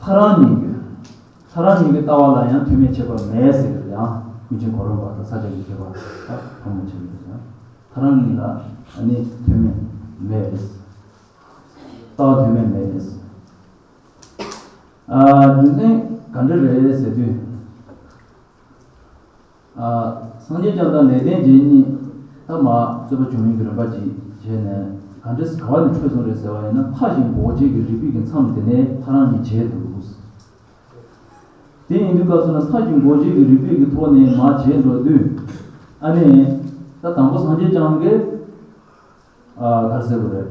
ཐག་རིང་གཉིས་ཀྱི། ཐག་རིང་གཉིས་ཀྱི་ལྟ་བ་ལ་ཡང་ཐོགས་མེད་ཁྱད་པར་མེད་ཟེར་གི་ཡང་མི་ཆེན་གོ་རམས་པ་དང་ས་སྐྱ་གི་ཁྱད་པར་ད་ཐོགས་མེད་ཁྱད་པར་ཡང་ཐག་རིང་གཉིས་ལ་ཨ་ནི་ཐོགས་མེད་མེད་རེད། ལྟ་བ་ཐོགས་མེད་མེད་རེད། ཨ། རྒྱུ་མཚན་ག་འདྲ་རེད་ཟེར་དུས། ཨ། སངས་རྒྱས་བསྐྱངས་དང་ལེགས་ལྡན་འབྱེད་གཉིས་ད་མར་རྩོད་པ་བྱུང་ཡིན་གྱི་རིམ་པ་ཅིག་བྱས་ནས་ག་འདྲ་ག་བ་ནས་འཕྲོས་སོང་རེད་ཟེར་བ་ཡིན་ན། མཐའ་བཞི་འབོགས་བྱེད་ཀྱི་རིགས་པའི་གི་མཚམས་དེ་ནས་ཐག་རིང་གཉིས་བྱས་འདུག་དེ་ཡིན་དུས་སྐབས་སུ་ན་མཐའ་བཞི་འབོགས་བྱེད་ཀྱི་རིགས་པའི་གི་ཐོག་ནས་མར་བྱས་འགྲོ་དུས། ཨ་ནི། ད་དང་པོ་སངས་རྒྱས་བསྐྱངས་ཀྱིས། ཨ། ག་རེ་ཟེར་དགོས་རེད།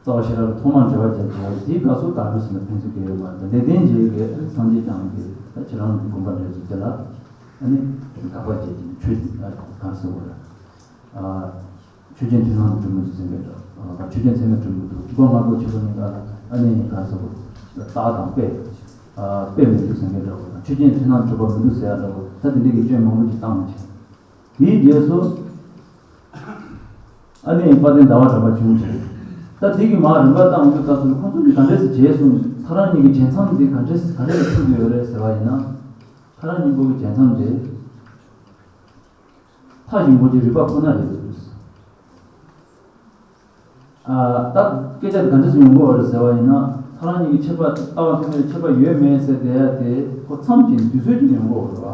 རྩ་བ་ཤེས་རབ་ལ་ཐོག་མར་འགྲེལ་པ་བརྒྱབ་བྱས། དེའི་སྐབས་སུ་དགག་སྒྲུབ་ཟེར་ན་ཕན་ཚུན་གལ་ཡོད་མ་རེད། ལེགས་ལྡན་འབྱེད་ཀྱིས་སངས་རྒྱས་བསྐྱངས་ཀྱིས་ད་ཁྱེད་རང་གི་དགོངས་པ་འགྲེལ་ཚུལ་དེ་ལ་ཨ་ནི་དགག་པ་བྱས་ཀྱི་ཆོས་ཀྱི་ཨ་ག་རེ་ཟེར་དགོས་རེད། ཨ། ཆོས་ཅན་མཐུན་སྣང་དུ་གྲུབ་མི་འདུག་ཟེར་མཁན་འདྲ། ཨ། ཆོས་ཅན་ཚད་མས་གྲུབ་མི་འདུག་སྒོ་ལྔ་པོ་ཆེན་པོ་གཉིས་ཀ་ལ་ཨ་ནི་ག་རེ་ཟེར་དགོས། རྟགས་དང་དཔེ། ཨ། དཔེ་མི་འདུག་ཟེར་མཁན་འདྲ་བོ་དང་། ཆོས་ཅན་མཐུན་སྣང་དུ་གྲུབ་པ་མི་འདུག་ཟེར་ཡ་འདྲ་བོ། ད་དེ་འདྲ་གི་སྐྱོན་མང་པོ་ཅིག་བཏང་བྱས། དེའི་རྗེས་སུ། ཨ་ནི་དཔལ་ལྡན་ཟླ་བ་གྲགས་པ་བྱུང་ཞིང་། ད་དེ་གི་མར་རིམ་པ་བཏང་དུས་སྐབས་སུ་ཁོང་ཚོ་གིས་ག་འདྲས་སེ་བྱས་སོང་། ཐག་རིང་གཉིས་ཀྱི་བྱེད་མཚམས་དེ་ག་འདྲས་ག་འདྲས་ལ་ཐུག་གི་ཡོད་རེད་ཟེར་བ་ཡིན་ན། ཐག་རིང་གཉིས་པོ་གི་བྱེད་མཚམས་དེ། མཐའ་བཞི་འབོགས་བྱེད་རིགས་པ་ཁོ་ན་རེད་ཟེར། ཨ། ད་སྐད་ཆ་དེ་ག་འདྲས་སེ་ཡོང་གི་ཡོད་རེད་ཟེར་བ་ཡིན་ན། ཐག་རིང་གཉིས་ཀྱི་ཁྱད་པར་ལྟ་བ་ཐོག་མའི་ཁྱད་པར་ཡོད་མེད་ཟེར་དེ་ཡ་དེ་ཁོ་མཚམས་ཀྱི་དུས་ཚོད་ཀྱིས་ཡོང་གི་ཡོད་རེད་བ།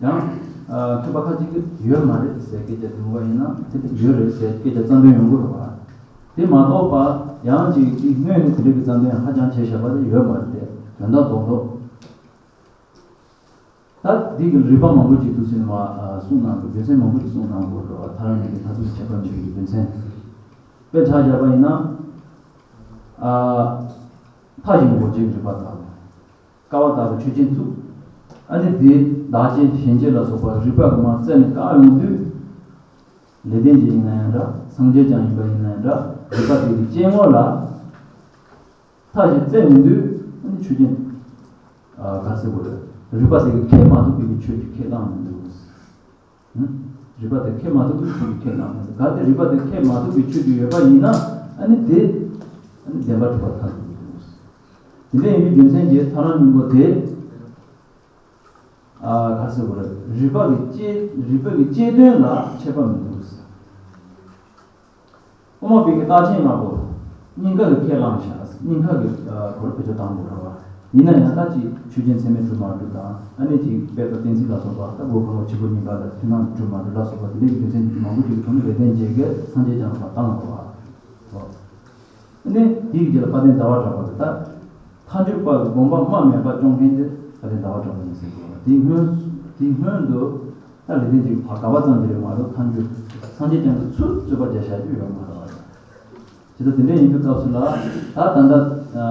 ཡང་། ཨ། མཁས་པ་ཁ་ཅིག་གིས་ཡོད་མ་རེད་ཟེར་སྐད་ཆ་དེ་ཡོང་བ་ཡིན་ན། དེ་ཡོད་རེད་ཟེར་སྐད་ཆ་རྩ་འདོན་ཡོང་གི་རེད་བ། དེ་མ་གཏོགས་པ་ཡང་ཅིག་ཅིག་སྔོན་ནས་དེ་འདྲ་གི་རྩ་འདོན་ཧ་ཅང་བྱས་བཞག་པ་དེ་ཡོད་མ་རེད་དེ། དོན་དག་རྡོག་རྡོག་ད་འདི་གི་རིགས་པ་མང་པོ་ཅིག་འདུག་ཟེར་ནས་མར་གསུངས་གནང་དགོས། རྒྱུ་མཚན་མང་པོ་ཅིག་གསུངས་གནང་དགོས་རེད་བ། ཐག་རིང་གཉིས་ཀྱི་མཐར་ཐུག་ཁྱད་པར་མེད་པའི་རྒྱུ་མཚན། དཔེར་ཆ་བཞག་པ་ཡིན་ན། ཨ། མཐའ་བཞི་འབོགས་བྱེད་རིགས་པ་དང་། ཀ་བ་ལྟ་བུ་ཆོས་ཅན་བཙུགས། ཨ་ནི་དེ་བདག་བྱེད་གཞན་བྱེད་ལ་སོགས་པ་རིགས་པ་གི་མར་རྩད་ནས་བཀག་ཡོང་དུས། ལེགས་ལྡན་འབྱེད་ཡིན་ན་ཡང་འདྲ། སངས་རྒྱས་བསྐྱངས་ཡིན་པ་ཡིན་ན་ཡང་འདྲ། རིགས་པ་དེ་གི་དཔྱད་ངོ་ལ། མཐའ་བཞི་བཙལ་ཡོང་དུས་ཨ་ནི་ཆོས་ཅན། ཨ། ག་རེ་ཟེར་དགོས་རེད། རིགས་པ་དེ་གིས་ཁས་མ་ཐུབ་པའི་ཆོས་ཀྱི་ཁས་བླངས་མི་འདུག་ཨ། རིགས་པ་དེ་ཁས་མ་ཐུབ་པའི་ཆོས་ཀྱི་ཁས་བླངས་མི་འདུག་གལ་ཏེ་རིགས་པ་དེ་ཁས་མ་ཐུབ་པའི་ཆོས་ཅིག་ཡོད་པ་ཡིན་ན་ཨ་ནི་དེ། ཨ་ནི་བདེན་པར་གྲུབ་པ་མཐར་ཐུག་མི་འདུག་དེ་འདྲ་ཡིན་པའི་རྒྱུ་མཚན་གྱིས་ཐག་རིང་གཉིས་པོ་དེ། ཨ། ག་རེ་ཟེར་དགོས་རེད། རིགས་པ་གི་དཔྱད། རིགས་པ་གི་དཔྱད་དོན་ལ་ཁྱད་པར་མི་འདུག་དབུ་མ་པའི་གི་རྟགས་ཅན་ལྔ་པོ་སྙིང་ག་གི་ཁས་བླངས་བཞག་སྙིང་ག་གི། ཨ། གོ་ར་བེད་སྤྱོད་བཏང་དགོས་རེད་བ། ཡིན་ན་ཡང་ད་ཅིག་ཆོས་ཅན་ཚད་མས་གྲུབ་མ་གྲུབ་དང་། ཨ་ནི་ཅིག་དཔལ་དང་གཏན་ཚིགས་ལ་སོགས་པ། ད་སྒོ་ཁ་ལོག་ཕྱི་སྒོ་གཉིས་ཀ་ལ་མཐུན་སྣང་གྲུབ་མ་གྲུབ་ལ་སོགས་པ་དེ་འདྲའི་གི་རྒྱུ་མཚན་མང་པོ་ཅིག་གི་ཐོག་ནས་ལེགས་ལྡན་འབྱེད་ཀྱིས་སངས་རྒྱས་བསྐྱངས་པ་བཏང་དགོས་བ། ཨ་ནི་དེའི་རྗེས་ལ་དཔལ་ལྡན་ཟླ་བ་གྲགས་པ་གིས་ད། མཐའ་འཇུག་པ་གི་དགོངས་པ་སྨྲ་མེད་པ་སྐྱོང་མཁན་དེ་དཔལ་ལྡན་ཟླ་བ་གྲགས་པ་ཡིན་ཟེར་གྱི་ཡོད་པ། དེའི་སྔོན། དེའི་སྔོན་དུ་ད་ལེགས་ལྡན་འབྱེད་ཀྱི་བར་ག་བ་ཙམ་གྱི་རེད་མ་གཏོགས། མཐའ་འཇུག་སངས་རྒྱས་བསྐྱངས་ཀྱིས་ཚུར་རྩོད་པ་རྒྱག་བཞག་རྒྱུ་ཡོད་མ་རེད་བ། བྱས་ཙང་དེ་འདྲ་ཡིན་དུས་སྐབས་སུ་ལ་ད་ད་ལྟ། ཨ།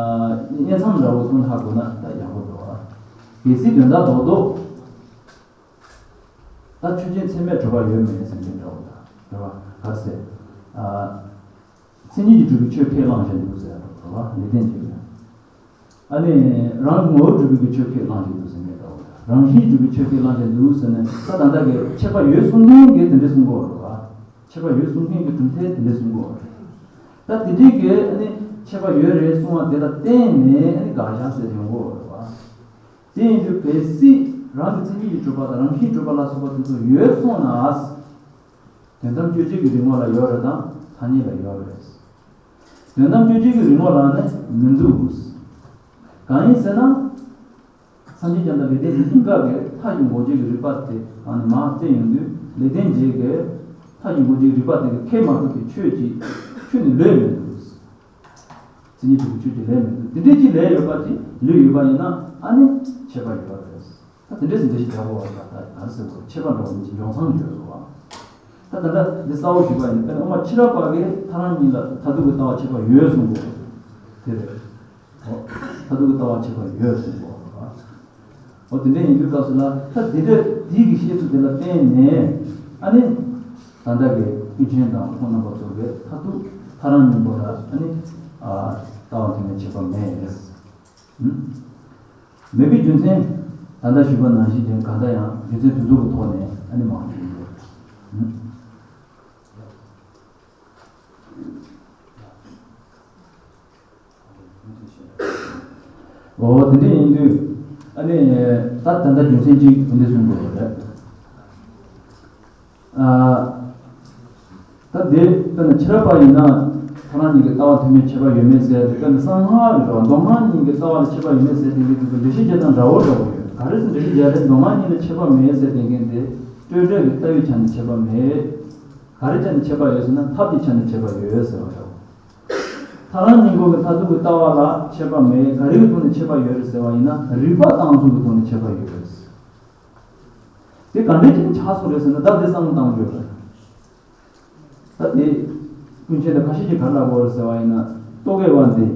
དབྱེ་མཚམས་འདྲ་བོ་ཐོག་ནས་ཧ་གོ་ན་ད་ཡག་པོ་འདུག་བ། གལ་སྲིད་དོན་དག་རྡོག་རྡོག་ད་ཆོས་ཅན་ཚད་མས་གྲུབ་པ་ཡོད་མེད་ཟེར་མཁན་འདྲ་བོ་དང་། རེད་བ། ག་རེ་ཟེར། ཨ། མཚན་ཉིད་ཀྱིས་གྲུབ་པའི་ཆོས་ཁས་བླངས་བཞིན་འདུག་ཟེར་ཡ་འདྲ་བོ་རེད་བ། ལེགས་ལྡན་འབྱེད་ཀྱིས། ཨ་ནི་རང་གི་ངོ་བོས་གྲུབ་པའི་ཆོས་ཁས་བླངས་བཞིན་འདུག་ཟེར་མཁན་འདྲ་བོ་དང་། རང་བཞིན་གྱིས་གྲུབ་པའི་ཆོས་ཁས་བླངས་བཞིན་འདུག་ཟེར་ནས། ད་ད་ལྟ་གི་ཁྱད་པར་ཡོད་གསུང་མཁན་གྱིས་དེ་འདྲ་གསུང་གི་ཡོད་རེད་བ། ཁྱད་པར་ཡོད་གསུང་མཁན་གྱི་གྲུབ་མཐས་དེ་འདྲ་གསུང་གི་ཡོད་རེད། ད་དེ་འདྲའི་གི་ཨ་ནི་ཁྱད་པར་ཡོད་རེད་གསུང་བ་དེ་ལ་བརྟེན་ནས་ཨ་ནི་དགག་བཞག་ཟེར་ཡོང་གི་ཡོད་རེད་བ། དེ་ཡིན་དུས་གལ་སྲིད་རང་གི་མཚན་ཉིད་ཀྱིས་གྲུབ་པ་དང་རང་བཞིན་གྲུབ་པ་ལ་སོགས་པ་དེ་ཚོ་ཡོད་སོང་ན། དོན་དམ་དཔྱོད་བྱེད་ཀྱི་རིག་ངོ་ལ་ཡོད་རེད་དམ་ཐ་སྙད་ལ་ཡོད་རེད། དོན་དམ་དཔྱོད་བྱེད་ཀྱི་རིག་ངོ་ལ་ནི་མི་འདུག་གང་ཡིན་ཟེར་ན། སངས་རྒྱས་བསྐྱངས་དང་ལེགས་ལྡན་འབྱེད་གཉིས་ཀ་གིས་མཐའ་བཞི་འགོག་བྱེད་ཀྱི་རིགས་པ་དེ་ཨ་ནི་མར་བཙལ་ཡོང་དུས་ལེགས་ལྡན་འབྱེད་ཀྱིས་མཐའ་བཞི་འགོག་བྱེད་ཀྱི་རིགས་པ་དེ་གིས་ཁེགས་མ་ཐུབ་པའི་ཆོས་ཅིག་ཁྱོན་ནས་ལོས་མི་འདུག་མཚན་ཉིད་དྲུག་གི་ཆོས་ཅིག་ལས་མི་འདུག་དེ་འདྲའི་ཅིག་ལས་ཡོད་པ་ཅིག་ལུས་ཡོད་པ་ཡིན་ན་ཨ་ནི་ཁྱད་པར་ཡོད་རེད། ད་དེ་འདྲའི་ཟིན་བྲིས་ཤིག་རྒྱག་དགོས་པ་ད་ག་རེ་ཟེར་དགོས་ཁྱད་པར་འགྲོ་བ་མི་འཇོག་མཚམས་ཡོད་རེད་བ། ད་ད་ལྟ་འདི་གསལ་བོ་ཞུས་པ་ཡིན་ན་དཔེར་ན་དབུ་མ་ཕྱི་རབས་པ་གིས་ཐལ་རང་གཉིས་ལ་མཐར་ཐུག་གི་ལྟ་བ་ཁྱད་པར་ཡོད་གསུངས་པ་དེ་རེད། ཨོ། མཐར་ཐུག་གི་ལྟ་བ་ཁྱད་པར་ཡོད་གསུངས་པ། ཨོ་དེ་འདྲ་ཡིན་དུས་སྐབས་སུ་ལ་ད་འདི་འདྲ་འདི་གི་བཤད་ཚུལ་དེ་ལ་བརྟེན་ནས་ཨ་ནི་ད་ལྟ་གི་ཀུན་མཁྱེན་དང་ཁོང་རྣམ་པ་ཚོ་གིས་མཐར་ཐུག་ཐལ་རང་གཉིས་པོ་ལ་ཨ་ནི་ཨ་ལྟ་བ་མཐུན་པའི་ཁྱད་པར་མེད། ཨུ། མེད་པའི་རྒྱུ་མཚན་ད་ལྟ་ཞུས་པ་ནང་བཞིན་ཅན་གང་ལྟར་ཡང་རྒྱུ་མཚན་དེ་ཚོ་གི་ཐོག་ནས་ཨ་ནི་མང་པོ་ཞིག་ཡོད། ཨུ། འོ་དེ་འདྲ་ཡིན་དུས་ཨ་ནི་ད་ད་ལྟ་རྒྱུ་མཚན་གཅིག་དེ་འདྲ་གསུངས་དགོས་པ་རེད། ཨ། ད་དེ་དཔེར་ན་ཕྱི་རབས་པ་ཡིན་ན་ཐལ་རང་གཉིས་ཀྱི་ལྟ་བ་མཐུན་མིན་ཁྱད་པར་ཡོད་མེད་ཟེར་ཏེ་དཔེར་ན་གསང་སྔགས་ཀྱི་འགྲོ་བ་མདོ་སྔགས་གཉིས་ཀྱི་ལྟ་བ་ལ་ཁྱད་པར་ཡོད་མེད་ཟེར་ཏེ་འདི་དུས་འགྲེལ་བཤད་རྒྱག་སྟངས་འདྲ་བོ་འདྲ་བོ་ཡོད། ག་རེ་ཟེར་འགྲེལ་བཤད་རྒྱག་དེ་མདོ་སྔགས་གཉིས་ལ་ཁྱད་པར་མེད་ཟེར་ཏེ་མཁན་དེ་སྤྲོས་བྲལ་གྱི་ལྟ་བའི་ཆ་ནས་ཁྱད་པར་མེད། ག་རེ་ཆ་ནས་ཁྱད་པར་ཡོད་ཟེར་ན་ཐབས་ཀྱི་ཆ་ནས་ཁྱད་པར་ཡོད་ཟེར་བ་འདྲ་བོ། ཐལ་རང་གཉིས་པོ་གི་མཐར་ཐུག་གི་ལྟ་བ་ལ་ཁྱད་པར་མེད། ག་རེ་གི་ཐོག་ནས་ཁྱད་པར་ཡོད་རེད་ཟེར་བ་ཡིན་ན་རིགས་པ་སྟངས་ཚུལ་གྱི་ཐོག་ནས་ཁྱད་པར་ཡོད་རེད། དེ་ག་འདྲས་ཀྱི་ཆགས་སོང་རེད་ཟེར་ན་ད་དེ་བསམ་བློ་བཏང་རྒྱུ་རེད། ད་དེ་ཀུན་མཁྱེན་དང་ཁ་ཤས་ཀྱིས་ག་རེ་ལབ་ཡོད་རེད་ཟེར་བ་ཡིན་ན་རྟོག་གེ་བ་འདི་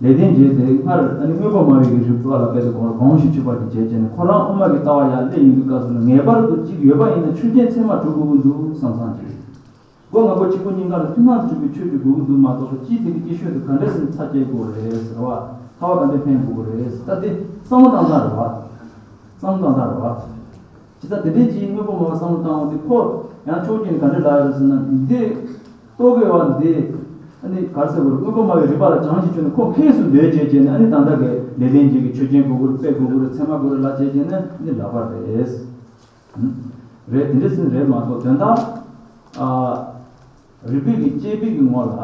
ལེགས་ལྡན་འབྱེད་དེ་སྔར་ཨ་ནི་དངོས་པོ་སྨྲ་བའི་གི་རིགས་པ་ལ་དཔེ་དེ་གོང་ལ་གོང་ཞིག་ཆུད་པ་ཅིག་བྱས་བྱས་ནས་ཁོ་རང་དབུ་མ་གི་ལྟ་བ་ཡར་སླེབས་ཡོང་དུས་སྐབས་སུ་ལ་ངེས་པར་དུ་གཅིག་ཡོད་པ་ཡིན་ན་ཆོས་ཅན་ཚད་མ་གྲུབ་དགོས་ཀྱི་འདུག་བསམ་བསམ་གྱི། སྒོ་ལྔ་པོ་གཅིག་པུ་གཉིས་ཀ་ལ་མཐུན་སྣང་གྲུབ་པའི་ཆོས་ཅིག་དགོས་ཀྱི་འདུག་མ་གཏོགས་སྤྱིའི་དེ་གི་སྐྱེ་ཤོས་དེ་ག་འདྲ་ཟིན་ཚ་སྐྱེ་དགོས་རེད་ཟེར་བ། ཐལ་བ་ག་འདྲ་འཕེན་དགོས་རེད་ཟེར་ད་དེ་བསམ་བློ་བཏང་སྟངས་རེད་བ། བསམ་བློ་བཏང་སྟངས་རེད་བ། ཇི་ལྟར་དེ་འདྲའི་ཅིག་དངོས་པོ་སྨྲ་བ་བསམ་བློ་བཏང་བ་དེ་ཁོ་ཡང་ཕྱོགས་གཅིག་ནས་ག་འདྲ་ལབ་ཡོད་རེད་ཟེར་ན་འདི་རྟོག་གེ་བ་འདི་ཨ་ནི་ག་རེ་ཟེར་དགོས་རེད། དངོས་པོ་སྨྲ་བའི་རིགས་པ་ལ་སྦྱང་ཞིང་བཅོས་ནས་ཁོ་ཁེངས་སུ་འདོད་བྱས་བྱས་ནས་ཨ་ནི་ད་ལྟ་གི་ལེགས་ལྡན་འབྱེད་ཀྱི་ཆོས་ཅན་དགོས་ཀྱི་རེད། དཔེ་དགོས་ཀྱི་རེད། ཚད་མ་དགོས་རེད་ལབ་བྱས་བྱས་ནས་ཨ་ནི་ལབ་པ་རེད། རེད། དེ་འདྲ་ཟིན་རེད་མ་གཏོགས་དོན་དག་ཨ་རིགས་པའི་གི་དཔྱད་པའི་གི་ངོ་ལ་ད་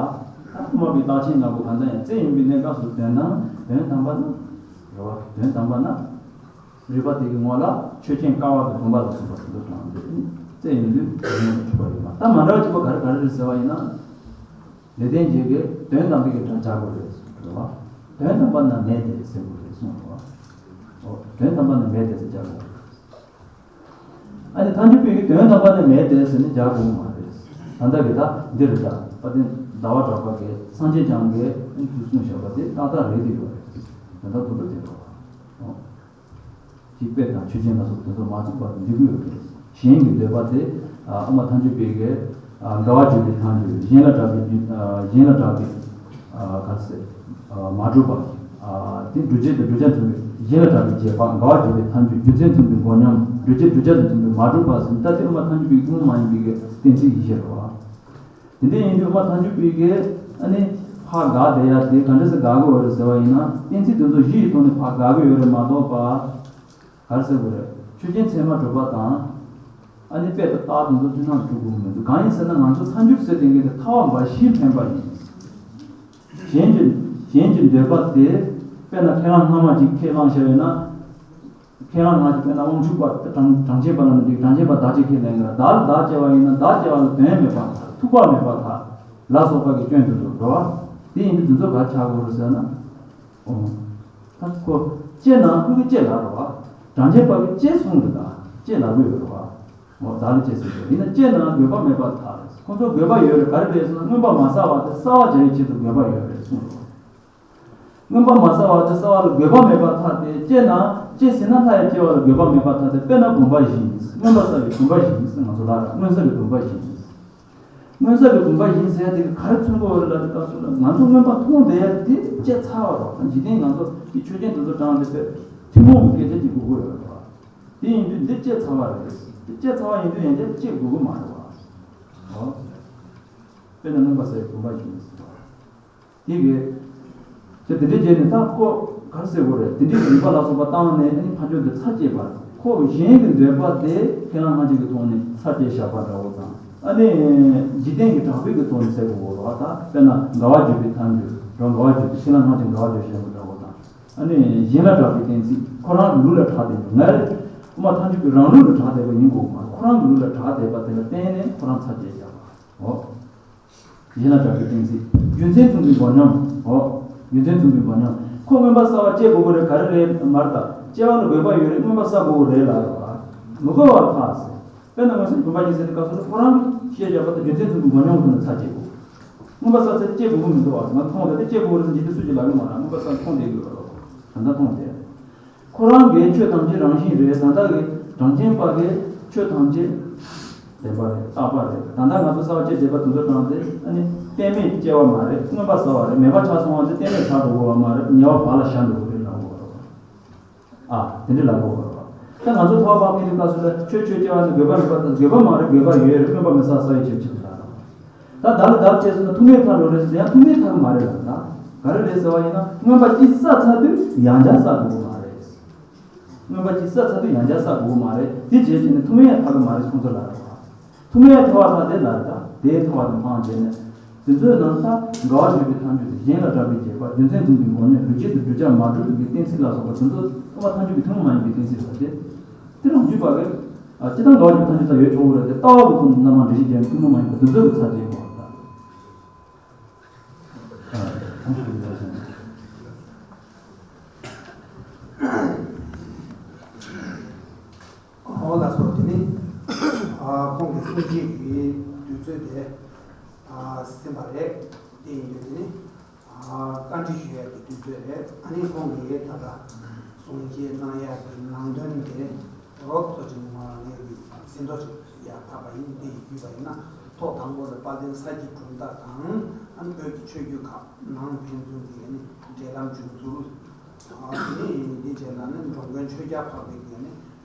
དབུ་མ་པའི་རྟགས་ཆེན་ལྔ་པོ་གང་ལྟར་ཡང་བཙལ་ཡོང་པའི་གནས་སྐབས་སུ་དོན་དམ་དོན་དམ་པ་ན་རེད་བ། དོན་དམ་པ་ན་རིགས་པ་དེ་གི་ངོ་ལ་ཆོས་ཅན་ཀ་བ་དང་བུམ་པ་ལ་སོགས་པ་དེ་ཚོ་དྲངས་ཏེ་བཙལ་ཡོང་དུས་དོན་དམ་པ་ཆོག་པ་ཡོད་པ། ད་མ་འདྲ་བ་གཅིག་པ་ག་རེ་ག་རེ་རེད་ཟེར་བ་ཡིན་ན། ལེགས་ལྡན་འབྱེད་ཀྱིས་དོན་དམ་པའི་གི་སྒྲ་སྦྱར་དགོས་རེད་ཟེར་བ། དོན་དམ་པ་ན་མེད་དེ་ཟེར་དགོས་རེད་གསུངས་པ། ཨོ་དོན་དམ་པ་ན་མེད་དེ་ཟེར་སྦྱར་དགོས་རེད། ཨ་ནི་ཐལ་འགྱུར་བས་ཀྱི་དོན་དམ་པ་ན་མེད་དེ་ཟེར་ནས་སྦྱར་དགོས་མ་རེད། ད་ལྟ་གི་ད་འདི་རེད། ད་དཔལ་ལྡན་ཟླ་བ་གྲགས་པ་གིས་སངས་རྒྱས་བསྐྱངས་ཀྱིས་ཨ་ནི་དུ་གསུངས་བཞག་པ་དེ་ཏག་ཏག་རེད་དེ་ཡོད་རེད། ད་ལྟ་དུ་འགྲོ་དེ་འགྲོ། ཨོ། ཅིག་དཔེ་དང་ཆོས་ཅན་ལ་སོགས་དེ་ཚོ་མ་ཚུགས་པར་འདི་དགོས་ཡོད་རེད། གཞན་གྱི་འདོད་པ་དེ་ཨ་དབུ་མ་ཐལ་འགྱུར་བས་ཀྱི་ཨ་འགལ་བ་བརྗོད་པའི་ཐལ་འགྱུར། གཞན་ལ་གྲགས་པའི་རྒྱུ་ཨ་གཞན་ལ་གྲགས་པའི་ཨ་ག་རེ་ཟེར། ཨ་མ་གྲུབ་པ། ཨ་དེ་བསྒྲུབ་བྱ་དང་བསྒྲུབ་བྱ་མཚུངས་པའི་གཞན་ལ་གྲགས་པའི་བྱས་པ། འགལ་བ་བརྗོད་པའི་ཐལ་འགྱུར། རྒྱུ་མཚན་མཚུངས་པའི་མགོ་ཉམས། བསྒྲུབ་བྱ་བསྒྲུབ་བྱ་དང་མཚུངས་པའི་མ་གྲུབ་པ་ཟེར་ད་དེ་དབུ་མ་ཐལ་འགྱུར་བས་ཀྱི་དངོས་མ་ཡིན་པའི་གི་གཏན་ཚིགས་བཞི་རེད་བ། དེ་འདྲ་ཡིན་དུས་དབུ་མ་ཐལ་འགྱུར་བས་ཀྱི་ཨ་ནི་ཕར་དགག་བསྡད་ཡ་དེ་ག་འདྲ་སེ་དགག་གི་ཡོད་རེད་ཟེར་བ་ཡིན་ན་གཏན་ཚིགས་དེ་ཚོ་བཞི་ཡི་ཐོག་ནས་ཕར་དགག་གི་ཡོད་རེད་མ་གཏོགས་པ། ག་རེ་ཟེར་དགོས་རེད། ཆོས་ཅན་ཚད་མ་གྲུབ་པ་དང་། ཨ་ནི་དཔེ་དང་རྟགས་དེ་ཚོ་མཐུན་སྣང་གྲུབ་དགོས་ཀྱི་མི་འདུག་གང་ཡིན་ཟེར་ན་ང་ཚོ་ཐལ་འགྱུར་ཟེར་དེ་གའི་དེ་ཐལ་བ་འབའ་ཞིག་འཕེན་པ་ཡིན། གཞན་གྱི་གཞན་གྱི་འདོད་པ་དེ་དཔེར་ན་ཁས་བླངས་སྔ་མ་ཅིག་ཁས་བླངས་བཞག་ཡོད་ན། ཁས་བླངས་སྔ་ཕྱི་དཔེར་ན་དབང་ཕྱུག་པ་དང་གྲངས་ཅན་པ་ལ་ནི་འགྲིག་གྲངས་ཅན་པ་བདག་གཅིག་ཁས་ལེན་གྱི་རེད། བདག་ལ་བདག་སྐྱེ་བ་ཡིན་ན་བདག་སྐྱེ་བ་ལ་དོན་མེད་པར་ཐལ། ཐུག་པ་མེད་པར་ཐལ་ལ་སོགས་པ་གི་སྐྱོན་དུ་འགྲོ་བ། དེ་ཡིན་དུས་འདི་ཚོ་ག་ཆགས་དགོས་རེད་ཟེར་ན། ཨོ། ད་ཁོ་ལྕེ་ན་ཁོ་གི་ལྕེ་ལ་རེད་བ། གྲངས་ཅན་པ་གི་ལྕེ་གསུངས་རེད། ད་ལྕེ་ལ་དགོས་ཡོད་རེད་བ། ཨོ་བདག་ལ་ལྕེ་ཟེར་གྱི་ཡིན་ན་ལྕེ་ན་དགོས་པ་མེད་པར་ཐལ། ཁོ་ཚོ་དགོས་པ་ཡོད་རེད། ག་རེ་རེད་ཟེར་ན་མངོན་པར་མ་གསལ་བ་དེ་གསལ་བར་བྱ་བའི་ཆེད་དུ་དགོས་པ་ཡོད་རེད་གསུངས་རེད་བ། མངོན་པར་མ་གསལ་བ་དེ་གསལ་བ་ལ་དགོས་པ་མེད་པར་ཐལ་ཏེ། ལྕེ་ན་ལྕེ་ཟེར་ན་ལྷ་ཡི་སྐྱེ་བ་ལ་དགོས་པ་མེད་པར་ཐལ་ཏེ། དཔེར་ན་བུམ་པ་བཞིན། མངོན་པར་གསལ་བའི་བུམ་པ་བཞིན། ང་ཚོ་ལ་མངོན་གསལ་གྱི་བུམ་པ་བཞིན། མངོན་གསལ་གྱི་བུམ་པ་བཞིན་ཟེར་ཡ་དེ་ག་རེ་མཚོན་གྱི་ཡོད་རེད་ལབ་དུས་སྐབས་སུ་ལ་ང་ཚོ་མངོན་པར་མཐོང་བསྡད་ཡ་དེ་ལྕེ་ཚ་བ་རེད་བ། འཇིག་རྟེན་ང་ཚོ་གི་ཆོས་ཅན་དེ་ཚོ་དྲངས་ཏེ་དཔེ་ཐུན་མོང་གི་སྐད་ཆ་གཅིག་དགོས་ཀྱི་ཡོད་རེད་བ། དེ་ཡིན་དུས་འདི་ལྕེ་ཚ་བ་རེད། འདི་ལྕེ་ཚ་བ་ཡིན་དུས་ཡང་བསྐྱར་ལྕེ་དགོས་ཀྱི་མ་རེད་བ། ཨོ། དཔེར་ན་མངོན་པར་གསལ་བའི་བུམ་པ་བཞིན་ཟེར་བ། དེ་གི། དེ་དེ་འདྲའི་རྗེས་ནས་ད་ཁོ་ག་རེ་ཟེར་དགོས་རེད། དེ་འདྲའི་རིགས་པ་ལ་སོགས་པ་བཏང་ནས་ཨ་ནི་ཕར་ཕྱོགས་དེ་ཚ་བཅད་པ། ཁོ་གཞན་གྱི་འདོད་པ་དེ་ཁས་བླངས་སྔ་ཕྱི་གི་ཐོག་ནས་ཚ་བཅད་བཞག་པ་འདྲ་བོ་དང་ ཨ་ནི་འཇིག་རྟེན་གྱི་གྲགས་པའི་གི་དོན་ཟེར་དགོས་རེད་བ། ད་དཔེར་ན་དགའ་བ་བརྗོད་པའི་ཐལ་འགྱུར་རོ། དགའ་བ་བརྗོད་པའི་ཕྱི་ལ་སྔགས་ཀྱི་དགའ་བ་བརྗོད་བཞིན་པ་འདྲ་བོ་དང་། ཨ་ནི་གཞན་ལ་གྲགས་པའི་གཏན་ཚིགས། ཁོ་རང་གི་ལུགས་ལ་གྲགས་བསྡད་པ་ང་རེད། དབུ་མ་ཐལ་འགྱུར་གྱི་རང་ལུགས་ལ་གྲགས་བསྡད་པ་ཡིན་དགོས་མ་རེད། ཁོ་རང་གི་ལུགས་ལ་གྲགས་བསྡད་པ་དེ་ལ་བརྟེན་ནས་ཁོ་རང་ཚར་བཅད་བཞག་པ། འོ། གཞན་ལ་གྲགས་པའི་གཏན་ཚིགས། རྒྱུ་མཚན་མཚུངས་པའི་མགོ་སྙོམས། འོ། རྒྱུ་མཚན་མཚུངས་པའི་མགོ་སྙོམས། ཁོ་མངོན་པ་གསལ་བ་སྐྱེ་དགོས་ཀྱི་རེད་ག་རེ་རེད་མ་རེད་ད། སྐྱེ་བ་ལ་དགོས་པ་ཡོད་རེད། མངོན་པ་གསལ་དགོས་ཀྱི་རེད་ལབ་ཡོད་པ། མི་དགོས་པར་ཐལ་ཟེར། དཔེར་ན་མངོན་གསལ་གྱི་བུམ་པ་ཡིན་ཟེར་དུས་སྐབས་སུ་ཁོ་རང་གིས་བཤད་བཞག་པ་དང་རྒྱུ་མཚན་མཚུངས་པའི་མགོ་སྙོམས་ཀྱི་ཐོག་ནས་ཚར་བཅད་དགོས། མངོན་པ་གསལ་ཚེ་སྐྱེ་དགོས་ཀྱི་མི་འདུག་བ། ང་མཐོང་བ་དེ་སྐྱེ་དགོས་རེད་ཟེར་འཇིག་རྟེན་སུ་གཅིག་ལབ་ཀྱི་མ་རེད། མངོན་པ་གསལ་མཐོང་བསྡད་ཡོད་རེད། ད་ལྟ་མཐོང་བསྡད། ཁོ་རང་གི་ཆོས་ཐམས་ཅད་རང་བཞིན་རེད། ད་ལྟ་གི་གྲངས་ཅན་པ་གི་ཆོས་ཐམས་ཅད་བདེན་པ་རེད། རྟག་པ་རེད། ད་ལྟ་ང་ཚོ་གསལ་བ་བྱེད་བསྡད་པ་དེ་ཚོ་དྲངས་ཏེ་ཨ་ནི་གཏན་མེད་སྐྱེ་བ་མ་རེད། མངོན་པ་གསལ་བ་རེད། མེད་པ་ཆགས་སོང་བ་ཚེ་གཏན་མེད་ཆགས་འགྲོ་དགོས་པ་མ་རེད། ཉེ་བར་བག་ལ་ཞ་འགྲོ་དགོས་རེད་ལབ་དགོས་པ་རེད། ཨ། དེ་འདྲ་ལབ་དགོས་པ་རེད། ད་ང་ཚོ་ཐོག་པ་མཁན་གྱི་སྐབས་སུ་ལ་ཆོས་ཆོས་སྐྱེ་བ་ནི་དགོས་པ་མེད་པ་དང་དགོས་པ་མ་རེད། དགོས་པ་ཡོད་རེད། མངོན་པ་མི་གསལ་གསལ་བའི་ཆོས་ཅིག་ལ་ད་ད་ལྟ་བདག་བྱས་སོང་ན་ཐུག་མེད་ཐལ་འགྲོ་རེད་ཟེར་ཡང་ཐུག་མེད་ཐལ་གི་མ་རེད་ལ། ད་ག་རེ་རེད་ཟེར་བ་ཡིན་ན་མངོན་པ་ཅིག་གསལ་ཚར་དུས་ཡང་བསྐྱར་གསལ་དགོས་ཀྱི་མ་རེད། མངོན་པ་ཅིག་གསལ་ཚར་དུས་ཡང་བསྐྱར་གསལ་དགོས་ཀྱི་མ་རེད། དེ་བྱས་བྱས་ནས་ཐུག་མེད་ཡང་ཐལ་གི་མ་རེད་ཁོང་ཚོ་ལ་རེད་བ། ཐུག་མེད་ཡང་ཐལ་བ་ཐལ་དེ་ལ་རེད། ད་དེའི་ཐལ་བ་དེ་འཕངས་བྱས་ནས་དེ་ཚོའི་ནང་ད་དགའ་བ་བརྗོད་པའི་ཐལ་འགྱུར་དེ་གཞན་ལ་གྲགས་པའི་བྱེད་པ་རྒྱུ་མཚན་མཚུངས་པའི་མགོ་སྙོམས་ལུགས་ཁྱད་དུ་བསྒྲུབ་བྱ་མ་གྲུབ་པའི་གཏན་ཚིགས་ལ་སོགས་པ་དེ་ཚོ་དབུ་མ་ཐལ་འགྱུར་གྱི་ཐུན་མོང་མ་ཡིན་པའི་གཏན་ཚིགས་རེད་དེ། དེ་རང་རྒྱུད་པ་གི། ཨ། སྤྱིར་བཏང་དགའ་བ་བརྗོད་པའི་ཐལ་འགྱུར་ད་ཡོད་ཆོག་གི་རེད་དེ། ལྟ་བ་གི་ཐོག་ནས་རྣམ་མང་འགྲེལ་བཤད་རྒྱག་ཐུན་མོང་མ་ཡིན་པ་དེ་ཚོ་གི་ཚར་བཅད་དགོས་པ་རེད། ཨ། ཐུན་མོང་མ་ཡིན་པ་ཨོ་ལགས་སོ། དེ་ནི། ཨ། ཁོང་གི་གསུང་བཤད་ཀྱི་དུས་ཚོད་དེ། ཨ། ཟིན་པ་རེད། དེ་ཡིན་དུས་དེ་ནི། ཨ། བཀའ་འདྲི་ཞུ་ཡག་གི་དུས་ཚོད་རེད། ཨ་ནི་ཁོང་གིས་ད་ལྟ་གསུང་བཤད་གནང་ཡག་གི་ནང་དོན་དེ་རོབ་ཙམ་ཅིག་ངོ་ངས་ཀྱི་ཟིན་ཐོ་ཞིག་ཡར་ཕབ་པ་ཡིན། དེ་ཡི་བརྒྱུད་པ་ཡིན་ན་ཐོག་དང་པོ་ལ་དཔལ་ལྡན་ས་སྐྱའི་གྲུབ་མཐའ་དང་། ཨ་ནི་བོད་ཀྱི་ཆོས་བརྒྱུད་ཁག་ནང་ཕན་ཚུན་གྱི་ཨ་ནི་འབྲེལ་ལམ་བྱུང་ཚུལ། ཨ། དེ་ནས་འདི་བྱས་ན་ནི་འགྲོ་མགོན་ཆོས་རྒྱལ་འཕགས་པའི་གི་ནི།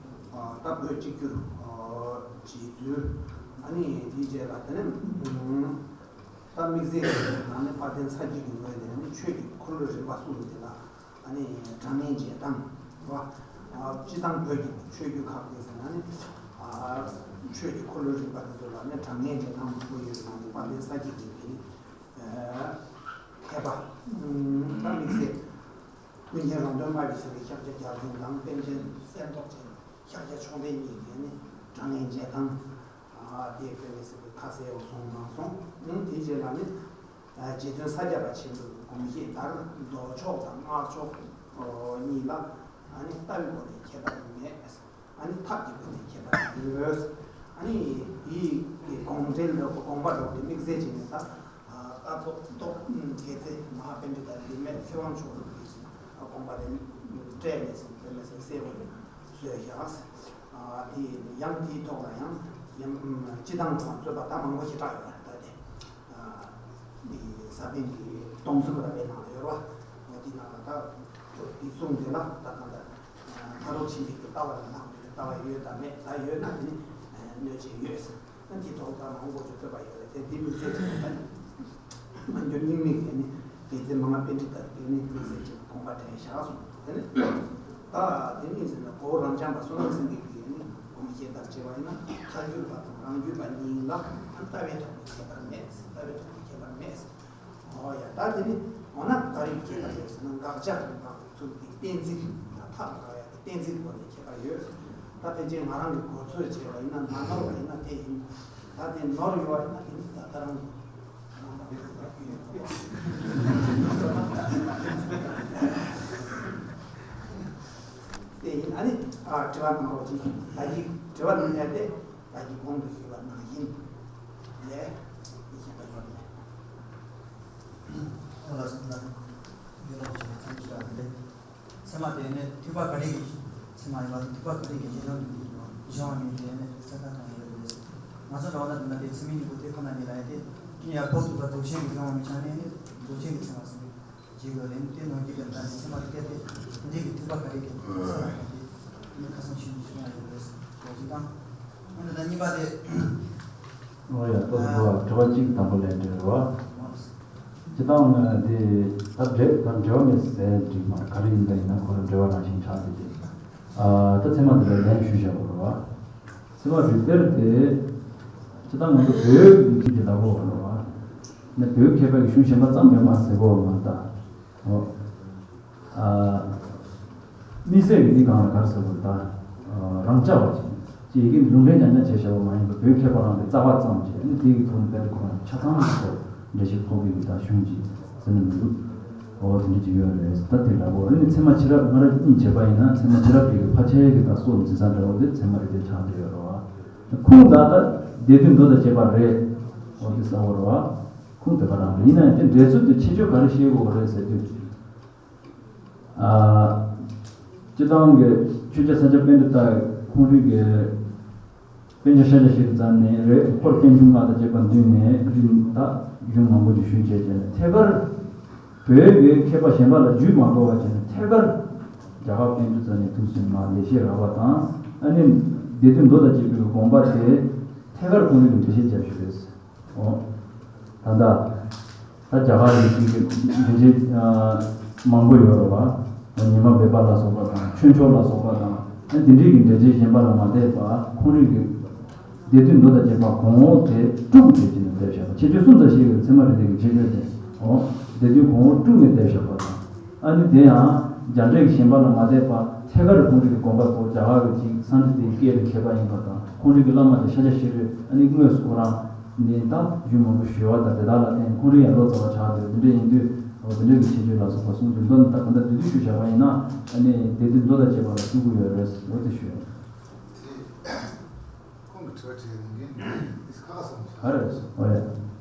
ཨ། ད་བོད་གཅིག་གྱུར། ཨ། བྱེད་ཚུལ། ཨ་ནི་འདི་བྱས་ལ་དེ་ནས། ད་དམིགས་བསལ་གྱི་ནང་ནས་དཔལ་ལྡན་ས་སྐྱ་གི་ངོས་ནས་ནི་ཆོས་ཀྱི་འཁོར་ལོའི་རིམ་པ་གསུམ་དེ་ལ་ཨ་ནི་དྲང་ངེས་འབྱེད་སྟངས་རེད་བ། ཨ། སྤྱི་བཏང་བོད་ཀྱི་ཆོས་བརྒྱུད་ཁག་དེ་ཚོ་ན་ནི། ཨ། ཆོས་ཀྱི་འཁོར་ལོའི་རིམ་པ་དེ་ཚོ་ལ་ནི་དྲང་ངེས་འབྱེད་སྟངས་མང་པོ་ཡོད་པའི་ནང་ནས་དཔལ་ལྡན་ས་སྐྱ་གི་ནི། ཨ། མཁས་པ། ཨ། ད་དམིགས་བསལ། ཀུན་མཁྱེན་རོང་སྟོན་སྨྲ་བའི་ཚལ་གྱི་ཤཱཀྱ་རྒྱལ་མཚན་དང་པཎ་ཆེན་གསེར་མདོག་ཅན་ཤཱཀྱ་མཆོག་ལྡན་གཉིས་ཀྱིས་ནི་དྲང་ངེས་འབྱེད་སྟངས། ཨ། དེ་དཔེ་མི་སྲིད་པའི་ཁ་གསལ་བོ་གསུངས་གནང་སོང་། ཨང་། དེའི་རྗེས་ལ་ནི། ཨ། རྗེ་བཙུན་ས་སྐྱ་པ་ཆེན་པོའི་དགོངས་བཞེད་ལྟར་མདོ་ཕྱོགས་དང་སྔགས་ཕྱོགས་གཉིས་ལ། ཨ་ནི་ལྟ་བའི་སྒོ་ནས་ཁྱད་པར་མེད། ཨ་ནི་ཐབས་ཀྱི་སྒོ་ནས་ཁྱད་པར་ཡོད། ཨ་ནི་དེའི་གི་དགོངས་འགྲེལ་འདྲ་བོ་དགོངས་པ་འདྲ་བོ་དེ་དམིགས་བསལ་བྱས་ནས་ད། ཨ། བཀའ་ཚོགས་ཏོག་དགེ་རྩེ་མ་ཧཱ་པཎྜི་ཏ་འབྲེལ་མེད་ཚེ་དབང་མཆོག་གིས་དགོངས་པ་དེ་སྤྲད་ནས་དཔེ་མི་སྲིད་གསལ་བོ་བཟོས་བཞག། ཨ། དེ་ཡང་དེའི་ཐོག་ལ་ཡང་ཡང་སྤྱི་བཏང་དང་རྩོད་པ་ད་མང་པོ་ཞིག་གྲགས་ཡོད་རེད་ད་དེ། ཨ། འདི་ས་པཎ་གྱི་སྟོང་གསུམ་རབ་པའི་ནང་ལ་ཡོད་རེད་བ། འོ་དེ་ནང་ལ་ད་འདི་གསུངས་དེ་ལ་ད་གང་ལྟར་ཕ་རོལ་ཕྱིན་པའི་གི་ལྟ་བ་ལ་ལྷག་པའི་ལྟ་བ་ཡོད་དམ་མེད། ད་ཡོད་ན་དེ་ནི་གནོད་བྱེད་ཡོད། ཨ། འདི་ཐོག་ད་མང་པོ་ཅིག་རྩོད་པ་ཡོད་རེད་དེ། འདི་དམིགས་བསལ་བྱས་ནས་ད་ནི་མ་འགྱུར་རྙིང་མའི་གི་ནི་དགེ་རྩེ་མ་ཧཱ་པཎྜི་ཏ་གི་ནི་དམིགས་བསལ་བྱས་ནས་དགོངས་པ་དྲན་བཞག་སོང་། དེ་ནི་ད་དེ་ནི་ཟེར་ན་གོ་བོ་རབ་འབྱམས་པ་བསོད་ནམས་སེང་གེ་གི་ནི་དགོངས་བཞེད་ལྟར་བྱས་པ་ཡིན་ན་ཐལ་འགྱུར་བ་དང་རང་རྒྱུད་པ་གཉིས་ལ་ལྟ་བའི་ཐོག་ནས་ཁྱད་པར་མེད། ལྟ་བའི་ཐོག་ནས་ཁྱད་པར་མེད། ཨོ་ཡ། ད་དེ་ནི་འོ་ན་ག་རེ་ཁྱད་པར་ཡོད་ཟེར་ན་དགག་བྱ་དང་དགག་ཚུལ་གྱི་གཏན་ཚིགས་དང་ཐབས་དགག་ཡ་གི་གཏན་ཚིགས་སྐོར་ནས་ཁྱད་པར་ཡོད། ད་ཕལ་ཆེར་ང་རང་གི་གོ་ཚོད་བྱས་པ་ཡིན་ན་མ་ནོར་བ་ཡིན་ན་དེ་ཡིན། ད་དེ་ནོར་ཡོད་པ་ཡིན་ན་དེ་ནི་ད་ལྟ་རང་གི་དེ་ཡིན། ཨ་ནི་ཨ་དྲི་བ་གནང་རོགས་གྱིས། ད་ཡིག་དྲི་བ་གནང་ཡ་དེ། ད་གིན་གོང་དུ་ཞུས་པ་ནང་བཞིན་ལས་ཤེས་པ་ཡོད་མེད། ཨ་ལགས་སོ། ད་ཡོད་ལ་ཆེ་བ་ཚང་གི་ཡོད་རེད། ཚད་མ་དེ་ནི་ཐེག་པ་ག་རེ་གི་ཚད་མ་ཡིན་པ་དང་ཐེག་པ་ག་རེ་གི་རྗེས་ལུས་ཀྱི་གཞན་མིན་དེ་ནི་ས་ཁ་གང་ཡོད་རེད། ང་ཚོ་འདྲ་བ་ན་འདི་ན་དེ་ཚད་མའི་སྙིང་པོ་དེ་ཁོ་ན་ཉིད་ལ་ཡོད་དེ། ཀུན་ཡང་ཕོག་ཐུག་པ་རྫོགས་ཆེན་གྱི་གཞན་མིན་ཆ་ནས་ནི་རྫོགས་ཆེན་གྱི་ཚད་མ་ཟེར་གི། རྗེས་ལ་ལན་དེ་ནང་གི་ལན་དང་ཚད་མ་རིགས་སྐད་དེ་འདི་གི་ཐེག་པ་ག་རེ་གི་ཚད་མ་རེད་དེ་ནི་ཁ་སང་ཤུལ་གྱི་ཤུལ་ཡང་ཡོད་རེད། ལོ་གཅིག་དང་། ཨ་ནི་ད་གཉིས་པ་དེ། ཨོ་ཡ། ལྟོ་ཚོ་དྲི་བ་གཅིག་དང་པོ་ལན་འདྲི་རེད་བ། སྤྱི་བཏང་ནི་དེ་ད་འབྲེལ་ད་འབྲེལ་བ་མེད་ཟེར་འགྲིག་མ་ག་རེ་ཡིན་ད་ཡིན་ན་ཁོ་རང་འབྲེལ་བ་རང་བཞིན་ཆགས་ཏེ་དེ། ཨ་ད་ཚད་མ་དེ་ལ་ལན་ཞུས་བཞག་པ་རེད་བ། ཚད་མ་རིགས་གཏེར་དེ། སྤྱིར་བཏང་ང་ཚོ་བོད་ཀྱི་ལུགས་ཀྱི་ལ་གོ་བ་ལ་བ། ནི་བོད་མཁས་པ་གི་གཞུང་གཞན་པ་ཙམ་ཡོད་མ་ཟེར་གོ་བ་མ་ད། ཨོ། ཨ། དམིགས་བསལ་གྱི་འདི་གང་ལ་གར་ཟེར་བ་ད། ཨ། རང་རྐྱ་བ་ཅིག་ཅིག་ཡི་གེ་ལུང་འདྲེན་རྐྱང་རྐྱང་བྱས་བཞག་པ་མ་ཡིན་པར་བོད་མཁས་པ་རང་གི་རྩ་བ་ཙམ་བྱས་ནི་དེ་གི་ཐོག་ནས་དཔེ་ཁོ་རང་ཆ་ཚང་ལ་སོགས་འགྲེལ་བཤད་ཕོག་པའི་གི་ད་གཞུང་ཅིག་ཟེར་ནི་མི་འདུག་ཨོ་དེ་འདྲ་ཅིག་ཡོད་རེད། ད་དེ་ལ་གོ་རེ་ནི་ཚད་མ་ཕྱི་རབས་སྔ་རབས་གཉིས་བྱས་པ་ཡིན་ན་ཚད་མ་ཕྱི་རབས་པའི་གི་ཕལ་ཆེར་གི་ད་སྲོག་འཛིན་ས་འདྲ་བོ་དེ་ཚད་མ་རིགས་གཏེར་ཆགས་བསྡད་ཡོད་རེད་བ། ཁུངས་ད་ལྟ་སྡེ་བདུན་མདོ་དང་བཅས་པ་རེད། འོ་དེ་གསལ་བོ་རེད་བ། ཁུངས་དེ་ག་རང་རེད། ཡིན་ན་ཡང་དེ་འགྲེལ་ཚུལ་དེ་ཁྱད་ཆོས་ག་རེ་བཤད་དགོས་རེད་ཟེར་དུས། ཨ། སྤྱིར་བཏང་གི་ཆོས་རྒྱལ་ས་སྐྱ་པཎྜི་ཏ་ཁོང་རིགས་ཀྱི་དཔེ་ཆ་ཤ་ཆ་ཞིག་ཙམ་ནས་རེད། འཁོར་པཎ་ཆེན་ལྔ་དང་བཅས་པ་འདུས་ནས་རིམ་ད་གཞུང་མང་པོ་ཞིག་ཞུས་བྱས་བྱས་ནས་ཐད་ཀར་བོད་ཀྱི་མཁས་པ་གཞན་པ་ལ་བརྒྱུད་མ་དགོས་པ་བྱས་ནས་ཐད་ཀར་རྒྱ་གར་པཎ་ཆེན་ཙམ་ནས་ཐུགས་སུན་མ་ལེགས་བཤད་རག་པ་དང་། ཨ་ནི་སྡེ་བདུན་མདོ་དང་བཅས་པའི་དགོངས་པ་དེ་ཐད་ཀར་ཁོང་རིགས་ཀྱི་འགྲེལ་བཤད་བརྒྱབ་ཞུས་རེད། ཨོ། ད་ལྟ། ད་རྒྱ་གར་གྱི་ཅིག་གི་འདི་འདྲའི་མང་པོ་ཡོད་རེད་བ། ཉི་མ་སྦས་པ་ལ་སོགས་པ་དང་ཆོས་མཆོག་ལ་སོགས་པ་དང་ཨ་འདི་འདྲའི་གི་འགྲེལ་བྱེད་གཞན་པ་ལ་མ་བལྟས་པ་ཁོང་རིགས་ཀྱི་སྡེ་བདུན་མདོ་དང་བཅས་པ་གོང་འོག་དེ་དྲུག་དེ་ཅི་ནས་བསྡད་བཞག་པ། ཁྱད་ཆོས་གསུམ་ཙམ་ཞིག་གི་ཚད་མ་རིགས་གཏེར་གྱི་ཁྱད་ཆོས་དེ། ཨོ། སྡེ་བདུན་གོང་འོག་དྲུག་ནས་བསྡད་བཞག་པ་དང་། ཨ་ནི་དེ་ཡང་རྒྱ་འགྲེལ་གཞན་པ་ལ་མ་བལྟས་པ་ཐད་ཀར་ཁོང་རིགས་ཀྱི་དགོངས་པ་ཐོག་རྒྱ་གར་གྱི་ཅིག་སཾ་སྐྲྀ་ཏའི་སྐད་ལ་མཁས་པ་ཡིན་པ་དང་ཁོང་རིགས་ཀྱི་བླ་མ་དེ་ཤཱཀྱ་ཤྲཱི་ཨ་ནི་དངོས་སུ་ཁོ་རང་ནི་ད་རྒྱུད་མང་པོ་ཞུ་བ་དང་དེ་དག་ལ་བརྟེན་ཁོང་རིགས་ཡང་ལོ་ཙཱ་བ་ཆགས་ཏེ་དེ་འདྲ་ཡིན་དུས་འོ་དེ་འདྲ་གི་ཁྱད་ཆོས་ལ་སོགས་པ་གསུངས་དུས་མདོ་ནི་ད་ག་འདྲ་བསྡུས་བསྡུས་ཞུ་བཞག་པ་ཡིན་ན་ཨ་ནི་སྡེ་བདུན་མདོ་དང་བཅས་པ་ལ་བསྡུ་དགོས་ཡོད་རེད་འོ་དེ་ཞུ་ཡ། ཁོང་གི་དྲི་བ་དྲིས་ཡོང་གི་ཁ་ཁ་སོང་། ཨ་རེད། ཨོ་ཡ།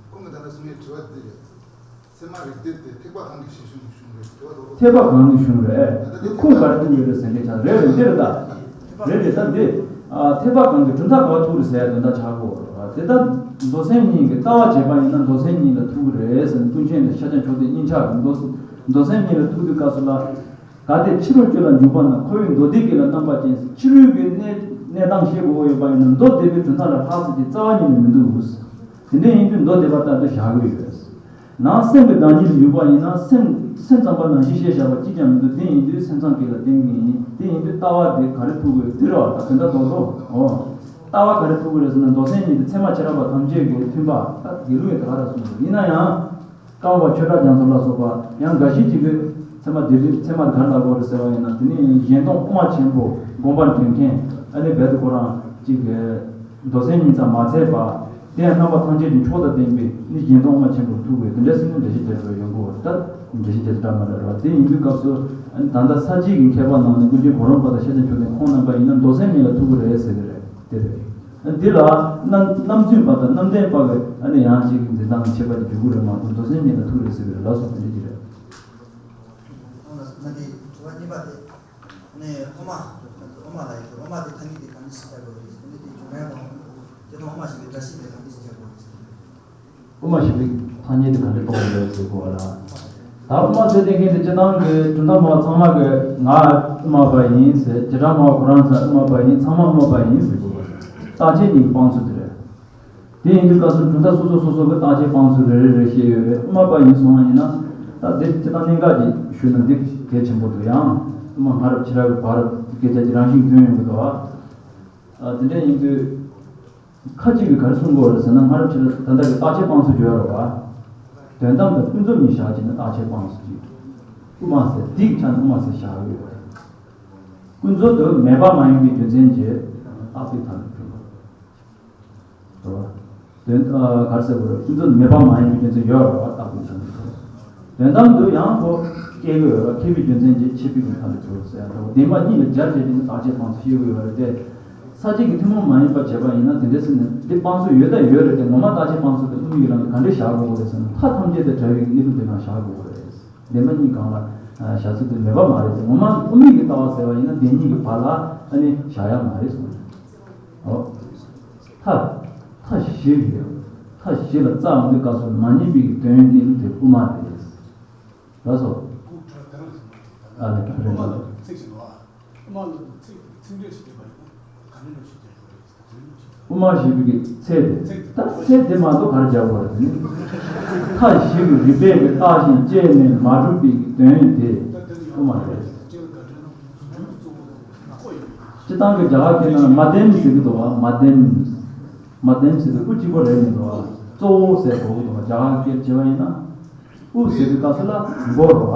ཁོང་གི་ད་ལྟ་གསུང་ཡའི་དྲི་བ་འདི་རེད། ཚད་མ་རིགས་གཏེར་དེ་ཐེག་པ་གང་གི་ཞལ་གཞུང་གི་གཞུང་རེད་དྲི་བ་ལོག་ལོག་ཐེག་པ་གང་གི་གཞུང་རེད། འདི་ཁུངས་ག་རེ་གཏུགས་ཡོད་རེད་ཟེར་མཁན་ཆགས་རེད་རེད་འདི་རེད་ད། རེད་རེད་ད་འདི། ཨ་ཐེག་པ་གང་གི་གྲུབ་མཐའ་ག་བ་ཐུག་རེད་ཟེར་ཡ་དོན་དག་ཆགས་གོ། དེ་ལྟར་མདོ་སེམས་གཉིས་ཀྱི་ལྟ་བ་བྱས་པ་ཡིན་ན་མདོ་སེམས་གཉིས་ལ་ཐུག་གི་རེད་ཟེར་ནས་ཀུན་མཁྱེན་དང་ཤཱཀྱ་མཆོག་ལྡན་གཉིས་ཆར་གྱི་མདོ་མདོ་སེམས་གཉིས་ལ་ཐུག་དུས་སྐབས་སུ་ལ། གལ་ཏེ་ཕྱི་རོལ་སྤྱོད་ལ་འཇུག་པ་ན་འཁོར་བའི་མདོ་སྡེ་དགེ་ལ་རྣམ་པ་ཅན། ཕྱི་རོལ་གྱི་གནས་གནས་སྟངས་ཤེས་དགོས་ཡོད་པ་ཡིན་ན་མདོ་སྡེ་པའི་གྲུབ་མཐའ་ལ་ལྷག་ཟེར་གྱི་རྩ་བ་ཉིད་ནས་མི་འདུག་དེ་འདྲ་ཡིན་དུས་མདོ་སྡེ་པ་ལྟར་དུ་བཞག་གི་ཡོད། ནང་སེམས་ཀྱི་བདག་ཉིད་དུ་གྱུར་པ་ཡིན་ན་སེམས་སེམས་ཙམ་པ་ནང་བཞིན་ཤེས་བཞག་པ་གཅིག་ཀྱང་མི་འདུག་དེ་ཡིན་དུས་སེམས་ཙམ་གྱི་ལ་བརྟེན་གྱི་ཡིན། དེ་ཡིན་དུས་ལྟ་བ་དེ་ག་རེ་ཐུག་དགོས་དེ་རེད་བ། ད་དེ་འདྲ་རྡོག་རྡོག་ཨོ། ལྟ་བ་ག་རེ་ཐུག་དགོས་རེད་ཟེར་ན་མདོ་སེམས་གཉིས་དེ་ཚད་མ་ཕྱི་རབས་པ་ཐམས་ཅད་ཀྱི་མཐུན་པ་ད་དགེ་ལུགས་ཡང་དེ་ག་རེ་གསུངས་འདུག་ཡིན་ན་ཡང་། ཀརྨ་པ་ཆོས་གྲགས་རྒྱ་མཚོ་ལ་སོགས་པ་ཡང་འགའ་ཞིག་ཅིག་གིས་ཚད་མ་སྡེ་བདུན་ཚད་མ་དེ་ག་རེ་ལབ་དགོས་རེད་ཟེར་བ་ཡིན་ན་དེ་ནི་གཞན་སྟོང་དབུ་མ་ཆེན་པོ་དགོངས་པ་འགྲེལ་མཁན་ཨ་ནི་རྦད་དེ་ཁོ་རང་ཅིག་གིས་མདོ་སེམས་གཉིས་ཙམ་མ་ཚད་པ། དེ་ཡང་རྣམ་པ་ཐམས་ཅད་ཀྱི་མཆོག་དང་ལྡན་པའི་ནི་གཞན་སྟོང་དབུ་མ་ཆེན་པོར་ཐུག་པའི་དེ་འདྲ་སེ་ནི་འགྲེལ་བཤད་རྒྱབ་པ་ཡོང་གི་ཡོད་རེད། ད་འགྲེལ་བཤད་རྒྱབ་ས་འདྲ་མ་འདྲ་རེད་བ། དེ་ཡིན་དུས་སྐབས་སུ་ཨ་ནི་ད་ལྟ་ས་བཅད་ཀྱི་མཁས་པ་ནང་ནས་ཀུན་མཁྱེན་གོ་རམས་པ་དང་ཤཱཀྱ་མཆོག་ལྡན་ཁོང་རྣམ་པ་ཡིན་ན་མདོ་སེམས་གཉིས་ལ་ཐུག་གི་རེད་ཟེར་གི་རེད། དེ་རེད། འདི་ལ་རྣམ་རྣམ་རྫུན་པ་དང་རྣམ་བདེན་པ་གི་ཨ་ནི་ཡང་ཅིག་འཛིན་སྟངས་ཁྱད་པར་གྱི་འཇུག་གི་རེད་མ་གཏོགས་མདོ་སེམས་གཉིས་ལ་ཐུག་རེད་ཟེར་གི་རེད་ལགས་སོ། དེ་འདྲ་ཅིག་རེད། ཁོང་ལ་གསུངས་ན་དེ་དྲི་བ་གཉིས་པ་དེ་ནི་དབུ་མ་དབུ་མ་ལ་ཡོད་དེ་དབུ་མ་དེ་ཐ་སྙད་དེ་གང་འདྲ་ཞིག་བྱ་དགོས་རེད། དེ་ནི་དེ་སྒྲོན་མེ་དང་སྐྱེ་དང་དབུ་མ་ཞེས་པའི་སྒྲ་ཞིག་དེ་གང་འདྲ་ཞིག་བྱ་དགོས་རེད། དབུ་མ་ཞེས་པའི་ཐ་སྙད་དེ་ག་འདྲ་གཏོང་དགོས་ཟེར་དགོས་པ་ལ། ད་དབུ་མ་ཟེར་དེ་གལ་ཏེ་སྤྱིར་བཏང་གི་གྲུབ་མཐའ་སྨྲ་བ་ཚང་མ་གི་ང་དབུ་མ་པ་ཡིན་ཟེར། བྱེ་བྲག་སྨྲ་བ་ཁོ་རང་ཚོ་དབུ་མ་པ་ཡིན། ཚང་མ་དབུ་མ་པ་ཡིན་ཟེར་དགོས་པ་རེད། རྟག་ཆད་གཉིས་ཀྱི་དཔང་ཚུལ་དེ་རེད། དེ་ཡིན་དུས་སྐབས་སུ་གྲུབ་མཐའ་སོ་སོ་སོ་སོ་གི་རྟག་ཆད་དཔང་ཚུལ་རེ་རེ་རེ་བཤད་ཡོད་རེད། དབུ་མ་པ་ཡིན་སོང་བ་ཡིན་ན་ད་དེ་སྤྱིར་བཏང་གནད་འགག་ཅིག་ཞུས་ན་འདི་གལ་ཆེན་པོ་འདུག་ཡང་དབུ་མ་སྔ་རབས་ཕྱི་རབས་བར་སྐད་ཆ་ཅིག་རང་བཞིན་ཐོན་ཡོང་གི་འདུག་ཨ། དེ་འདྲ་ཡིན་དུས། ཁ་ཅིག་གིས་ག་རེ་གསུང་གི་ཡོད་རེད་ཟེར་ན། སྔ་རབས་ཕྱི་རབས་ད་ལྟ་གི་རྟག་ཆད་དཔང་ཚུལ་བརྗོད་ཡོད་རེད་བ། དོན་དམ་དང་ཀུན་རྫོབ་གཉིས་བཞག་བྱས་ནས་རྟག་ཆད་དཔང་ཚུལ་གྱིས་དབུ་མ་ཟེར་འདི་གི་ཆ་ནས་དབུ་མ་ཟེར་བཞག་གི་ཡོད་རེད། ཀུན་རྫོབ་ཏུ་མེད་པ་མ་ཡིན་པའི་རྒྱུ་མཚན་གྱིས་རྟག་པའི་མཐའ་ལ་གྲུབ་པ་རེད་བ། དོན་ཨ་ག་རེ་ཟེར་དགོས་རེད། ཀུན་རྫོབ་ཏུ་མེད་པ་མ་ཡིན་པའི་རྒྱུ་མཚན་ཡོད་རེད་བ། རྟག་པའི་མཐའ་ལ་གྲུབ་པ། དོན་དམ་དུ་ཡང་ཁོ་སྐྱེ་དགོས་ཡོད་རེད་བ། མཁས་པའི་རྒྱུ་མཚན་གྱིས་ཆད་པའི་མཐའ་ལ་གྲུབ་ཟེར་ཡ་འདྲ་བོ། བདེན་པ་གཉིས་ལ་སྦྱར་བྱས་ཏེ་ནི་རྟག་ཆད་དཔང་ཚུལ་བཤད་དགོས་ཡོད་རེད་དེ། ས་བཅད་ཀྱི་ཐུན་མོང་མ་ཡིན་པ་བྱས་པ་ཡིན་ན་དེ་འདྲ་ཟེར་ནས་འདི་དཔང་ཚུལ་ཡོད་ད་ཡོད་རེད་དེ། ངོ་མ་རྟག་ཆད་དཔང་ཚུལ་དེ་དབུ་མའི་ལམ་དུ་ག་འདྲས་བཞག་དགོས་རེད་ཟེར་ན། མཐའ་ཐམས་ཅད་དང་བྲལ་བའི་གནས་ལུགས་འདི་གང་བཞག་དགོས་རེད། བདེན་པ་གཉིས་སྒང་ལ་བཞག་ཚུལ་དེ་མེད་པ་མ་རེད་དེ། ངོ་མ་དབུ་མའི་གི་ལྟ་བ་ཟེར་བ་ཡིན་ན་བདེན་གཉིས་ཀྱི་བར་ལ་ཨ་ནི་བཞག་ཡ་མ་རེད་གསུངས། ཨོ། མཐའ་མཐའ་བཞི་གི་མཐའ་བཞི་ལ་རྩ་མི་འདུག་སྐབས་སུ་མ་རྙེད་པའི་གི་དོན་གནས་ལུགས་དེ་དབུ་མ་རེད། ལགས་སོ། ཨ་ལས་ཀ་རེད་འདུག་ཨ་མ་ལ་ཚིག་ཅིག་འདུག་ཨ། ཨ་མ་ལ་ཚིག་ཚིག་འགྲེལ་ཞིག་བྱེད་པ་ཡིན་ན་ག་འདྲ་འདྲ་ཞིག་རྒྱག་དགོས་རེད། དེ་འདྲ་ཞིག་དབུ་མ་ཞེས་པའི་ཚད་དེ་ད་ཚད་དེ་མ་གཏོགས་ག་རེ་རྒྱག་དགོས་རེད། དེ་ནི་མཐའ་བཞི་གི་རིགས་པས་ཀྱི་བརྟགས་ཤིང་དཔྱད་ནས་མ་གྲུབ་པའི་དོན་དེ་དབུ་མ་རེད། སྤྱིར་བཏང་གི་རྒྱ་གར་སྐད་ནང་ལ་མ་བདེན་ཟེར་གྱི་འདུག་བ། མ་བདེན། མ་བསྟན་ཟེར་དུས་དབུ་གཅིག་པོ་རེད་མི་འདུག་ཨ། གཙོ་བོ་ཟེར་གོ་གི་འདུག་རྒྱ་གར་སྐད་བྱས་པ་ཡིན་ན། དབུ་ཟེར་དུས་སྐབས་སུ་ལ་མགོ་རེད་བ།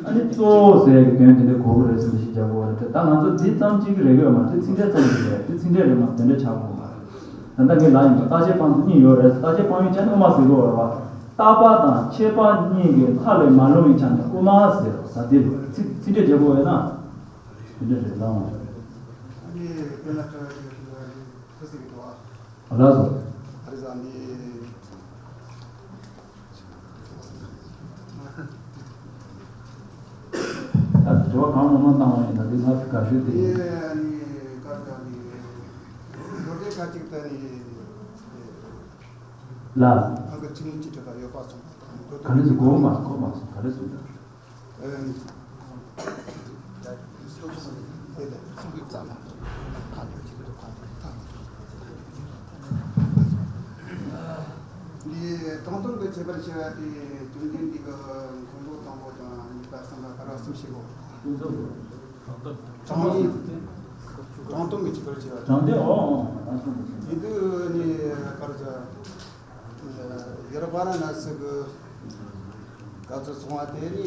ཨ་ནི་གཙོ་བོ་ཟེར་གི་དོན་དེ་འདྲའི་གོ་གི་རེད་ཟེར་འདི་ཞིག་རྒྱག་དགོས་རེད་དེ། ད་ང་ཚོ་འདི་ཙམ་གཅིག་གི་རེ་དགོས་མ་རེད། འདི་ཚིག་འགྲེལ་ཙམ་ཞིག་རེད། འདི་ཚིག་འགྲེལ་རེད་མ་དེ་འདྲ་ཆགས་དགོས་མ་རེད། ད་ལྟ་ངས་ལབ་ཡིན་པ་རྟག་ཆད་སྤང་ཚུལ་གཉིས་ཡོད་རེད། རྟག་ཆད་སྤང་ཡུལ་བྱས་ནས་དབུ་མ་ཟེར་དགོས་རེད་བ། རྟག་པ་དང་ཆད་པ་གཉིས་ཀྱི་མཐའ་ལས་མ་ལྷུང་བའི་ཆ་ནས་དབུ་མ་ཟེར་བ། ད་འདི་ཚིག་ཚིག་འགྲེལ་བྱེད་དགོས་ཡོད་ན་དེ་འདྲ་རེད་ལབ་ཡོང་། ཨ་ནི་དཔེར་ན་ཁ་ཁ་ཟེར་གི་འདུག་ཨ། ལགས་སོ། ཨ་རི་ཟ་ནི། ད་དྲི་བ་གང་མང་མང་བཏང་བ་ཡིན་ན་འདི་ང་དགའ་ཤོས་དེ་ཡིན། ཨ་ནི་དཀར་ཟ་ནི། མདོ་སྡེ་ཁ་ཅིག་ད་ནི། ལ། ཨང་ཀི་ཚིག་གཉིས་ཀྱི་གྲུབ་པ་ཡོད་པ་སོང་བ་དང་མདོ་སྡེ། ག་ནས་སུ་གོ་མ་གོ་མ་སོང་ག་རེ་སུ། འདི་དྲང་དོན་གྱི་ཁྱད་པར་ཕྱེ་བ་དེ་བཅོམ་ལྡན་འདས་ཀྱི་མགོན་པོ་དང་པོ་དང་གཉིས་པ་གསུམ་པ་བར་བ་གསུམ་ཞིག་གོ། དྲང་དོན་གྱི་ཁྱད་པར་ཕྱེ་བ། དྲང་དོན། ཨོ་ཨོ་ཨོ། དེ་དུས་ནི་བར་བྱ། ཡར་ཝཱ་ར་ཎ་སི་གི་སྐབས་སུ་སོང་བ་དེ་ནི་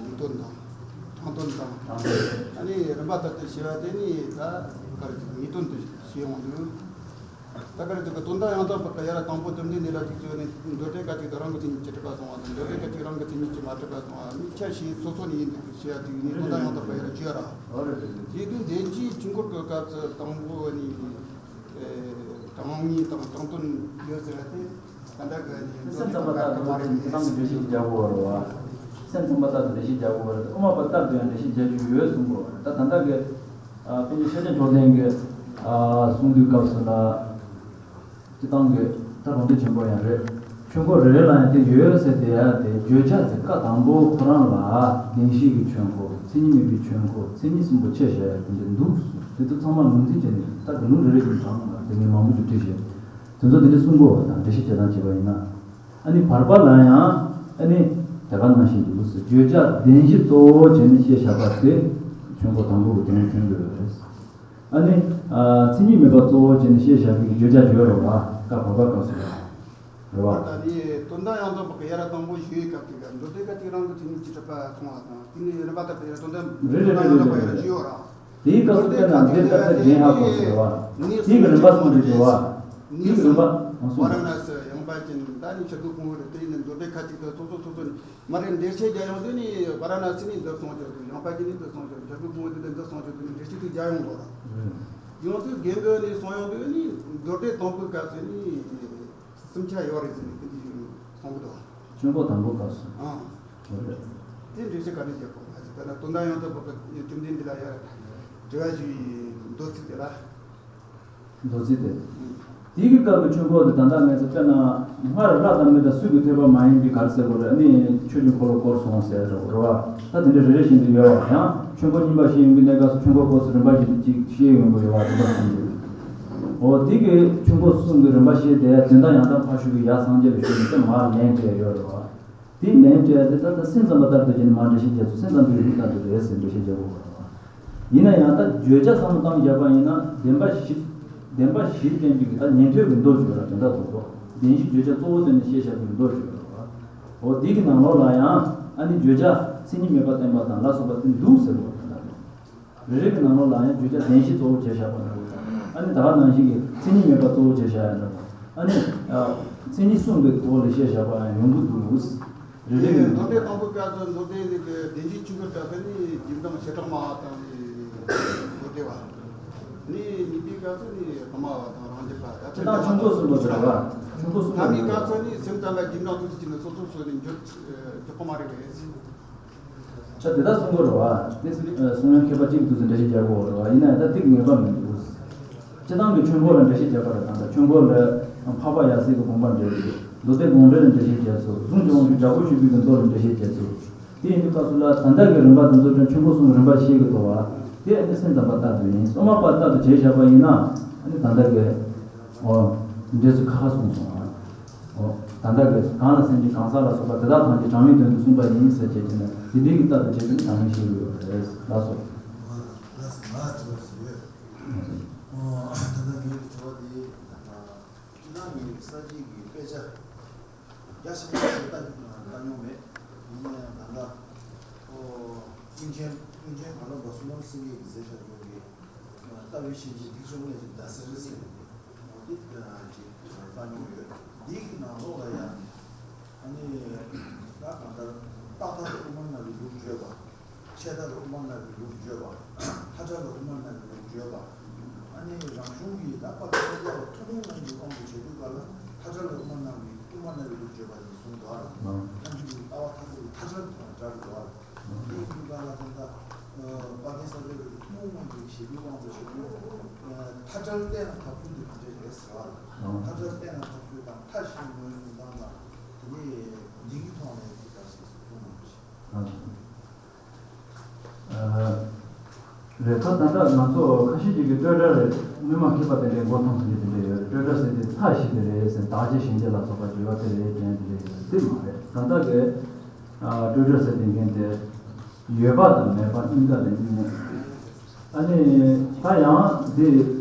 ངེས་དོན་དང་། དྲང་དོན་དང་། ཨ་ནི་རིམ་པ་ལྟར་དུ་ཞེས་པ་དེ་ནི་ད་ག་རེ་ཟེར། ངེས་དོན་དུ་ཞེས་འོང་དུས། ད་ག་རེ་ཟེར་གི་དོན་དམ་ཡང་དག་པར་ཡར་དང་པོ་བཅོམ་ལྡན་འདས་ལ་ཐུག་བཅོས་ནས་མདོ་སྡེ་ཁ་ཅིག་ཏུ་རང་གི་མཚན་ཉིད་ཀྱིས་གྲུབ་པ་སོང་བ་དང་། མདོ་སྡེ་ཁ་ཅིག་རང་གི་མཚན་ཉིད་ཀྱིས་མ་གྲུབ་པ་སོང་བ། མིག་ཆ་ཤས་སོ་སོ་ནས་ཡིན་འདུག་ཞེས་པ་དེ་ནི་དོན་དམ་ཡང་དག་པར་ཡར་བཅོས་ར། དེ་དུས་འཛིན་བྱའི་ཆོས་འཁོར་གྱི་སྐབས་སུ་དང་པོ་ནི། དྲང་ངེས་དང་དྲང་དོན་ཡོད་ཟེར་བ་དེ་ད་ལྟ་གི་ནི་མདོ་སྡེ་ཁ་ཅིག་ཏུ་མ་རེད་ནས། སེམས་ཙམ་པ་ལྟར་དུ་འགྲེལ་བཤད་རྒྱག་དགོས་པ་རེད་བ། སེམས་ཙམ་པ་ལྟར་དུ་འགྲེལ་བཤད་རྒྱག་དགོས་པ་རེད། དབུ་མ་པ་ལྟར་དུ་ཡང་འགྲེལ་བཤད་རྒྱག་རྒྱུ་ཡོད་གསུང་གི་ཡོད་རེད། ད་ད་ལྟ་གི་དཔེར་ན་ཤེར་ཕྱིན་མཆོག་ལྡན་གྱི་གསུང་དུས་སྐབས་སུ་ལ། སྤྱིར་བཏང་གི་ད་རང་འདོད་ཆེན་པོ་ཡང་རེད། ཆོས་འཁོར་རེ་རེ་ལ་ཡང་དེ་ཡོད་ཟེར་དེ་ཡང་དེ་བརྗོད་བྱ་དེ་ཀ་དང་པོ་ཁོ་རང་ལ་བདེན་བཞི་གི་ཆོས་འཁོར། མཚན་ཉིད་མེད་པའི་ཆོས་འཁོར། མཚན་ཉིད་གསུམ་པོ་ཕྱེ་བཞག་ཡ་དེ་འདྲ་འདུག་གསུངས། དེ་ཚོ་ཚང་མ་ངོས་འཛིན་བྱས་ནས་ད་དགེ་སློང་རེ་རེ་བཞིན་དྲངས་ལ་དེ་ངས་མང་པོ་ཅིག་བྲིས་བཞག་དེ་ཚོ་དེ་འདྲ་གསུང་དགོས་པ་དང་འགྲེལ་བཤད་བྱེད་སྟངས་བྱས་པ་ཡིན་ན། ཨ་ནི་བར་པ་ལ་ཡང་ཨ་ནི་དེ་ག་ནང་བཞིན་འདུག་ཟེར། བརྗོད་བྱ་བདེན་བཞི་གཙོ་བོ་བྱས་ནས་བཤད་བཞག་པ་དེ་ཆོས་འཁོར་དང་པོ་གི་དོན་མཐུན་དགོས་རེད། ཨ་ནི། ཨ། མཚན་ཉིད་མེད་པ་གཙོ་བོ་བྱས་ནས་བཤད་བཞག་པའི་བརྗོད་བྱ་བརྗོད་རོགས་ལ་སྐབས་བར་པ་སྐབས་སུ་ལ། རེད་བ། ད་ནི་དོན་དམ་ཡང་དག་པར་ཡར་དང་པོ་ཞུ་ཡི་སྐབས་དེ་ག་མདོ་སྡེ་ཁ་ཅིག་རང་གི་མཚན་ཉིད་ཀྱིས་གྲུབ་པ་སོང་བ་དང་། དེ་ནས་རིམ་པ་ལྟར་དུ་ཡར་དོན་དམ། རེད་རེད་རེད་རེད་རེད། དོན་དམ་ཡང་དག་པར་ཡར་བརྗོད་ཡོད་ར། དེའི་སྐབས་སུ་དཔེར་ན་འདིར་ལྟ་ལྟར་རྒྱན་ཧ་གོ་ཟེར་བ། དེའི་གི་རིམ་པ་གསུམ་དུ་འགྲོ་བ། དེའི་གི་རིམ་པ་གང་གསུམ། ཝཱ་ར་ཎ་སི། ཡངས་པ་ཅན། ད་ནི་ཆོས་སྐུ་ཕུང་པོ་རེད། དེ་ནས་མདོ་སྡེ་ཁ་ཅིག་ཏུ་སོ་སོ་སོ་སོ་ནས། མ་རེད། འགྲེལ་བཤད་རྒྱག་ཡོང་དུས་ནི་ཝཱ་ར་ཎ་སི་ནས་འདི་གསུངས་བྱུང་དུས། ཡངས་པ་ཅན་ནས་འདི་གསུངས་བྱུང་། ཆོས་སྐུ་ཕུང་པོ་དེ་ནས་འདི་གསུངས་བྱུང་དུས་ནི་འགྲེལ་བཤད་དེ་རྒྱག་ཡོང་དགོས་ར། ཡོང་དུས་རྒན་པོ་ནས་གསུངས་ཡོང་དུས་ནི་མདོ་སྡེ་དང་པོའི་སྐབས་སུ་ནི་གསུམ་ཆ་ཡོད་རེད་ཟེར་ནས་དེ་འདྲ་ཞིག་གསུང་གི་འདུག་ཆོས་འཁོར་དང་པོའི་སྐབས་སུ། ཨང་། ཡོད་རེད། དེ་འགྲེལ་བཤད་ག་རེ་བྱེད་དགོས་མ་ཟེར། ད་ནི་དོན་དམ་ཡང་དག་པར་བཅོམ་ལྡན་འདས་ལ་ཡར་དྲི་བ་ཞུ་ཡི་མདོ་ཚིག་དེ་ལ། མདོ་ཚིག་དེ། དེའི་གི་སྐབས་ཀྱི་ཆོས་འཁོར་དེ་ད་ལྟ་ངས་ཟེར། དཔེར་ན་སྔར་ལྷ་དང་མི་དང་སུ་གིས་ཐོས་པ་མ་ཡིན་པའི་ག་རེ་ཟེར་དགོས་རེད། ཨ་ནི་ཆོས་ཀྱི་འཁོར་ལོ་བསྐོར་སོང་ཟེར་རོ་རོ་བ། ད་དེ་འདྲ་རེ་རེ་བཞིན་དུ་ཡོད་བ། ཡང་ཆོས་འཁོར་གཉིས་པ་བཤད་ཡོང་གི་གནས་སྐབས་སུ་ཆོས་འཁོར་སྐོར་སུ་རིམ་པ་བཞིན་དུ་ཅིག་བཤད་ཡོང་གི་ཡོད་བ། དེ་འདྲ་གསུངས་འདུག་འོ་དེ་གི་ཆོས་འཁོར་གསུམ་གི་རིམ་པ་བཤད་དེ་དོན་དམ་ཡང་དག་ཕར་ཞུགས་ཀྱི་ཡར་སངས་རྒྱས་ལ་ཞུགས་ནས་དེ་མར་ལན་སྤྲད་ཡོད་རེད་བ། དེའི་ལན་སྤྲད་དེ་ད་ལྟ་སེམས་ཙམ་པ་ལྟར་དུ་བྱས་ནས་མར་འགྲེལ་བཤད་རྒྱག་ཚུལ། སེམས་ཙམ་པའི་ལུགས་ལྟར་དུ་རེད་ཟེར་འགྲེལ་བཤད་རྒྱག་དགོས་པ་རེད་བ། ཡིན་ན་ཡང་ད་བརྗོད་བྱ་བསམ་བློ་བཏང་བཞག་པ་ཡིན་ན་བདེན་པ་བཞི། བདེན་པ་བཞི་བསྟན་པའི་གི་ད་ཉན་ཐོས་ཀྱི་མདོ་བརྗོད་ལ་དོན་དག་རྡོག་རྡོག་བདེན་བཞི་བརྗོད་བྱ་གཙོ་བོ་བཏོན་ནས་བཤད་བཞག་པའི་མདོ་བརྗོད་རེད་བ། འོ་དེ་གི་ནང་ལོགས་ལ་ཡང་ཨ་ནི་བརྗོད་བྱ་མཚན་ཉིད་མེད་པ་བསྟན་པ་དང་ལ་སོགས་པ་དེ་འདུག་ཟེར་བ་དོན་དག་རེད། རེ་རེ་གི་ནང་ལོགས་ལ་ཡང་བརྗོད་བྱ་བདེན་བཞི་གཙོ་བོ་བྱས་བཞག་པ་འདྲ་བོ་དང་། ཨ་ནི་ད་ག་ནང་བཞིན་གྱི་མཚན་ཉིད་མེད་པ་གཙོ་བོ་བྱས་བཞག་ཡ་འདྲ་བོ། ཨ་ནི་མཚན་ཉིད་གསུམ་གྱི་ཐོག་ལ་བཤད་བཞག་པ་ཡང་ཡོང་གི་འདུག་རེ་རེ་གི་ནང་ལོགས། མདོ་སྡེ་དང་པོའི་སྐབས་སུ་མདོ་སྡེ་ནི་གི་བདེན་བཞིའི་ཆོས་འཁོར་སྐབས་སུ་ནི་རྗེས་འབྲང་བྱེ་བྲག་སྨྲ་བ་དང་ནི་མདོ་སྡེ་བ། ནི་གཉིས་པའི་སྐབས་སུ་ནི་དབུ་མ་བ་དང་རང་རྒྱུད་པ། ད་སྤྱིར་བཏང་ཆོས་འཁོར་གསུམ་པོ་དེ་རེད་བ། ཆོས་འཁོར་གསུམ་པོ་དེ་རེད། མཐའ་མའི་སྐབས་སུ་ནི་སེམས་ཙམ་པ་རྗེས་འབྲང་ཐུགས་རྗེ་ཆེན་ནི་སོ་སོ་སོ་ནི་འཇོག་འཇོག་གི་མ་རེད་པས། ཆ་དེ་དག་གསུང་དགོས་རེད་བ། དེ་གསུང་ཡང་མཁས་པ་གཅིག་ཏུ་འགྲེལ་བཤད་རྒྱག་དགོས་རེད་བ། ཡིན་ན་ཡང་ད་ཏིག་ངེས་པ་མི་འདུག་སྤྱིར་བཏང་གི་ཆོས་འཁོར་ལ་འགྲེལ་བཤད་རྒྱག་པ་རེད། ད་ལྟ་ཆོས་འཁོར་ལ་འཕགས་པ་ཡབ་སྲས་ཀྱི་དགོངས་པ་འགྲེལ་ཚུལ། མདོ་སྡེ་དགོངས་འགྲེལ་ལ་འགྲེལ་བཤད་རྒྱག་ཚུལ། གཟུངས་ཀྱི་དབང་ཕྱུག་དྲག་པོ་ཆོས་སྐུ་གི་མདོ་ལ་འགྲེལ་བཤད་རྒྱག་ཚུལ། དེ་ཡིན་དུས་སྐབས་སུ་ལ་ད་ལྟ་གི་རིམ་པ་དེ་ཚོ་ཀྱང་ཆོས་འཁོར་གསུམ་གྱི་རིམ་པ་ཤེས་ཀྱི་འདུག་བ། དེ་ཨ་ནི་སེམས་ཙམ་པ་ལྟར་དུ་ཡིན། སློབ་མ་པ་ལྟར་དུ་བྱས་བཞག་པ་ཡིན་ན་ཨ་ནི་ད་ལྟ་གི་འོ་འགྲེལ་ཚུལ་ཁ་ཁ་གསུངས་སོང་བ། འོ། ད་ལྟ་གི་གང་ལ་སེམས་ཀྱི་གང་ཟག་ལ་སོགས་པ་དེ་དག་ཐམས་ཅད་གྲངས་མེད་དོན་དུ་གསུངས་པ་ཡིན་ཟེར་བྱས་ཏེ་ནི་དེ་འདྲའི་གི་ལྟ་བུ་བྱས་ཏེ་ནི་གྲངས་མེད་ཤེས་དགོས་པ་རེད། ལགས་སོ། ལགས་སོ། ང་དྲི་བ་ཞིག་ཡོད། ཨོ། ད་ལྟ་ངའི་དྲི་བ་ གསར་བརྗེ་གི་དཔེ་ཆ་རྒྱ་ཆེན་པོ་ཞིག་ལྟ་ལྟ་མྱོང་མེད། ཡིན་ན་ཡང་ད་ལྟ་ཨོ་ཀུན་མཁྱེན་ཀུན་མཁྱེན་བར་ལམ་པ་བསོད་ནམས་སེང་གེ་གིས་མཛད་བཞག་ཡོད་པའི་ལྟ་བའི་ཤན་འབྱེད་སྡིག་སྦྱོང་གནད་ཀྱི་ཟླ་ཟེར་ཟེར་བའི་འོ་འདི་ཅིག་ལྟ་མྱོང་ཡོད། འདི་གི་ནང་ལོགས་ལ་ཡང་ཨ་ནི་ད་གང་ལྟར་རྟག་མཐའ་དབུ་མ་ལྔ་གི་ལུགས་བརྗོད་པ། ཆད་མཐའ་དབུ་མ་ལྔ་གི་ལུགས་བརྗོད་པ། མཐའ་བྲལ་དབུ་མ་ལྔ་གི་ལུགས་བརྗོད་པ། ཨ་ནི་རང་གཞུང་གི་ད་དཔལ་ལྡན་ས་སྐྱ་པ་ཐུན་མོང་མ་ཡིན་པའི་དབང་དུ་བྱས་དུས་སྐབས་ལ་མཐའ་བྲལ་དབུ་མ་ལྔ་གི་དབུ་མ་ལྔ་གི་ལུགས་བརྗོད་པ་ནས་བཟུང་འདུག་ཨ། ཐམས་ཅད་ཀྱི་ལྟ་བ་མཐའ་ཐུག་གི་མཐའ་བྲལ་དང་བྲལ་འདུག་ཨ། དེ་ཡིན་དུས་སྐབས་ལ་ད་ལྟ་དཔལ་ལྡན་ས་སྐྱ་པའི་ཐུན་མོང་མ་ཡིན་པའི་ཞི་བདེའི་དབང་དུ་བྱས་དུས་མཐའ་བྲལ་གཏན་ལ་ཕབ་ཚུལ་དེ་ག་འདྲ་རེད་ཟེར་བ་ལ། མཐའ་བྲལ་གཏན་ལ་ཕབ་ཚུལ་དང་མཐའ་བཞི་ངོས་བཟུང་སྟངས་དང་དེ་ནས་འདི་གི་ཐོག་ནས་དེ་ག་ཞིག་གསུངས་གནང་རོགས་ཞེས། རེད། ད་ད་ལྟ་ང་ཚོ་ཁ་ཤས་ཅིག་གིས་སྤྲོས་བྲལ་རེད། སྔོན་མ་མཁས་པ་དེ་འདྲའི་མགོ་འཐོམས་སུ་འདི་དེ་འདྲ་ཡོད་རེད། སྤྲོས་བྲལ་ཟེར་དེ་མཐའ་བཞི་དེ་རེད་ཟེར། བདག་བསྐྱེད་གཞན་བསྐྱེད་ལ་སོགས་པ་བརྗོད་པ་དེ་རེད་དྲན་དེ་རེད། དེ་མ་རེད། ད་ལྟ་གི་སྤྲོས་བྲལ་ཟེར་དེ་མཁན་དེ་ཡོད་པ་དང་མེད་པ་གཉིས་ཀ་ལ་གཉིས་མེད། ཨ་ནི་ད་ཡང་འདི་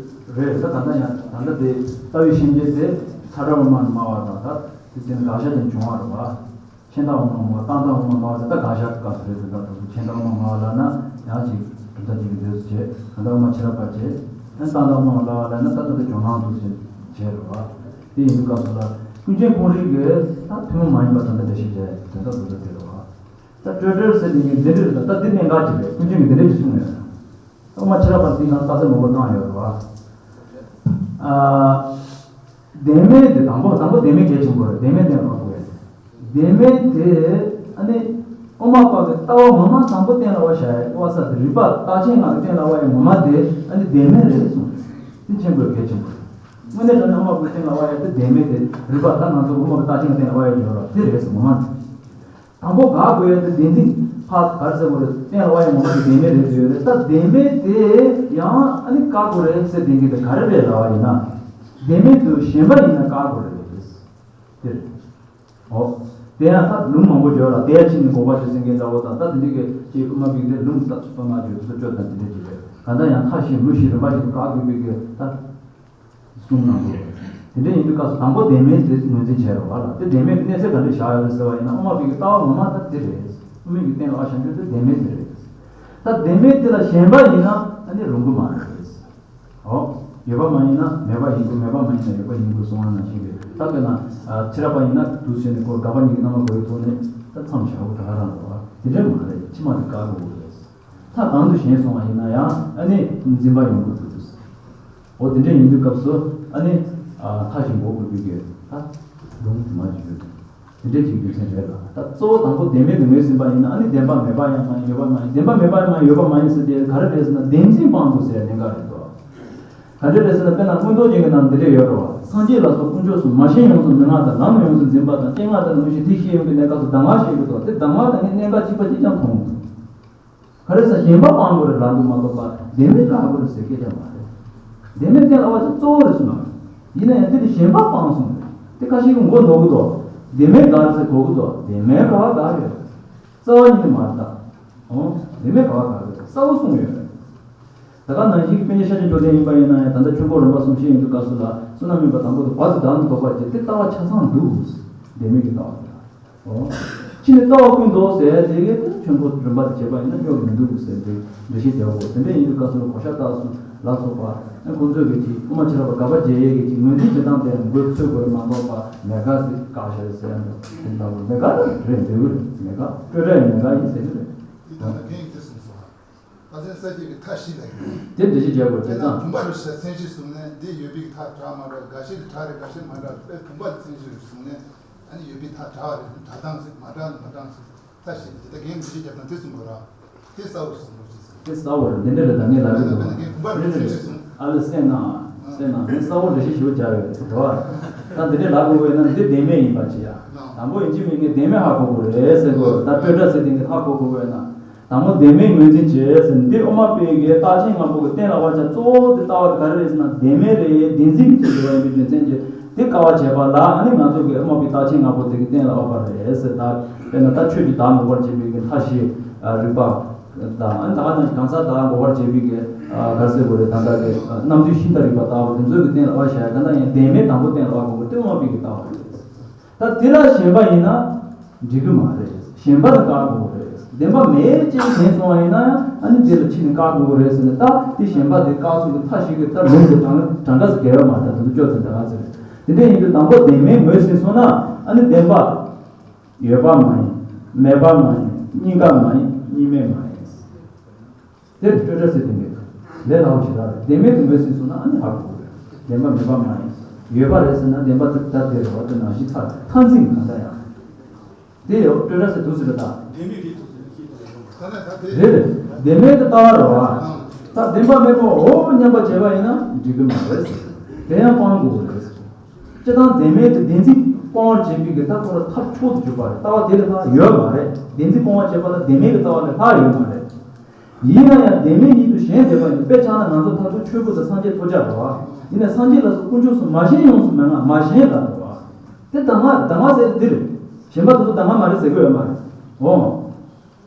རེད། ད་ད་ལྟ་ཡང་ད་ལྟ་དེ་ལྟ་བའི་ཤན་འབྱེད་དེ་མཐའ་བྲལ་དབུ་མ་སྨྲ་བ་དང་ད་དེ་དེ་ནི་དགག་བྱ་ཅན་བྱུང་བ་རེད་བ། ཆད་མཐའ་དབུ་མ་སྨྲ་བ། རྟག་མཐའ་དབུ་མ་སྨྲ་བ་ཟེར་ད་དགག་བྱ་གི་སྐབས་སུ་རེད། དེ་ལྟར་དུ་ཆད་མཐའ་དབུ་མ་སྨྲ་བ་ལབ་ན་ཡང་ཅིག་གྲུབ་མཐའ་གཅིག་གི་འདོད་བྱེད། གང་ལྟར་དབུ་མ་ཕྱི་རབས་པ་བྱེད། ཡང་རྟག་མཐའ་དབུ་མ་སྨྲ་བ་ལབ་ན་ད་ལྟ་དེ་ཇོ་ནང་དུ་བྱེད་བྱེད་རེད་བ། དེ་ཡིན་དུས་སྐབས་སུ་ལ་ཀུན་མཁྱེན་ཁོང་རང་གིས་ད་ཐུན་མོང་མ་ཡིན་པ་དང་འདི་འདྲ་ཞིག་བྱས་དོན་དག་འདི་འདྲ་དེ་རེད་བ། ད་སྤྲོས་བྲལ་ཟེར་དེ་ཉིད་འདི་འདྲ་རེད། ད་ད་འདི་གནད་འགག་ཅིག་རེད། ཀུན་མཁྱེན་གྱིས་འདི་འདྲ་ཅིག་གསུངས་ཡོད། དབུ་མ་ཕྱི་རབས་པ་འདི་ནང་རྟགས་གསལ་མང་པོ་བཏང་ཡོད་རེད་བ། ཨ། བདེན་མེད་དེ་དང་པོ་དང་པོ་བདེན་མེད་གལ་ཆེན་པོ་རེད། བདེན་མེད་གཏན་ལ་དགོས། བདེན་མེད་དེ་ཨ་ནི་དབུ་མ་པ་གི་ལྟ་བ་ངོ་མ་དང་པོ་གཏན་ལ་དབབ་བྱ་ཡ་དབབ་ས་དེ་རིགས་པ་རྟགས་ཅན་ལྔ་གི་གཏན་ལ་དབབ་ཡ་ངོ་མ་དེ་ཨ་ནི་བདེན་མེད་རེད་གསུངས། དེ་ཆེན་པོ་གལ་ཆེན་པོ་རེད། དངོས་གནས་དྲང་གནས་དབུ་མ་པ་གི་གཏན་ལ་དབབ་ཡ་དེ་བདེན་མེད་དེ་རིགས་པ་ད་ང་ཚོ་དབུ་མ་པ་རྟགས་ཅན་གཏན་ལ་དབབ་ཡ་ཡོད་ར་དེ་རེད་ཟེར་ངོ་མ་དེ། དང་པོ་དགག་དགོས་ཡ་དེ་བདེན་འཛིན་ཕར་ག་རེ་ཟེར་དགོས་རེད། གཏན་ལ་དབབ་ཡ་ངོ་མ་དེ་བདེན་མེད་རེད་ཟེར་ཡོད་རེད། ད་བདེན་མེད་དེ་ཡང་ཨ་ནི་བཀག་དགོས་རེད་ཟེར་བསྟན་གྱི་དེ་ག་རེ་རེད་ལབ་པ་ཡིན་ན། བདེན་མེད་དུ་ཞེན་པ་ཡིན་ན་བཀག་དགོས་རེད་དེ་རེད། འོ། དེ་ཡང་ད་ལུང་མང་པོ་བརྗོད་ལ་དེ་ཡ་ཕྱི་ནས་འགོག་པ་ཆོས་སེང་གེ་འདྲ་བོ་དང་ད་དེ་འདྲའི་གི་ཅིག་དབུ་མ་པའི་དེ་ལུང་ད་ཚོ་ལྔ་བརྗོད་དུ་བཅོ་དང་དེ་འདྲ་ཅིག་རེད། གང་ལྟར་ཡང་མཐའ་བཞི་མུ་བཞི་རིམ་པ་བཞིན་དུ་བཀག་དགོས་པའི་གི་ད། གསུངས་གནང་དགོས། དེ་འདྲ་ཡིན་དུས་སྐབས་སུ་དང་པོ་བདེན་མེད་དེ་ངོས་འཛིན་བྱས་རོགས་ལ་དེ་བདེན་མེད་ཀྱི་གནས་ཚད་ག་འདྲ་བཞག་ཡོད་རེད་ཟེར་བ་ཡིན་ན་དབུ་མ་པའི་གི་ལྟ་བ་ངོ་མ་ད་དེ་རེད། དབུ་མའི་གི་གཏན་ལ་དབབ་བྱ་འགྱུར་དེ་བདེན་མེད་དེ་རེད། ད་བདེན་མེད་དེ་ལ་ཞེན་པ་ཡིན་ན་ཨ་ནི་རུང་གི་མ་རེད། འོ། ཡོད་པ་མ་ཡིན་ན་མེད་པ་ཡིན་དགོས། མེད་པ་མ་ཡིན་ན་ཡོད་པ་ཡིན་དགོས་གསུང་བ་ནང་བཞིན་རེད། ད་དཔེར་ན་ཕྱི་རབས་པ་ཡིན་ན་དུས་ཚོད་ནས་ཁོ་དགག་པ་གཉིས་ཀྱི་རྣམ་པ་གོ་ཡི་ཐོག་ནས་ད་མཚམས་བཞག་དགོས་ད་ག་རང་རེད་བ། དེ་འདྲ་མ་རེད། ཕྱི་མ་དེ་བཀག་དགོས་རེད། མཐའ་གང་དུ་ཞེན་སོང་བ་ཡིན་ན་ཡང་ཨ་ནི་འཛིན་པ་ཡོང་གི་འདུག་འོ་དེ་འདྲ་ཡིན་དུས་སྐབས་སུ་ཨ་ནི་མཐའ་བཞི་འགོག་དགོས་པའི་གི་ད་ལུང་དུ་མ་བརྗོད། དེ་འདྲ་ཅིག་རྒྱུ་མཚན་རེད་ལ། ད་གཙོ་བོ་དང་པོ་བདེན་མེད་དུ་ངོས་ཟིན་པ་ཡིན་ན་ཨ་ནི་བདེན་པ་མེད་པ་ཡང་མ་ཡིན། ཡོད་པ་མ་ཡིན། བདེན་པ་མེད་པ་ཡང་མ་ཡིན། ཡོད་པ་མ་ཡིན་ཟེར་དེ་ག་རེ་རེད་ཟེར་ན་བདེན་འཛིན་སྤང་དགོས་ཟེར་གནད་འགག་རེད་དོ། ག་འདྲ་རེད་ཟེར་ན་དཔེར་ན་མངོན་རྟོགས་རྒྱན་གྱི་ནང་འདི་འདྲ་ཡོད་རེད་བ། སངས་རྒྱས་ལ་སོགས་དཀོན་མཆོག་གསུམ། མ་ཞེན་ཡོངས་སུ་མི་མངའ་དང་། ལམ་ཡོངས་སུ་འཛིན་པ་དང་། རྐྱེན་ལྔ་དང་ནི་མུ་བཞི། དེ་ཤེས་ཡོན་གྱི་གནས་སྐབས་སུ་གདམས་ངག་བཤད་ཀྱི་ཐོག་དེ་གདམས་ངག་དང་ནི་གནད་འགག་གཅིག་པ་གཅིག་ཀྱང་མཐོང་གི་འདུག་ག་རེ་ཟེར་ཞེན་པ་སྤང་དགོས་རེད་ལབ་འདུག་མ་གཏོགས་པ་བདེན་མེད་བཀག་དགོས་རེད་ཟེར་སྐད་ཆ་མ་རེད། བདེན་མེད་གཏན་ལ་དབབ་ཅིག་གཙོ་བོ་རེད་གསུངས་པ། ཡིན་ན་ཡང་འདི་ནི་ཞེན་པ་སྤངས་གསུངས་རེད། དེ་ཁ་ཤས་ཀྱིས་མགོ་འདོགས་གི་འདུག་བདེན་མེད་དགག་ཟེར་གོ་གི་འདུག་བདེན་མེད་ག་བ་དགག་ཡོད། རྩ་བ་ཉིད་ནས་མ་རེད་ད། འོ། བདེན་མེད་ག་བ་དགག་ཡོད་གསལ་པོ་གསུངས་ཡོད་རེད། ད་ག་ནང་བཞིན་གྱི་དཔེ་ཉིད་ཤཱཀྱ་མཆོག་ལྡན་ཡིན་པ་ཡིན་ན་ཡང་ད་ལྟ་ཆོས་འཁོར་རིམ་པ་གསུམ་བཤད་ཡོང་དུས་སྐབས་སུ་ལ་བསོད་ནམས་མེད་པ་དང་པོ་དེ་བར་དུ་བདག་ནི་ལྡོག་པར་བྱེད། དེ་ལྟ་བ་ཆ་ཚང་འདུག་བདེན་མེད་ཀྱི་ལྟ་བ་དེ། ཨོ། ཕྱི་ནས་ལྟ་བ་ཀུན་ལྡོག་ཟེར་དེ་གའི་ཆོས་འཁོར་རིམ་པ་དེ་བྱེད་པ་ཡིན་ན་སྙོག་མི་འདུག་ཟེར་ཏེ་འགྲེལ་བཤད་རྒྱག་དགོས། དེ་འདྲ་ཡིན་དུས་སྐབས་སུ་ལ་གོ་ཤ་སྟག་སོང་ལ་སོགས་པ་ཁོང་ཚོས་ཀྱི་ཅིག་དབུ་མ་ཕྱི་རབས་པ་དགག་པ་རྒྱག་ཡས་ཀྱི་ཅིག་ངོས་འཛིན་བྱེད་སྟངས་དེ་མགོ་ཚོས་དགོས་རེད་མ་གཏོགས་པ་མེད་དགག་ཟེར་བཀག་བཞག་རེད་ཟེར་ཡ་འདུག་དེ་ལྟ་བུ་མེད་དགག་རེད་འདོད་ཀྱི་རེད། མེད་དགག་སྤྲོས་བྲལ་ཡང་མེད་དགག་ཡིན་ཟེར་གྱི་རེད། འདི་ལྟར་ན་གན་ཡིན་ཏེ་གསུངས་སོ། ཨ་ཙན་ས་སྐྱེས་ཀྱི་མཐའ་བཞི་ལ་ཡོད། དེ་འགྲེལ་བཤད་རྒྱག་དགོས་དེ་ཙང་། བུམ་པ་རུ་ཤ་མཚན་གཞི་བཟུང་ནས་འདི་ཡོད་པའི་མཐའ་བྲལ་མ་བྲལ་འགའ་ཤས་ཀྱི་བྲལ་རེད་འགའ་ཤས་མ་བྲལ་དཔེ་བུམ་པ་ལ་མཚན་གཞི་རུ་བཟུང་ནས་ཨ་ནི་ཡོད་པའི་མཐའ་བྲལ་བ་རེད་བྲལ་སྟངས་ཟེར་མ་བྲལ་མ་བྲལ་ཟེར་མཐའ་བཞི་དེ་ད་གན་འགྲེལ་བཤད་རྒྱབ་དང་དེ་གསུང་དགོས་ར། དེ་གསལ་བོ་རེད་གསུང་དགོས་ཅི་ཟེར། དེ་གསལ་བོ་རེད་འདི་འདྲ་རེད་ད་ངས་ལབ་ཀྱི་འདུག་དཔེར་ན་གན་བུམ་པ་རུ་མཚན་གཞི་བཟུང་། ཨ་ལེ་སེ་ན། སེ་ན་ངས་གསལ་བོ་འགྲེལ་བཤད་ཞིབ་རྒྱག་ཡོད་རེད་བ། ད་འདི་འདྲ་ལབ་དགོས་པས་ན་འདི་བདེན་མེད་ཡིན་པ་ཅི་ཡ། དང་པོ་ཡིན་གཅིག་མིན་གཉིས་བདེན་མེད་ཧ་གོ་དགོས་རེད་ཟེར་དགོས་ད་སྤྲོས་བྲལ་ཟེར་དེ་ངས་ཧ་གོ་དགོས་པས་ན། དང་པོ་བདེན་མེད་ངོས་འཛིན་བྱེད་ཟེར་འདི་དབུ་མ་པའི་གི་རྟགས་ཅན་ལྔ་པོ་གི་གཏན་ལ་དབབ་བྱ་གཙོ་བོ་དེ་ལྟ་བ་དེ་ག་རེ་རེད་ཟེར་ན་བདེན་མེད་རེད། བདེན་འཛིན་གྱི་ཚུལ་དུ་ཡིན་པའི་རྒྱུ་མཚན་གྱིས་དེ་དཀའ་བ་བྱས་པ་ལ་ཨ་ནི་ང་ཚོ་གི་དབུ་མ་པའི་རྟགས་ཅན་ལྔ་པོ་དེ་གི་གཏན་ལ་དབབ་པ་རེད་ཟེར། ད་དཔེར་ན་ད་ཆོས་ཀྱི་བདག་འགོག་པར་བྱེད་པའི་གི་མཐའ་བཞི་རིགས་པ་དང་ཨ་ནི་ད་ག་ནང་གང་ཟག་བདག་འགོག་པར་བྱེད་པའི་གི་ ག་ཟེར་དགོས་རེད། ད་ལྟ་གི་རྣམ་འགྱུར་ཤིང་རྟ་རིག་པ་ལྟ་བུ་དེ་ཚོ་གི་སྟེང་ལ་བཞག་ཡ། ད་ལྟ་ཡང་བདེན་མེད་དང་པོ་སྟེང་ལ་བཞག་དགོས་པ་སྟོད་མ་པའི་གི་ལྟ་བ་རེད། ད་དེ་ལ་ཞེན་པ་ཡིན་ན་འགྲིག་གི་མ་རེད། ཞེན་པ་ལ་བཀག་དགོས་རེད། བདེན་པ་མེད་ཅེས་དྲན་སོང་བ་ཡིན་ན་ཡང་ཨ་ནི་དེ་ལ་ཕྱི་ནས་བཀག་དགོས་རེད་ཟེར་ནས། ད་དེ་ཞེན་པ་དེ་བཀག་ཚུལ་གྱི་ཐབས་ཤེས་ཀྱི་ད་ལུང་དེ་གྲངས་གྲངས་ཀ་ཟེར་གལ་ཡོད་མ་རེད། ད་དེ་ཚོ་སྐྱོ་ཚེ་འདྲ་ག་ཚོད་རེད། དེ་འདྲ་ཡིན་དུས་དང་པོ་བདེན་མེད་ངོས་ཟིན་སོང་ན་ཨ་ནི་བདེན་པ་ཡོད་པ་མ་ཡིན། མེད་པ་མ་ཡིན། གཉིས་ཀ་མ་ཡིན། གཉིས་མེད་མ་ཡིན། དེར་སྤྲོས་བྲལ་ཟེར་དེ་མེད། ལས་སླ་པོ་ཞེ་དྲག་རེད། བདེན་མེད་དུ་ངོས་ཟིན་སོང་ན་ཨ་ནི་ཧ་གོ་གི་རེད། བདེན་པ་མེད་པ་མ་ཡིན། ཡོད་པ་རེད་ཟེར་ན་བདེན་པ་དེ་ད་དེ་རེད་བ། དེ་ནང་བཞིན་ཚར་མཐར་འཛིན་གང་འདྲ་ཡང་། དེ་ཡང་སྤྲོས་བྲལ་ཟེར་འདུག་ཟེར་བ་དང་། བདེན་མེད་རེད་འདུག་ཟེར་ན་ཤེས་ཐུབ་ཡོང་། རེད་རེད། བདེན་མེད་དུ་ལྟ་བ་རེད་བ། ད་བདེན་པ་མེད་པ་འོ་སྙམ་པ་བྱས་པ་ཡིན་ན་འགྲིག་གི་མ་རེད། དེ་ཡང་སྤང་དགོས་རེད། སྤྱིར་བཏང་བདེན་མེད་དུ་བདེན་འཛིན་སྤོང་བར་བྱེད་པའི་གི་ད་ཁོ་ལ་ཐབས་མཆོག་ཏུ་གྱུར་པ་རེད། ལྟ་བ་དེ་ལས་ལྷག་ཡོད་མ་རེད། བདེན་འཛིན་སྤོང་བར་བྱེད་པ་ལ་བདེན་མེད་ཀྱི་ལྟ་བ་ལས་ལྷག་ཡོད་མ་རེད། ཡིན་ན་ཡང་བདེན་མེད་ཉིད་དུ་ཞེན་བསྡད་པ་ཡིན་ན། དཔེ་ཆ་ན་ང་ཚོ་མཐར་ཐུག་ཆོས་སྐུ་དང་སངས་རྒྱས་ཐོབ་བྱ་རེད་བ། ཡིན་ན་སངས་རྒྱས་ལ་སོགས་དཀོན་མཆོག་གསུམ་མ་ཞེན་ཡོངས་སུ་མི་མངའ། མ་ཞེན་ལ་རེད་བ། དེ་གདམས་ངག་གདམས་ངག་ཟེར་དེ་འདི་རེད། ཞེན་པ་དེ་ཚོ་གདམས་ངག་མ་རེད་ཟེར་གི་ཡོད་མ་རེད། འོ།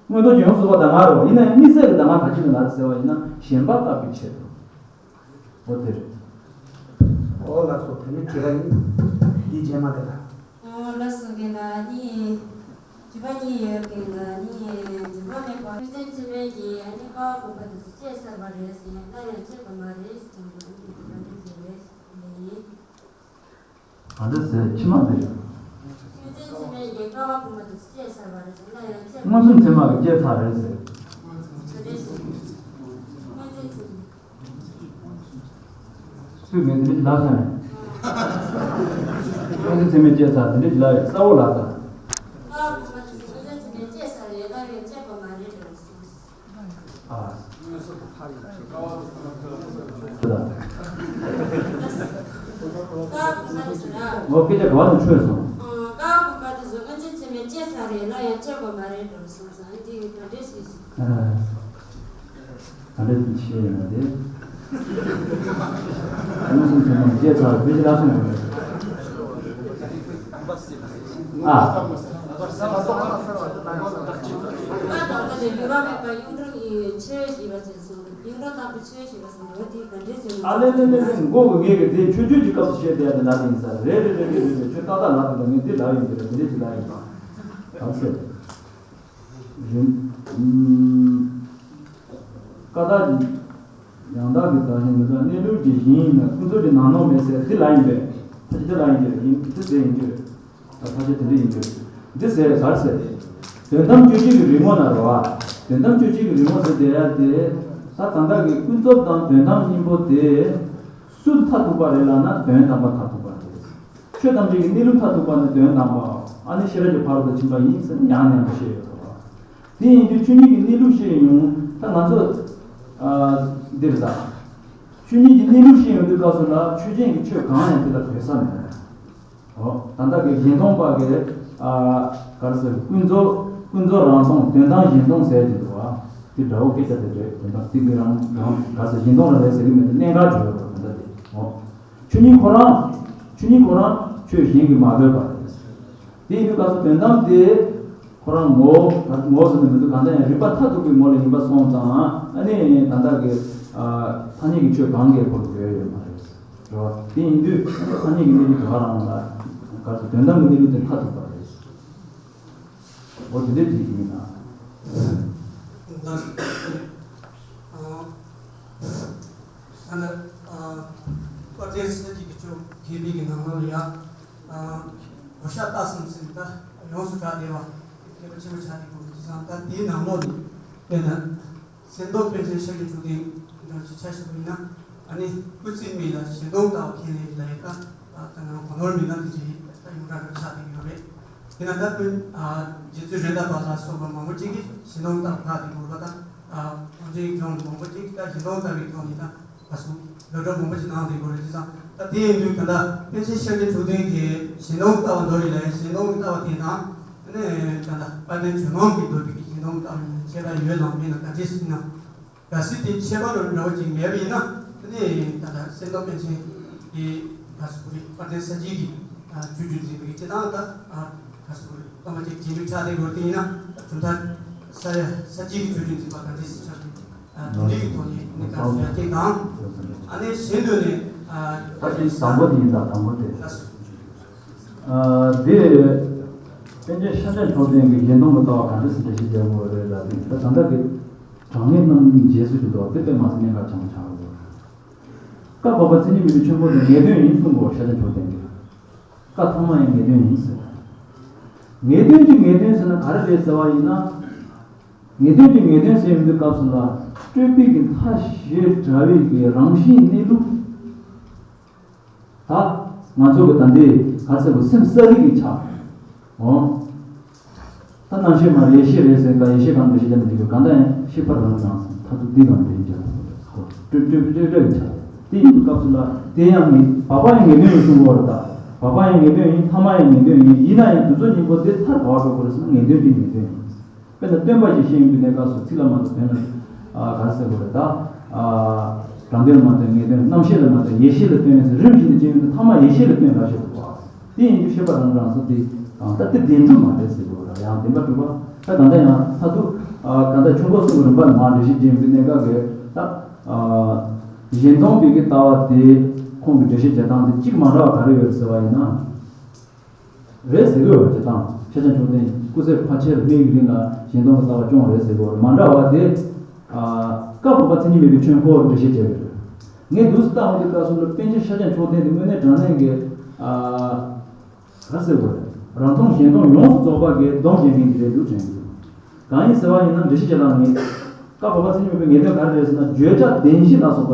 མངོན་རྟོགས་ཀྱི་ཡོངས་སུ་རྫོགས་པ་གདམས་ངག་རེད་བ། ཡིན་ན་ཡང་དམིགས་བསལ་གྱི་གདམས་ངག་ག་ཅི་ནས་ལ་ཟེར་བ་ཡིན་ན་ཞེན་པ་བཀག་པའི་ཆེད་དུ། འོ་དེ་རེད། འོ་ལགས་སོ། དེ་ནི་དྲི་བ་གཉིས། འདི་རྗེས་མ་དེ་ལ། ཨོ་ལགས་སོ། རྒན་ལགས་ནི། དྲི་བ་གཉིས་ཡོད། རྒན་ལགས་ནི། འགྱུར་བ་མེད་པ་རྒྱུ་མཚན་ཚད་མའི་གི་ཨ་ནི་ཀ་བ་བུམ་པ་དེ་ཚོ་བཅད་ཚར་བ་རེད་ཟེར། ཡང་ད་ཡང་བཅད་པ་མ་རེད་ཟེར་དུས་ཨ་ནི་དེ་ག་འདྲ་ཟེར་རེད་ཟེར་ནི་ཡིན། ག་འདྲ་ཟེར་ཕྱི་མ་ཟེར། རྒྱུ་མཚན་ཚད་མའི་གི་ཀ་བ་བུམ་པ་དེ་ཚོ་བཅད་ཚར་བ་རེད་ཟེར། ད་ཡང་བཅད་པ། མངོན་སུམ་ཚད་མ་གི་བཅད་ཚར་རེད་ཟེར། ག་འདྲ་ཟེར། མངོན་སུམ་ཚད་མ། སུས་ངས་འདི་འདྲ་ཅིག་ལབ་སོང་ནས། སྔོན་ཚེ་ཚེ་མེད་བཅད་ཚར་འདི་འདྲ་ཅིག་ལབ་ཡོད། གསལ་བོ་ལབ་ཚར། ཨ། འོ་སྐད་ཆ་ག་བ་ནས་འཕྲོས་སོང་། ཨ། ག་འདྲ་ཞིག་ཤེས་ཡོད་ན་དེ། མངོན་སུམ་ཚད་མ་བཅད་ཚར་བའི་ལ་སོང་བ་རེད། ཨ། ད་ལྟ་དེ་འགྱུར་བ་མེད་པ་གཡུང་དྲུང་གི་ཆོས་ཞེས་པ་ཅིག་གསུངས་འདུག། གཡུང་དྲུང་བདག་པོའི་ཆོས་ཞེས་པ་གསུངས་འདུག། འོ་དེ་ག་འདྲའི་ཆོས། ཨ་ལེ་ལེ་ལེ་ལེ། མགོ་གི་ངེད་ཀྱི་དེ་ཆོས་བརྒྱུད་ཀྱི་སྐབས་སུ་བཤད་བསྡད་ཡ་དེ་ལབ་ཡིན་ས་རེད། རེད་རེད་རེད་རེད་རེད། ཁྱོད་ཏག་ཏག་ལབ་འདུག། ད་ངས་འདི་ལབ་ཡིན་གྱི་རེད། འདི་འདྲ་ཅིག་ལབ་ཡིན་པ་གང་ཟེར། རིམ། ཨུམ། ཀ་དག་གི་ཡང་དག་གི་བདག་གཞན་མི་གདགས། གནས་ལུགས་ཀྱི་གཞན་ཡིན་ན། ཀུན་རྫོབ་ཀྱི་ནང་ནོག་མེད་ཟེར་འདི་ལབ་ཡིན་པས། ཕལ་ཆེར་འདི་ལབ་ཡིན་གྱི་རེད། ཡིན་འདི་ཟེར་ཡིན་གྱི་རེད། ད་ཕལ་ཆེར་དེ་འདྲ་ཡིན་གྱི་རེད། འདི་ཟེར་གར་ཟེར་ཏེ། དོན་དམ་དཔྱོད་བྱེད་ཀྱི་རིག་ངོ་ན་རེད་བ། དོན་དམ་དཔྱོད་བྱེད་ཀྱི་རིག་ངོ་ཟེར་དེ་ཡ་དེ། ད་ད་ལྟ་གི་ཀུན་རྫོབ་དང་དོན་དམ་གཉིས་པོ་དེ། སུ་མཐར་ཐུག་པ་རེད་ལབ་ན་དོན་དམ་པ་མཐར་ཐུག་པ་རེད། ཆོས་ཐམས་ཅད་ཀྱི་གནས་ལུགས་མཐར་ཐུག་པ་ནི་དོན་དམ་པའོ། ཨ་ནི་ཤེས་རབ་ཀྱི་ཕ་རོལ་ཏུ་ཕྱིན་པ་ཡིན་ཟེར་ནས་ཡང་ནས་ཡང་དུ་བཤད་ཡོད་དོ། དེ་ཡིན་དུས་ཆོས་ཉིད་ཀྱི་གནས་ལུགས་བཤད་ཡོང་། ད་ང་ཚོ། ཨ། འདིར་ད། ཆོས་ཉིད་ཀྱི་གནས་ལུགས་བཤད་ཡོང་དུས་སྐབས་སུ་ལ་ཆོས་ཅན་གྱི་ཆོས་གང་ཡང་དེ་ལ་འབྲེལ་ས་མེད། འོ། ད་ལྟ་གི་གཞན་སྟོང་པ་གི། ཨ། ག་རེ་ཟེར། ཀུན་རྫོབ། ཀུན་རྫོབ་རང་སྟོང་། དོན་དམ་གཞན་སྟོང་ཟེར་གྱི་འདུག་བ། དེ་འདྲ་བོ་སྐད་ཆ་དེ་རེད། དོན་དམ་དེ་གི་རང་རང་ག་རེ་ཟེར། གཞན་སྟོང་རང་རེད་ཟེར་གི་མེད་དེ་གནད་འགག་བརྗོད་ཡོད་པ་དོན་དམ་དེ། འོ། ཆོས་ཉིད་ཁོ་རང་། ཆོས་ཉིད་ཁོ་རང་ཆོས་གཞན་གྱིས་མ་གོས་པ་རེད། དེ་ཡིན་དུས་སྐབས་སུ་དོན་དམ་དེ་ཁོ་རང་ངོ་བོ། ངོ་བོ་ཟེར་ནས་མི་འདུག། གང་ལྟར་ཡང་རིག་པ་མཐར་ཐུག་པའི་ངོ་ལ་ཡིན་པ་སོང་ཙང་ཨ་ནི་ད་ལྟ་གི། ཨ། ཐ་སྙད་ཀྱི་ཆོས་གང་གིས་ཁོ་ལ་གོས་ཡོད་མ་རེད། རེད་བ། དེ་ཡིན་དུས་ཐ་སྙད་ཀྱི་གནས་ལུགས་དེ་ག་རང་ལ། ག་ཚོད་དོན་དམ་གྱི་གནས་ལུགས་དེ་མཐར་ཐུག་པ་རེད། འོ་དེ་འདྲའི་དེ་ཡིན་ན། ལགས་སོ། ཨ། ཨ་ནི། ཨ། དཔལ་ལྡན་ས་སྐྱའི་ཆོས་མཁས་པའི་གི་ནང་ལོགས་ལ་ཡ། ཨ། གོ་ཤ་ལྟ་བསམ་ཟེར་ད་ཡོངས་སུ་གྲགས་བསྡད་པ། མཁས་པ་ཆེན་པོ་ཆགས་བསྡད་པ་ཅི་ཙང་ད་དེའི་ནང་ལོགས་ནས་དཔེར་ན། གཞན་སྟོང་པཎ་ཆེན་ཤཱཀྱ་མཆོག་ལྡན་འདྲ་ཞིག་ཆ་བཞག་པ་ཡིན་ན། ཨ་ནི་སྐུ་ཚེའི་མིག་ལ་གཞན་སྟོང་ལྟ་བ་མཁས་ལེ་ལ་ཡི་ད། ད་ང་གོ་ནོར་མེད་ན་དེ་ཅིག་ད་ཡོངས་གྲགས་འདྲ་ཆགས་བསྡད་ཡོད་རེད། དེ་ན་ད་དཔེར། ཨ། རྗེ་བཙུན་རེད་མདའ་བ་ལ་སོགས་པ་མང་པོ་ཅིག་གིས་གཞན་སྟོང་ལྟ་བ་ཁག་དེ་གོ་བ་ད། ཨ། གངས་ཅན་ལྗོངས་མང་པོ་ཅིག་ད་གཞན་སྟོང་ལྟ་བའི་ཐོག་ནས་ད་ག་སོང་། ལོ་གྲངས་མང་པོ་ཅིག་ནང་དེ་གོ་རེད། བྱས་ཙང་ད་དེ་ཡིན་དུས་ད་ལྟ་པཎ་ཆེན་ཤཱཀྱ་མཆོག་ལྡན་གྱིས་གཞན་སྟོང་ལྟ་བ་མདོ་རེད་ལ་གཞན་སྟོང་ལྟ་བ་དེ་དང་། ཨ་ནི་ད་ལྟ་དཔལ་ལྡན་ཇོ་ནང་གི་མདོ་སྡེ་གི་གཞན་སྟོང་ལྟ་བ་ཡིན་ན་ཁྱད་པར་ཡོད་ལ་མེད་ན་ག་འདྲས་ཟེར་ན། གལ་སྲིད་དེ་ཁྱད་པར་འདྲ་བོ་ཅིག་མེད་པ་ཡིན་ན། ཨ་ནི་ད་ལྟ་གཞན་སྟོང་པཎ་ཆེན་གྱི་ག་ཟེར་དགོས་རེད། དཔལ་ལྡན་ས་སྐྱའི་གི་ཆོས་བརྒྱུད་འཛིན་པའི་སྤྱིར་བཏང་ད་ག་ཟེར་དགོས་རེད། སྟོན་པ་ཅིག་རྗེས་འཇུག་ཆགས་བསྡད་དགོས་དེ་ཡིན་ན་གྲུབ་མཐའ་ས་ས་སྐྱའི་གི་ཆོས་བརྒྱུད་འཛིན་པ་ག་འདྲས་ཟེར་ཆགས་དགོས། དེ་འདྲའི་ཐོག་ནས་གནས་སྟངས་བཟོ་ཡ་དེ་དང་། ཨ་ནི་གཞན་དུ་ནས་ད་ཅིག་དང་པོ་དེ་ཡིན། ད་དང་པོ་དེ། ལགས་སོ། འདི་པཎ་ཆེན་ཤཱཀྱ་མཆོག་ལྡན་གྱི་གཞན་སྟོང་གི་ལྟ་བ་ག་འདྲ་སེ་འགྲེལ་བཤད་རྒྱག་དགོས་རེད་ལབ་དུས། ད་ད་ལྟ་གི་དྲང་ངེས་རྣམ་འབྱེད་ཚུལ་གྱི་འདུག་དེ་དཔེ་མ་སྲིད་གནད་འགག་ཆེན་པོ་ཆགས་ཡོད། བཀའ་བབས་པ་མཚན་ཉིད་མེད་པའི་ཆོས་འཁོར་དེ་ངེས་དོན་ཡིན་གསུང་གོ། ཤཱཀྱ་མཆོག་ལྡན་གྱིས། བཀའ་ཐོག་མ་ཡང་ངེས་དོན་ཡིན་ཟེར། ངེས་དོན་གྱི་ངེས་དོན་ཟེར་ན་ག་རེ་རེད་ཟེར་བ་ཡིན་ན། ངེས་དོན་གྱི་ངེས་དོན་ཟེར་ཡོང་དུས་སྐབས་སུ་ལ་སྤྲོས་པའི་གི་མཐའ་བཞི་བྲལ་བའི་གི་རང་བཞིན་གནས་ལུགས། ད་ང་ཚོ་གི་ད་འདི་ག་ཟེར་བ་སེམས་གསལ་རིག་གི་ཆ། འོ། ད་རྣམ་ཤེས་མ་རེད། ཡེ་ཤེས་རེད་ཟེར་ག་ཡེ་ཤེས་གང་འདྲ་ཞིག་ཀྱང་འདི་གི་གང་ལྟར་ཡང་ཤེས་པ་རང་རང་མཐར་ཐུག་འདི་གང་འདྲ་ཡིན་ཀྱང་། འོ། སྤྲོས་སྤྲོས་སྤྲོས་སྤྲོས་ཀྱི་ཆ། དེ་ཡིན་དུས་སྐབས་སུ་ལ་དེ་ཡང་ངེས། བབས་པ་ཡང་ངེས་དོན་ཡིན་གསུང་གི་ཡོད་རེད། ད་བབས་པ་ཡང་ངེས་དོན་ཡིན། ཐ་མ་ཡང་ངེས་དོན་ཡིན། ཡིན་ན་ཡང་དེ་ཚོ་གཉིས་པོ་དེ་མཐར་ག་པར་འགྲོ་དགོས་རེད་ཟེར་ན་ངེས་དོན་གྱི་ངེས་དོན་ཡིན། དཔེར་ན་སྟོན་པ་ཞེས་བཤད་ཡོང་དུས་གནས་སྐབས་སུ་ཚིག་ལ་མ་གཏོགས་དོན་ལ་ཨ་ག་རེ་ཟེར་དགོས་རེད། ད་ཨ་དྲང་དོན་ལ་མ་ལྟོས། ངེས་དོན། རྣམ་ཤེས་ལ་མ་ལྟོས། ཡེ་ཤེས་ལ་ལྟོས་ཟེར། རིམ་བཞིན་དུ་བྱས་ཡོང་དུས་ཐ་མ་ཡེ་ཤེས་ལ་ལྟོས་ལབ་བཤད་དགོས་པ། དེ་ཡིན་དུས་ཤེས་པ་རང་རང་སོ། དེ་གང་ལྟར་དེ་བདེན་གྲུབ་མ་རེད་ཟེར་དགོས་རེད། ཡང་བདེན་པར་གྲུབ་པ། ད་གང་ལྟར་ཡང་མཐར་ཐུག་ཨ་གང་ལྟར་ཆོས་འཁོར་གསུམ་གྱི་རིམ་པ་མར་འགྲེལ་བཤད་བྱས་ཡོང་དུས་གནས་སྐབས་ཀྱི་ད་ཨ་གཞན་སྟོང་པའི་གི་ལྟ་བ་དེ་ཁོང་གི་འགྲེལ་བཤད་རྒྱག་སྟངས་དེ་གཅིག་མ་འདྲ་བ་ག་རེ་ཡོད་ཟེར་བ་ཡིན་ན། རེད་ཟེར་གི་ཡོད་རེད། དེ་དང་ཤཱཀྱ་མཆོག་ལྡན་སྐུ་ཚེ་ཕལ་ཆེར་སྨད་ཀྱི་རིང་ལ་གཞན་སྟོང་གི་ལྟ་བ་སྐྱོང་བ་རེད་ཟེར་གི་ཡོད་རེད། མ་འདྲ་བ་དེ་ཨ་བཀའ་བབས་པ་མཚན་ཉིད་མེད་པའི་ཆོས་འཁོར་འགྲེལ་བཤད་བྱས་པ་རེད། ངས་འདུག་སེ་བལྟ་འོང་དུས་སྐབས་སུ་ལ་པཎ་ཆེན་ཤཱཀྱ་མཆོག་ལྡན་དེ་དངོས་གནས་དྲང་གནས་ཀྱི་ཨ་ག་རེ་ཟེར་དགོས་རེད། རང་སྟོང་གཞན་སྟོང་ཡོངས་སུ་རྫོགས་པ་གི་སྡོམ་རྒྱག་མཁན་གྱི་རེད་འདུག་དྲན་གྱི་འདུག་གང་ཡིན་ཟེར་བ་ཡིན་ན་འགྲེལ་བཤད་བྱེད་སྟངས་ངེས། བཀའ་བབས་པ་མཚན་ཉིད་མེད་པའི་ངེས་དོན་ག་རེ་རེད་ཟེར་ན། བརྗོད་བྱ་བདེན་བཞི་ལ་སོགས་པ་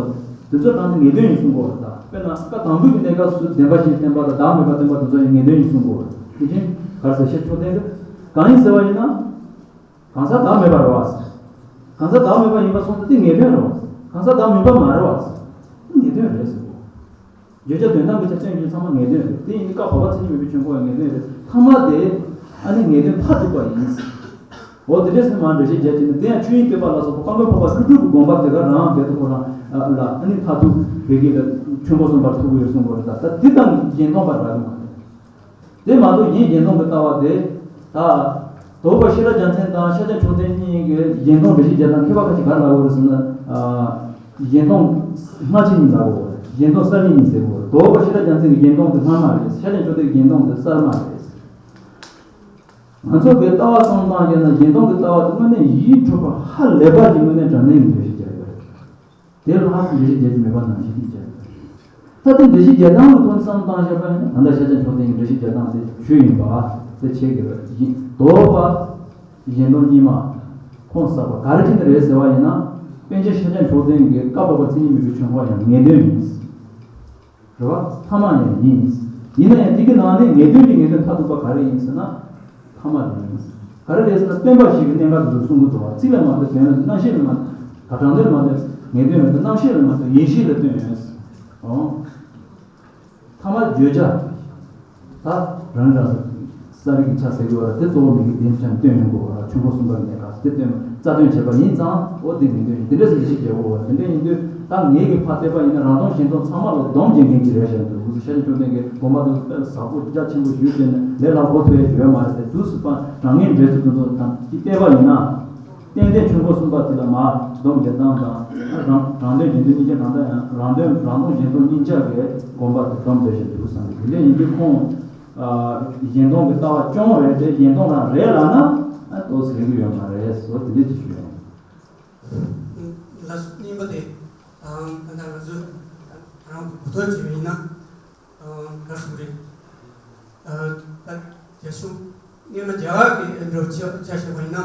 དེ་ཚོ་དྲངས་ཏེ་ངེས་དོན་ཡིན་གསུང་གི་ཡོད་རེད། ད་དཔེར་ན་བཀའ་དང་པོའི་གི་གནས་སྐབས་སུ་བདེན་པ་བཞི་བསྟན་པ་དང་བདག་མེད་པ་བསྟན་པ་དེ་ཚོ་ཡང་ངེས་དོན་ཡིན་གསུང་གི་ཡོད་རེད། དེ་བཞིན་ག་རེ་ཟེར། ཤཱཀྱ་མཆོག་ལྡན་གྱིས་གང་ཡིན་ཟེར་བ་ཡིན་ན། གང་ཟག་བདག་མེད་པ་རེད་བ། གང་ཟག་བདག་མེད་པ་ཡིན་པ་སོང་ཙང་དེ་ངེས་དོན་རེད་བ། གང་ཟག་བདག་མེད་པ་མ་རེད་བ། ངེས་དོན་རེད་ཟེར་གོ། བརྗོད་བྱ་དོན་དམ་གྱི་ཆ་ཤས་ཡིན་ཚང་མ་ངེས་དོན་རེད། དེ་ཡིན་དུས་བཀའ་བབས་པ་མཚན་ཉིད་མེད་པའི་ཆོས་འཁོར་ཡང་ངེས་དོན་རེད། ཐ་མ་དེ་ཨ་ནི་ངེས་དོན་མཐར་ཐུག་པ་ཡིན། འོ་དེ་འདྲ་ཟེར་མར་འགྲེལ་བཤད་རྒྱག་བྱས་ནས། དེ་ཡང་ཆོས་དབྱིངས་བསྟོད་པ་ལ་སོགས་པ་དཔལ་མགོན་འཕགས་པ་ཀླུ་སྒྲུབ་ཀྱི་དགོངས་པ་དེ་ག་རང་དེ་ཐུག་ཁོ་རང་ལ་ཨ་ནི་མཐར་ཐུག་བོད་སྐད་ལ་ཆོས་འཁོར་གསུམ་པར་ཐུག་གི་ཡོད་གསུང་གི་ཡོད་རེད། ད་ད་དེ་དང་གཞན་སྟོང་པ་འདྲ་གི་མ་རེད། དེ་མ་གཏོགས་གཞན་གཞན་སྟོང་གི་ལྟ་བ་དེ། ད་དོལ་པོ་ཤེས་རབ་རྒྱལ་མཚན་དང་ཤཱཀྱ་མཆོག་ལྡན་གཉིས་ཀྱི་གཞན་སྟོང་འགྲེལ་བཤད་རྒྱག་སྟངས་ཁྱད་པར་ཁ་ཅིག་ག་རེ་ལབ་ཡོད་རེད་ཟེར་ན། ཨ་གཞན་སྟོང་སྔ་ཕྱི་གཉིས་ལབ་ཡོད་རེད། གཞན་སྟོང་གསར་རྙིང་གཉིས་ཟེར་གྱི་ཡོད་རེད། དོལ་པོ་ཤེས་རབ་རྒྱལ་མཚན་གྱི་གཞན་སྟོང་དེ་སྔ་མ་རེད། ཤཱཀྱ་མཆོག་ལྡན་གྱི་གཞན་སྟོང་དེ་གསར་མ་རེད། ང་ཚོ་གི་ལྟ་བ་བསམ་སྟངས་བྱས་ན་གཞན་སྟོང་གི་ལྟ་བ་དེ་དངོས་གནས་ཡིད་འཕྲོག་པ་ཧ་ལས་པ་ཅིག་དངོས་གནས་དྲང་གནས་ཀྱི་འགྲེལ་བཤད་རྒྱག་ཡོད་རེད། དེ་ལ་ཧ་གོ་འགྲེལ་བཤད་རྒྱག་རྒྱུ་མེད་པ་ནང་བཞིན་དེ་བྱས། ད་དེ་འགྲེལ་བཤད་རྒྱག་སྟངས་ལ་ཐོག་ནས་བསམ་བཏང་བཞག་པ་ཡིན་ན། ད་ལྟ་ཤཱཀྱ་མཆོག་ལྡན་གྱི་འགྲེལ་བཤད་རྒྱག་སྟངས་དེ་ཞུས་ཡིན་པ་དེ་བྱེད་དགོས་པ་ཡིན། དོལ་པ་གཞན་སྟོང་གཉིས་མ་ཁོང་གསར་པ་ག་རེ་བྱས་ནས་རེད་ཟེར་བ་ཡིན་ན། པཎ་ཆེན་ཤཱཀྱ་མཆོག་ལྡན་གྱི་བཀའ་བབས་པ་མཚན་ཉིད་མེད་པའི་ཆོས་འཁོར་ཡང་ངེས་དོན་ཡིན། རེད་བ། ཐ་མ་ཡང་ཡིན། ཡིན་ན་ཡང་དེ་གི་ནང་ནས་ངེས་དོན་གྱི་ངེས་དོན་མཐར་ཐུག་པ་ག་རེ་ཡིན་ཟེར་ན། ཐ་མ་དེ་ཡིན། ག་རེ་རེད་ཟེར་ན་སྟོན་པ་ཞིག་གི་གནད་འགག་དེ་ཚོ་གསུང་གི་འདུག་བ། ཚིག་ལ་མ་ལྟོས་དོན་ལ། རྣམ་ཤེས་ལ་མ་ལྟོས་དྲང་དོན་ལ་མ་ལྟོས་ངེས་དོན་ལ་ལྟོས། རྣམ་ཤེས་ལ་མ་ལྟོས་ཡེ་ཤེས་ལ་ལྟོས་ཡོད། འོ། ཐ་མ་བརྗོད་བྱ། ད་རང་རང་གསར་རིག་གི་ཆ་ཟེར་དགོས་ར། དེ་གཙོ་བོ་མེད་ཀི་དེ་ཆ་ནས་སྟོན་ཡོང་དགོས་ར། ཆོས་འཁོར་གསུམ་པ་གི་གནས་སྐབས་དེ་སྟོན་རྩ་དོན་བྱས་པ་ཡིན་ཙང་། འོ་དེ་ངེས་དོན་ཡིན། དེ་འདྲ་ཟེར་ཅིག་བརྗོད་དགོས་ར། དེ་འདྲ་ཡིན་དུས་ད་ངེད་ཀྱི་ཕར་བལྟས་པ་ཡིན་ན་རང་སྟོང་གཞན་སྟོང་ཚང་མ་ལ་སྡོམ་བྱེད་མཁན་གྱི་རེད་བཞག་འདུག་འུ་ཚོ་ཤཱཀྱ་མཆོག་ལྡན་གྱི་དགོངས་པ་དེ་དཔེ་ཟབ་པོ་རྒྱ་ཆེན་པོ་ཞུས་བྱས་ནས་ལས་སླ་པོ་ཐུབ་ཡ་བརྗོད་ཡ་མ་རེད་དེ། དུས་སུ་ཕར་དྲང་ངེས་འགྲེལ་ཚུལ་དེ་ཚོ་དང་ཅིག་བལྟས་པ་ཡིན་ན། ཏན་ཏན་ཆོས་འཁོར་གསུམ་པ་དེ་ལ་མར་སྡོམ་རྒྱག་སྟངས་དང་། རང་རང་དོན་གཞན་དོན་གཉིས་ཆ་གང་ལྟར་ཡང་རང་དོན་རང་སྟོང་གཞན་སྟོང་གཉིས་ཆ་གི་དགོངས་པ་དེ་སྡོམ་བྱས་བཞག་འདུག་བསམ་གི། དེ་འདྲ་ཡིན་དུས་ཁོང་ཨ་གཞན་སྟོང་གི་ལྟ་བ་སྐྱོང་རེད་དེ། གཞན་སྟོང་རང་རེད་ལབ་ན་ཨ་ཏོག་ཙམ་རིང་གི་ཡོད་མ་རེད་ཟེར་དེ་འདྲ་ཅིག་ཞུ་ཡ་ཡིན། ལགས་སོ། གཉིས་པ་དེ་ད་ད་ལྟ་ང་ཚོ་རང་གི་གོ་ཐོས་བྱས་པ་ཡིན་ན། ཨ་ག་རེ་ཟེར་དགོས་རེད། ཨ་ད་རྒྱ་གཞུང་སྔོན་མ་རྒྱ་གར་གྱི་འགྲོ་ཆ་ཆ་བཞག་པ་ཡིན་ན།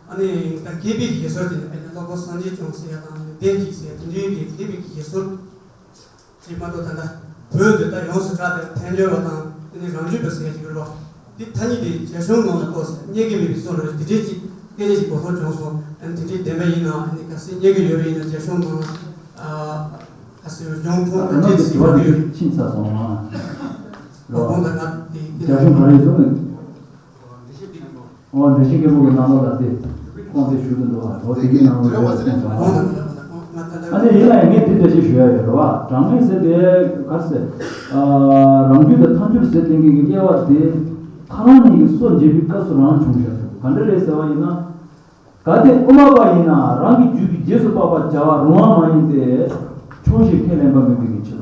ཨ་ནི་ད་མཁས་པའི་ཞལ་སོར་དེ་ནི་ཨ་ནི་སློབ་དཔོན་སངས་རྒྱས་བྱུང་ཟེར་ཡ་དང་། ཨ་ནི་བསྟན་བཅོས་ཟེར་ཡ་དེ་འདྲའི་གི་མཁས་པའི་ཞལ་སོར་ཞིག་མ་གཏོགས། ད་ལྟ་བོད་དུ་ད་ཡོངས་སུ་གྲགས་པའི་ཐལ་འགྱུར་བ་དང་། ཨ་ནི་རང་རྒྱུད་པ་ཟེར་ཡ་ཅིག་ཡོད་རེད་བ། དེ་ཐ་སྙད་དེ་རྒྱ་གཞུང་ནང་ལ་ཏོག་ཙམ་རྙེད་ཀྱི་མེད་པའི་བཟོ་འདྲ་དེ་འདྲའི་ཅིག་སྐད་ཆ་ཞིག་གོ་ཐོས་བྱུང་སོང་། ཨ་ནི་དེ་འདྲའི་བདེན་པ་ཡིན་ནམ། ཨ་ནི་གལ་སྲིད་རྙེད་ཀྱི་ཡོད་པ་ཡིན་ན་རྒྱ་གཞུང་ནང་ཨ་ཨ་ཟེར་བའི་སྦྱོང་ཁུངས་ད་ག་ནང་གི་དྲི་བ་དེ་ཕྱིན་ཚར་སོང་ཨ། ཨ་ཁོང་ད་ང་དེ་རྒྱ་གཞུང་ག་རེ་བཟོ་ནས། འོ་འགྲེལ་བཤད་མཁན་པོ་གི་ནང་ལོགས་ལ་དེ་ཁོང་དེ་ཞུ་གི་འདུག་ཨ། འོ་དེ་གི་ནང་ལོགས་ལ་ཡོད་པ་ཐོན་སོང་ཨ། ཨ་ནི་ཡིན་ན་ཡང་ངས་དེ་འགྲེལ་བཤད་ཞུ་ཡ་ཡོད་རེད་བ། དྲང་ངེས་ཟེར་དེ་ག་ཟེར། ཨ་རང་རྒྱུད་དང་ཐལ་འགྱུར་ཟེར་དེ་གི་དབྱེ་བ་དེ་ཁོ་རང་ཉིད་ཀྱི་སོ་འབྱེད་པའི་སྐབས་སུ་རང་བྱུང་བཞག་འདུག་ག་འདྲ་རེད་ཟེར་བ་ཡིན་ན། གལ་ཏེ་དབུ་མ་པ་ཡིན་ན་རང་གི་རྒྱུད་ཀྱི་རྗེས་སུ་དཔག་པ་བྱ་བ་རུང་བ་མ་ཡིན་ཏེ། ཆུང་ཞིང་ཁས་ལེན་པ་མེད་པའི་ཕྱིར་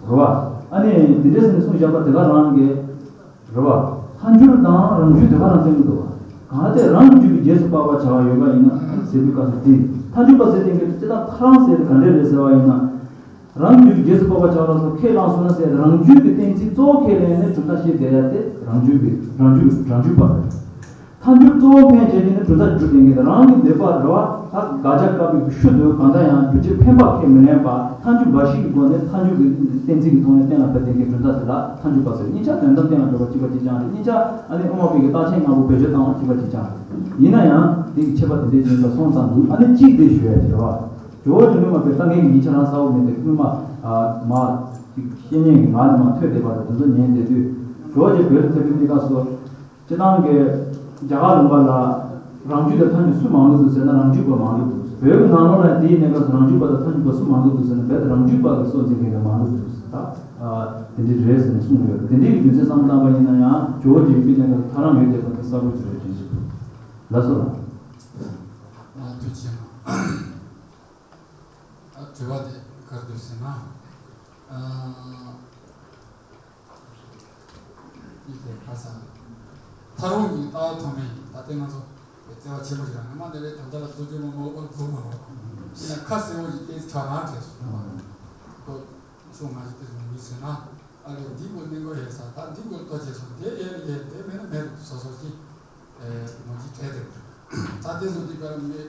རོ། རེད་བ། ཨ་ནི་དེ་འདྲ་ཟེར་ནས་གསུངས་བཞག་པ་དེ་ག་རང་གི་རེད་བ། ཐལ་འགྱུར་དང་རང་རྒྱུད་དེ་ག་རང་བསྟན་གྱི་འདུག་བ། གལ་ཏེ་རང་གི་རྒྱུད་ཀྱི་རྗེས་སུ་དཔག་པ་བྱ་བ་ཡོད་པ་ཡིན་ན་ཟེར་དུས་སྐབས་སུ་དེ་ཐལ་འགྱུར་པ་ཟེར་དེ་གི་སྤྱིར་བཏང་ཐལ་རང་ཟེར་དེ་ག་འདྲས་རེད་ཟེར་བ་ཡིན་ན། རང་རྒྱུད་ཀྱི་རྗེས་སུ་དཔག་པ་བྱ་བ་ལ་སོགས་ཁས་བླངས་སོང་ན་ཟེར་རང་རྒྱུད་ཀྱི་གཏན་ཚིགས་གཙོ་བོ་ཁས་ལེན་ནས་གྲུབ་མཐའ་བཤད་བསྡད་ཡ་དེ་རང་རྒྱུད་ཀྱི་རང་རྒྱུད་རང་རྒྱུད་པ་རེད། ཐལ་འགྱུར་གཙོ་བོ་འཕེན་བྱེད་ཀྱི་ནི་གྲུབ་མཐའ་རྒྱུད་དེ་ཉིད་རང་གི་འདོད་པ་རེད་བ། ད་དགག་བྱ་བཀག་པའི་ཤུགས་དུ་གང་ལྟར་ཡང་རྒྱུ་ཆོས་འཕེན་པ་ཁས་མི་ལེན་པ་ཐལ་འགྱུར་འབའ་ཞིག་གི་སྒོ་ནས་ཐལ་འགྱུར་གྱི་གཏན་ཚིགས་ཀྱི་ཐོག་ནས་གཏན་ལ་ཕབ་བསྟན་མཁན་གྲུབ་མཐའ་དེ་ལ་ཐལ་འགྱུར་པ་ཟེར། གཉིས་ཆ་དོན་དམ་གཏན་ལ་འབེབས་པ་གཅིག་པ་གཅིག་རྐྱང་རེད། གཉིས་ཆ་ཨ་ནི་དབུ་མ་པའི་གི་རྟགས་ཆེན་ལྔ་པོ་བེད་སྤྱོད་བཏང་བ་གཅིག་པ་གཅིག་རྐྱང་རེད། ཡིན་ན་ཡང་དེ་གི་ཁྱད་པར་དེ་འདྲའི་ཅིག་ད་སོང་ཙང་འདུག་ཨ་ནི་གཅིག་དེ་ཞུ་ཡ་དེ་རེད་བ། ཇོ་བོ་རྗེ་སློབ་མ་པའི་ལྟ་ངན་གྱི་གཉིས་ཆ་རང་གསལ་པོ་མེད་དེ་སྔོན་མ་མ་ཅིག་བཤེས་གཉེན་གྱི་ངག་ནས་མ་ཐོས་བསྡད་པ་དང་དེ་ཚོ་ཉན་བསྡད་དུས་ཇོ་བོ་རྗེ་བོད་ལ་ཕེབས་པའི་གནས་སྐབས་སུ། སྤྱིར་བཏང་གི་རྒྱ་གར་ལུང་པ་ལ་རང་རྒྱུད་དང་ཐལ་འགྱུར་སུ་མང་གི་འདུག་ཟེར་ན་རང་རྒྱུད་པ་མང་གི་འདུག་བོད་ཀྱི་ནང་ལོགས་ལ་དེའི་གནས་སྐབས་སུ་རང་རྒྱུད་པ་དང་ཐལ་འགྱུར་པ་སུ་མང་གི་འདུག་ཟེར་ན་རྦད་དེ་རང་རྒྱུད་པ་གི་སྲོག་འཛིན་མཁན་གྱི་མང་གི་འདུག་ཟེར། ད་དེ་འདྲ་རེད་ཟེར་ནས་གསུངས་ཡོད། དེ་འདྲའི་གི་རྒྱུ་མཚན་བསམ་བློ་བཏང་བ་ཡིན་ན་ཡང་ཇོ་བོ་རྗེ་ཡི་གནས་སྐབས་སུ་ཐལ་རང་ཡོད་བསྡད་པ་དེ་གསལ་པོ་ཅིག་རེད་དྲན་གྱི་འདུག་ལགས་སོ་ལགས། ཐུགས་རྗེ་ཆེ། ད་དྲི་བ་དེ་ག་རེ་འདུག་ཟེར་ན། ཨ། ཡིད་དེ་ཁ་སང་། ཐལ་རང་གཉིས་ལྟ་བ་ཐོགས་མེད་ཡིན། ད་ལྟའི་ང་ཚོ་བརྩེ་བ་ཆེན་པོ་ཞིག་རང་ངོ་མ་འདི་རེད། ད་ལྟ་ལ་བཟོ་རྒྱུ་མ་མོ་པར་བཟོ་མ་རོགས་ཡིན་ན་ཁ་གསལ་བོ་ཞིག་ཏེ་ཁྲ་ནང་བྲལ་སོང་། ཁོ་ཤོག་ང་ཞིག་ཏེ་བཟོ་མི་ཟེར་ན། ཨ་རེ་འདི་གོ་གནས་གོ་ཡོད་ས་ད་འདི་གོ་ལྟོ་བྱས་སོང་། དེ་ཡས་ནི་ཡས་དེ་མེད་ན་མེད་རུ་སོ་སོ་ཅི་ངོ་ཅི་བྲལ་དེ། ད་དེ་བཟོ་དུས་པར་ངས་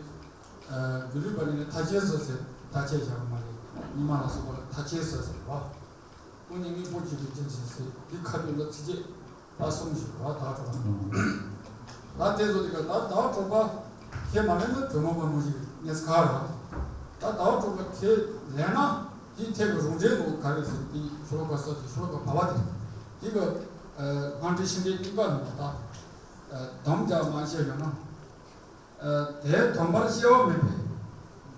དགེ་ལུགས་པ་ནི་ཐ་ཆད་སོ་ཟེར་ཐ་ཆད་བཞག་མ་རེད། ཉི་མ་ལ་སོགས་པ་ལ་ཐ་ཆད་སོ་ཟེར་བ། དངོས་གནས་དངོས་པོ་གཅིག་ཏུ་སྐྱེ་ཞིང་ཟེར་འདི་ཁ་ཐུག་ལ་ཚིག་རྗེས་ད་གསུམ་ཞིག་ར་ད་གྲོགས་པ། ད་དེ་ཚོ་དེ་ག་ད་ད་གྲོགས་པ་ཁས་མ་ལེན་ན་དོན་མོ་པ་མོ་ཞིག་གནས་ཁ་ར། ད་ད་གྲོགས་པ་ཁས་ལེན་ན་དེའི་ཐད་ཀྱི་རང་འགྲེལ་ནོ་ག་རེ་ཟེར་དེ་ཤོ་ལོ་ཀ་སོགས་ཀྱི་ཤོ་ལོ་ཀ་བ་བ་དེ་དེ་ག་སྔ་འགྲེལ་ཕྱི་འགྲེལ་གཉིས་ཀ་ནང་ད་དམ་བཅའ་མ་བཤད་ཡོད་ན། དེའི་དོན་པར་སྐྱེ་བ་མེད་པས་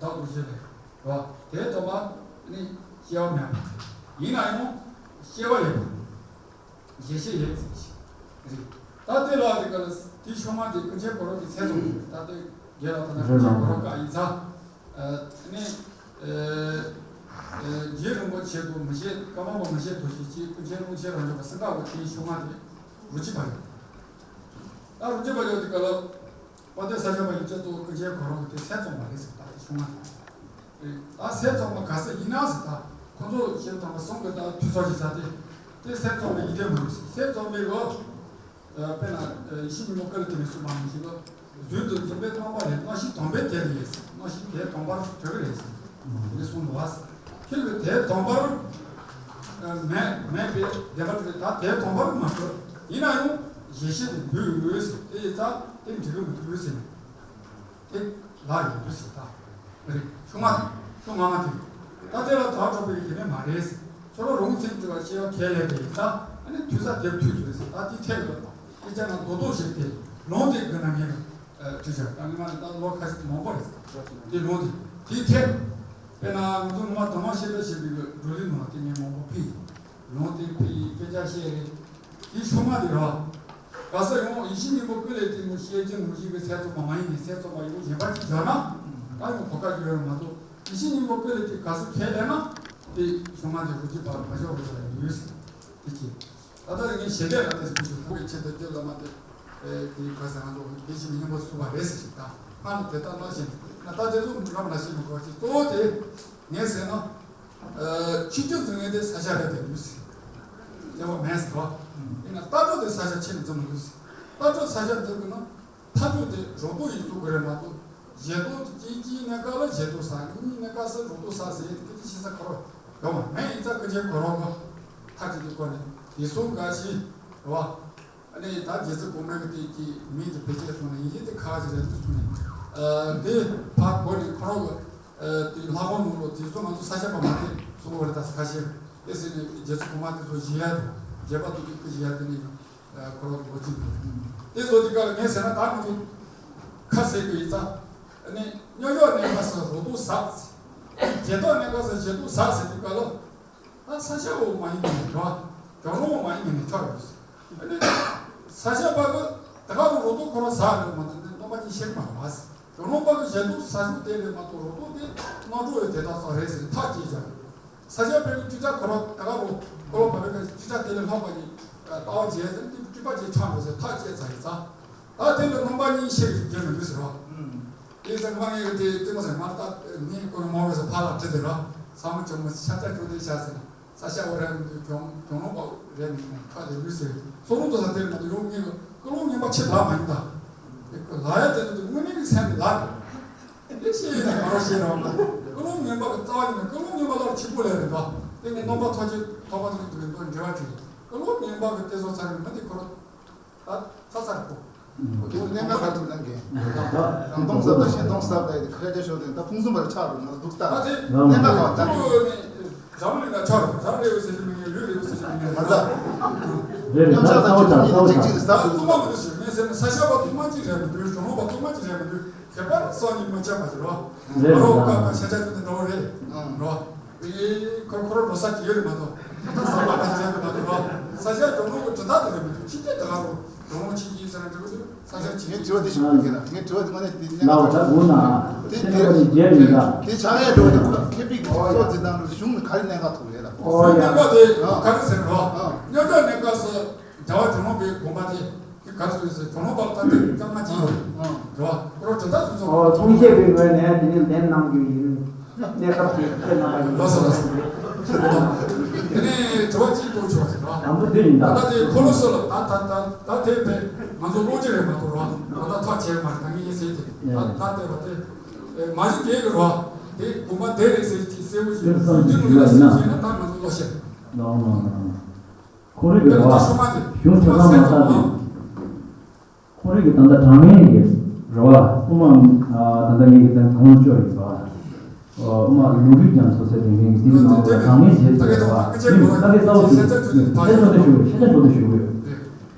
བདག་ཏུ་བཞེད་ལས་རོ། དེའི་དོན་པ་ནི་སྐྱེ་བ་མེད་པ། ཡིན་ན་ཡང་སྐྱེ་བ་ཡོད་པ། ཞེས་བཤད་ཡོད་ཟེར་ཞིང་རེད། ད་དེ་ལ་དེ་ག་ལ་དེའི་ཤུལ་མ་དེ་ཀུན་མཁྱེན་གོ་རོ་གི་ཚད་ཙམ་རེད། ད་དེ་རྒན་ལགས་ད་ན་ཀུན་མཁྱེན་གོ་རོ་ག་ཡིན་ཙང་། ནི། རྗེ་རིན་པོ་ཆེ་དུ་མི་བཤད་ཀ་མ་པ་མི་བཤད་དུ་ཞིག་ཅིག་ཀུན་མཁྱེན་ཀློང་ཆེན་རང་བྱུང་བ་སེང་ག་བ་དེའི་ཤུལ་མ་དེ་རུ་ཅི་པ་ཡོད། ད་རུ་ཅི་པ་ཡོད་དེ་ག་ལ། དཔལ་ལྡན་ས་སྐྱ་པ་ཡིན་ཚེ་གཙོ་བོ་ཀུན་མཁྱེན་གོ་རོ་གི་དེ་ཚད་ཙམ་པ་རེད་ཟེར། ད་དེ་ཤུལ་མ་དེ། ད་ཚད་ཙམ་པ་ག་ས་ཡིན་ན་ཟེར། ད་ཁོ་ཚོ་ཞེས་དང་པ་གསུང་གི་ད་དུས་ཚོད་ཀྱི་ས་དེ། དེ་ཚད་ཙམ་པ་ཡིན་དེ་མ་རེད་ཟེར། ཚད་ཙམ་པའི་གོ་དཔེར་ན་ཡིད་བཞིན་ཉིན་མོ་ཀུན་ལས་ཐིམ་པའི་གསུང་མ་ཡིན་ཞིག་ལ། རྫུན་དུ་འཛིན་པའི་རྣམ་པ་ལས་རྣམ་ཤེས་དང་པོའི་དེ་རེད། རྣམ་ཤེས་དེ་དང་པར་གྲོལ་གི་རེད། དེ་གསུངས་འདུག་བ། ཁྱེད་ཀྱིས་དེ་དང་པར་མེད་མེད་པའི་བདེན་པ་དེ་ད་དེ་དང་པར་མ་གྲོལ། ཡིན་ན་ཡང་ཞེ་ཤེས་དེ་འདུས་ཡོད་ཟེར། དེ་ཡིན་ཙང་དེ་འགྲིག་གི་མི་འདུག་ཟེར་ནས། དེ་ལ་ཡོད་དུ་ཟེར་ད། རེད། ཤོག་ལྔ་དེ། ཤོག་ལྔ་ལྔ་དེ། ད་དེ་ལ་དག་གྲུབ་པའི་དེ་ནས་མ་རེད། ཁྱོད་རང་རང་ཚིག་འབྲི་བ་ཤེས་པ་ཁས་ལེན་པའི་ཡིན་ཙང་ཨ་ནི་དུས་ས་དེབ་དུས་སུ་རེད་ཟེར། ད་དེ་ཐད་ཀྱི་དཔེ་ཆ་ནང་རྡོག་རྡོག་བཞག་སྟེ་ལུང་དེ་དགོས་ན་ངས་བྲིས་བཞག་ད་ངས་མ་ནི་ད་ལོ་ཁ་ཤས་མང་པོ་རེད་ཟེར། དེ་ལུང་དེ་དེའི་ཐད། དཔེར་ན་ང་ཚོ་ངོ་མ་དུ་མ་ཤེས་པ་ཞེས་པའི་བགྲོ་གླེང་ནང་དེ་ངས་མང་པོ་ཕུལ་ཡིན། ལུང་དེ་ཕུལ་ཡིན། དཔེ་ཆ་བཤད་རེད། དེའི་ཤུལ་མ་དེ་རེད་བ། ག་ས་ཡོང་ཡིད་བཞིན་ཉིན་མོ་ཀུན་ལས་ཐིམ་པའི་ཤེས་བྱའི་ངོ་བཞི་གི་ཚད་ཙམ་པ་མ་ཡིན་ནས་ཚད་ཙམ་པ་ཡོང་གཞན་པ་ཅིག་སྦྱར་ན། ད་ཡང་གོ་སྐབས་ཡོད་རེད་མ་གཏོགས་ཡིད་བཞིན་ཉིན་མོ་ཀུན་ལས་ཐིམ་ག་ས་ཁས་ལེན་ན། དེ་ཤུལ་མ་དེ་རུ་ཅི་པར་མ་ཞོག་རུ་ལ་ཡོད་ཟེར། དེ་ཅི། ད་ལྟ་ངས་ཞལ་འདེབས་ལ་དེ་ཟེར་གྱི་འདུག་ཁོ་བའི་ཆེད་དུ་སྐྱོད་ལ་མ་དེ། དེ་ག་ས་ང་ཚོ་དེ་བཞིན་མི་ཉམས་པ་སུ་བ་རེད་ཟེར་ཞིག་དང་། ཧ་ལ་དེ་ལྟ་ལ་ཞིག་ན་ད་དེ་ཚོ་རབ་ལ་ཞིག་མི་གོ་ཞིག་གཙོ་བོ་དེ། ངས་ཟེར་ན། ཆིག་སྒྲིལ་འཛིན་མཁན་དེ་ས་སྐྱ་རེད་དེ་ཡོད་ཟེར། དེ་བ་མེད་ཟེར་བ། ཡིན་ན་ལྟ་གྲུབ་དེ་ས་སྐྱ་ཆེད་ནས་འཛིན་མི་དགོས་ཟེར། ལྟ་གྲུབ་ས་སྐྱ་འཛིན་དགོས་ན། མཐའ་གྲུབ་དེ་རང་རྟོགས་ཡིན་ཚུལ་དགོས་རེད་མ་གཏོགས། གཞན་རྟོགས་དེ་གཅིག་གཉིས་ནས་ཀ་ལ་གཞན་རྟོགས་ས་གཉིས་ནས་ཀ་ས་རང་རྟོགས་ས་ཟེར་ཡས་དེ་སྐད་ཆ་བཤད་ས་ཁོ་རང་ཡོད་མ་མེད་ཡིན་ཙང་སྐད་ཆ་གོ་རོགས་གོ། མཐའ་གཅིག་ཏུ་གོ་ནས་དེ་སོང་འགའ་ཞིག་རེད་བ། ཨ་ནི་ད་རྗེ་བཙུན་གོང་མའི་གི་དེ་གི་མིང་དེ་བེད་སྤྱད་སོང་ནས་ཡིན་གྱི་དེ་ཁག་ཅིག་རེད་འདུག་སོང་ནས། ཨ་དེ་ཕར་གོ་ནས་ཁོ་རང་གི་ཨ་དེ་ལྷ་ཁང་ནང་ལ་དེ་ཚོ་ང་ཚོ་ས་སྐྱ་པ་མ་རེད་གསུང་གི་རེད། ད་ཁ་ཤས་དེ་ཟེར་ནས་རྗེ་བཙུན་གོང་མ་དེ་ཚོ་བཞེས་ཡ་དང་རྗེ་པ་དེ་ཚོ་གི་བཞེས་ཡ་དེ་ནས་ཡང་ཁོ་རང་གི་ལོ་རྒྱུས་འདུག་དེ་ཚོ་དེ་ག་ལ་ངས་ཟེར་ན་ད་ང་ཚོ་ཁ་ཟེར་གི་ཡིན་ཙང་ཨ་ནི་སྨྱོ་འཇོག་གནས་པ་སུ་རོ་ཏོ་ཟག་ཟེར། བྱད་ཐོག་གནས་པ་སུ་བྱད་ཐོག་ཟག་ཟེར་དུས་ག་ལ། ད་ས་སྐྱ་བོ་མ་ཡིན་ནས་འགྲོ། གྱོང་རོང་བོ་མ་ཡིན་ནས་ཆོག་ཡོད། ཨ་ནི་ས་སྐྱ་པ་གི་ད་ག་རུ་རོ་ཏོ་ཁོ་རང་ཟག་རེད་མ་ད་ནི་སྟོང་པ་ཉིད་ཤེས་མ་རེད་བ། དགེ་སློང་པ་གི་ཞལ་དུ་ས་ཞོག་དེ་ལས་མ་གཏོགས་རོ་ཏོ་དེ་རྣམ་གྲོལ་བའི་དེ་དག་ཙམ་རེད་ཟེར་ཐག་བཅད་བཞག་ཡོད། ས་སྐྱ་པའི་གི་ཅི་ལྟར་ཁོ་རང་ད་ག་རུ་ཀོ་ལོ་བ་པའི་གི་ཅི་ལྟར་དེ་ལས་ལྷག་པ་ཡི་ལྟ་བ་བྱས་ཟེར་དེ་སྤྲུལ་པ་ཅིག་ཆགས་འགྲོ་ཟེར་ཐག་བཅད་ཚར་ཡིན་ཙང་། ད་དེ་ལ་རྣམ་པ་གཉིས་ཤེས་རྒྱུ་མི་འདུག་ཟེར་བ། དེ་ཟེར་ང་ངས་དེ་ལྟད་མོ་ཟེར་ང་ད་ངས་ཀོ་ལོ་མ་བ་ཟེར་ཕར་ལ་བྲིས་དེ་ར་ཚང་མ་ཅུང་མོ་ཤ་སྟག་ཅུང་དེ་ཤ་ཟེར། ས་སྐྱ་བ་རེད་མི་འདུག་གྱོང་གྱོང་ལོག་པ་རེད་མི་འདུག་ཁ་དེ་ལུས་ཟེར། སོ་རུང་དུ་ས་དེར་མ་དུ་ཡོང་ངེས་ཀྱི་ཀུན་སློང་ངན་པ་ཆེ་ལ་མ་ཡིན་ད། དེ་ཀུན་ལ་ཡ་དེ་ཚོ་དེ་དངོས་གནས་ཀྱི་སེམས་ལ་དེ་ཤེས་ཡོད་ན་མ་རོ་ཤེས་རོགས། ཀུན་སློང་ངན་པ་གི་རྩ་བ་ཡིན་ན་ཀུན་སློང་ངན་པ་ལ་ཆེན་པོ་ལས་རེད་ད། དེ་ནས་རྣམ་པ་ཐོག་ཆེ་ཐོག་པ་དེ་ཚོ་དེ་ལ་འབྲེལ་བ་བྲིས། ཀུན་སློང་ངན་པ་གི་དེ་ཚོ་ཚར་ནས་མི་དེ་ཁོ་རོ། ད་ཚ་ཚར་གོ། ཁོ་ཚོ་གནད་འགག་ག་ཚོད་ལ་འགན། རང་སྟོང་ཟབ་ད་གཞན་སྟོང་ཟབ་ད་ཡི་ཁ་རྒྱ་ཤོར་ཏེ་ད་ཕུང་གསུམ་པར་ཆགས་རུ་ང་སྡུག་ད། ད་དེ་གནད་འགག་ག་ད་ཁོ་ནི་རང་ལུས་ལ་ཆགས་རུ་རང་རེ་བའི་ཟེར་གྱི་མི་ངན་ལུས་རེ་བའི་ཟེར་གྱི་མི་ངན་མ་ད། རེ་རེ་ཉམས་ཆག་ད་དང་ཁྲིམས་གཉིས་གཅིག་གཅིག་ཟབ་ད་རུ་རྩོམ་པ་མི་འདུག་ཟེར་ངས་ཟེར་ན་ས་སྐྱ་པ་ཐོག་མ་གཅིག་རེད་མི་འདུག་གཞོན་ནུ་པ་ཐོག་མ་གཅིག་རེད་མི་འདུག་ཁྱད་པར་སང་ཉིན་མ་ཆགས་པ་ཞིག་རོ། རེད་ང་རོ་རེད་ཀ་ཀ་ཤ་ཆ་ཅུ་ནི་འདྲ་བོ་རེད་རོ། ཨེ་ཁོ་ཁོ་རོ་འགྲོ་ས་ཅི་ཡོད་རེད་མ་གཏོགས། ད་ས་པ་ད་ཅི་ཡོད་རེད་མ་གཏོགས་རོ། ས་ཆ་གྲོང་ལུགས་ཀྱི་གྲུ་ཐག་དེ་རེད་མི་འདུག་ཕྱི་རྒྱལ་དེ་ག་རོ། གྲོང་ལུགས་ཕྱི་རྒྱལ་ཟེར་ན་འགྲིག་གི་འདུག་ས་ཆ་ཅི་ངས་དྲི་བ་དེ་ཞུ་གི་ཡིན་ལ་ངས་དྲི་བ་དེ་དངོས་གནས་དེ་གནད་ལའོ་ད་འགོ་ན་དེ་ཚེ་རིང་པ་ནི་རྒྱལ་ཡིན་ད། དེ་ཆགས་ཡས་འགྲོ་དེ་ཁོ་ལ་ཁེ་པིག་གི་སྲོག་འཛིན་སྟངས་རུ་གཞུང་ནས་ག་རེ་གནད་འགག་ཐུག་རེད་ལ། ཨོ་ཡ། གནད་འགག་དེ་ག་རེ་ཟེར་རོ། རྙོག་དྲ་གནད་འགག་སུ་རྒྱལ་བ་གྲོང་ལུགས་པའི་དགོངས་པ་དེ། དེ་གར་སོང་ཟེར་གྲོང་ལོག་པ་ལ་ད་དེ་སྐར་མ་གཅིག་ཡོད་རེད་བ། ཁོ་རང་གྲུབ་མཐའ་སོ་སོ། ཨོ་གསུང་བཤད་པའི་ངོས་ནས་འདི་ནི་ལན་གནང་རྒྱུ་ཡིན། གནས་སྐབས་ཀྱི་ཁྱེད་རྣམ་པ་ཡིན། ལགས་སོ་ལགས་སོ། དེ་ནས་དྲི་བ་གཅིག་གཏོང་ཆོག་ཟེར་བ། དང་པོ་འདི་ཡིན་ད། ད་ལྟ་དེ་ཁོ་ལོ་སོ་ལ་ད་ད་ད་ད་དེ་བས་ང་ཚོ་ཀློག་ཅི་རེད་མ་གཏོགས་ར་ད་ལྟ་ཐག་ཆད་མ་རེད་ད་ངས་ཡིན་ཟེར་དེ་ད་ད་དེ་བ་དེ་མ་གཞི་དེ་གི་ར་དེ་དགོངས་པ་དེ་རེད་ཟེར་གྱི་གསལ་པོ་ཞིག་དེ་ནུ་ལ་ཟེར་གྱི་ན་ད་ང་ཚོ་ཀློག་ཤེས། ཁོང་རང་གི་རེ་བ་གཞུང་ཆ་ཚང་མ་ཚར་ཏེ། ཁོང་རང་གི་ད་ལྟ་དྲང་ངེས་ཀྱི་རེ་བ་དབུ་མ་ད་ལྟ་ངེད་ཀྱི་དོན་དང་པོ་བཅོས་ཡིན་པ། དབུ་མ་ལུང་རིགས་ཀྱང་སོ་སོའི་དེ་འདྲའི་དེ་གི་ནང་ལ་དྲང་ངེས་བྱས་ཏེ་རེ་བ་དེ་ལྟ་གི་གསལ་བོ་ཞུ་ཤེས་ཆ་ཆོད་དེ་ཞུ་གི་ཡོད།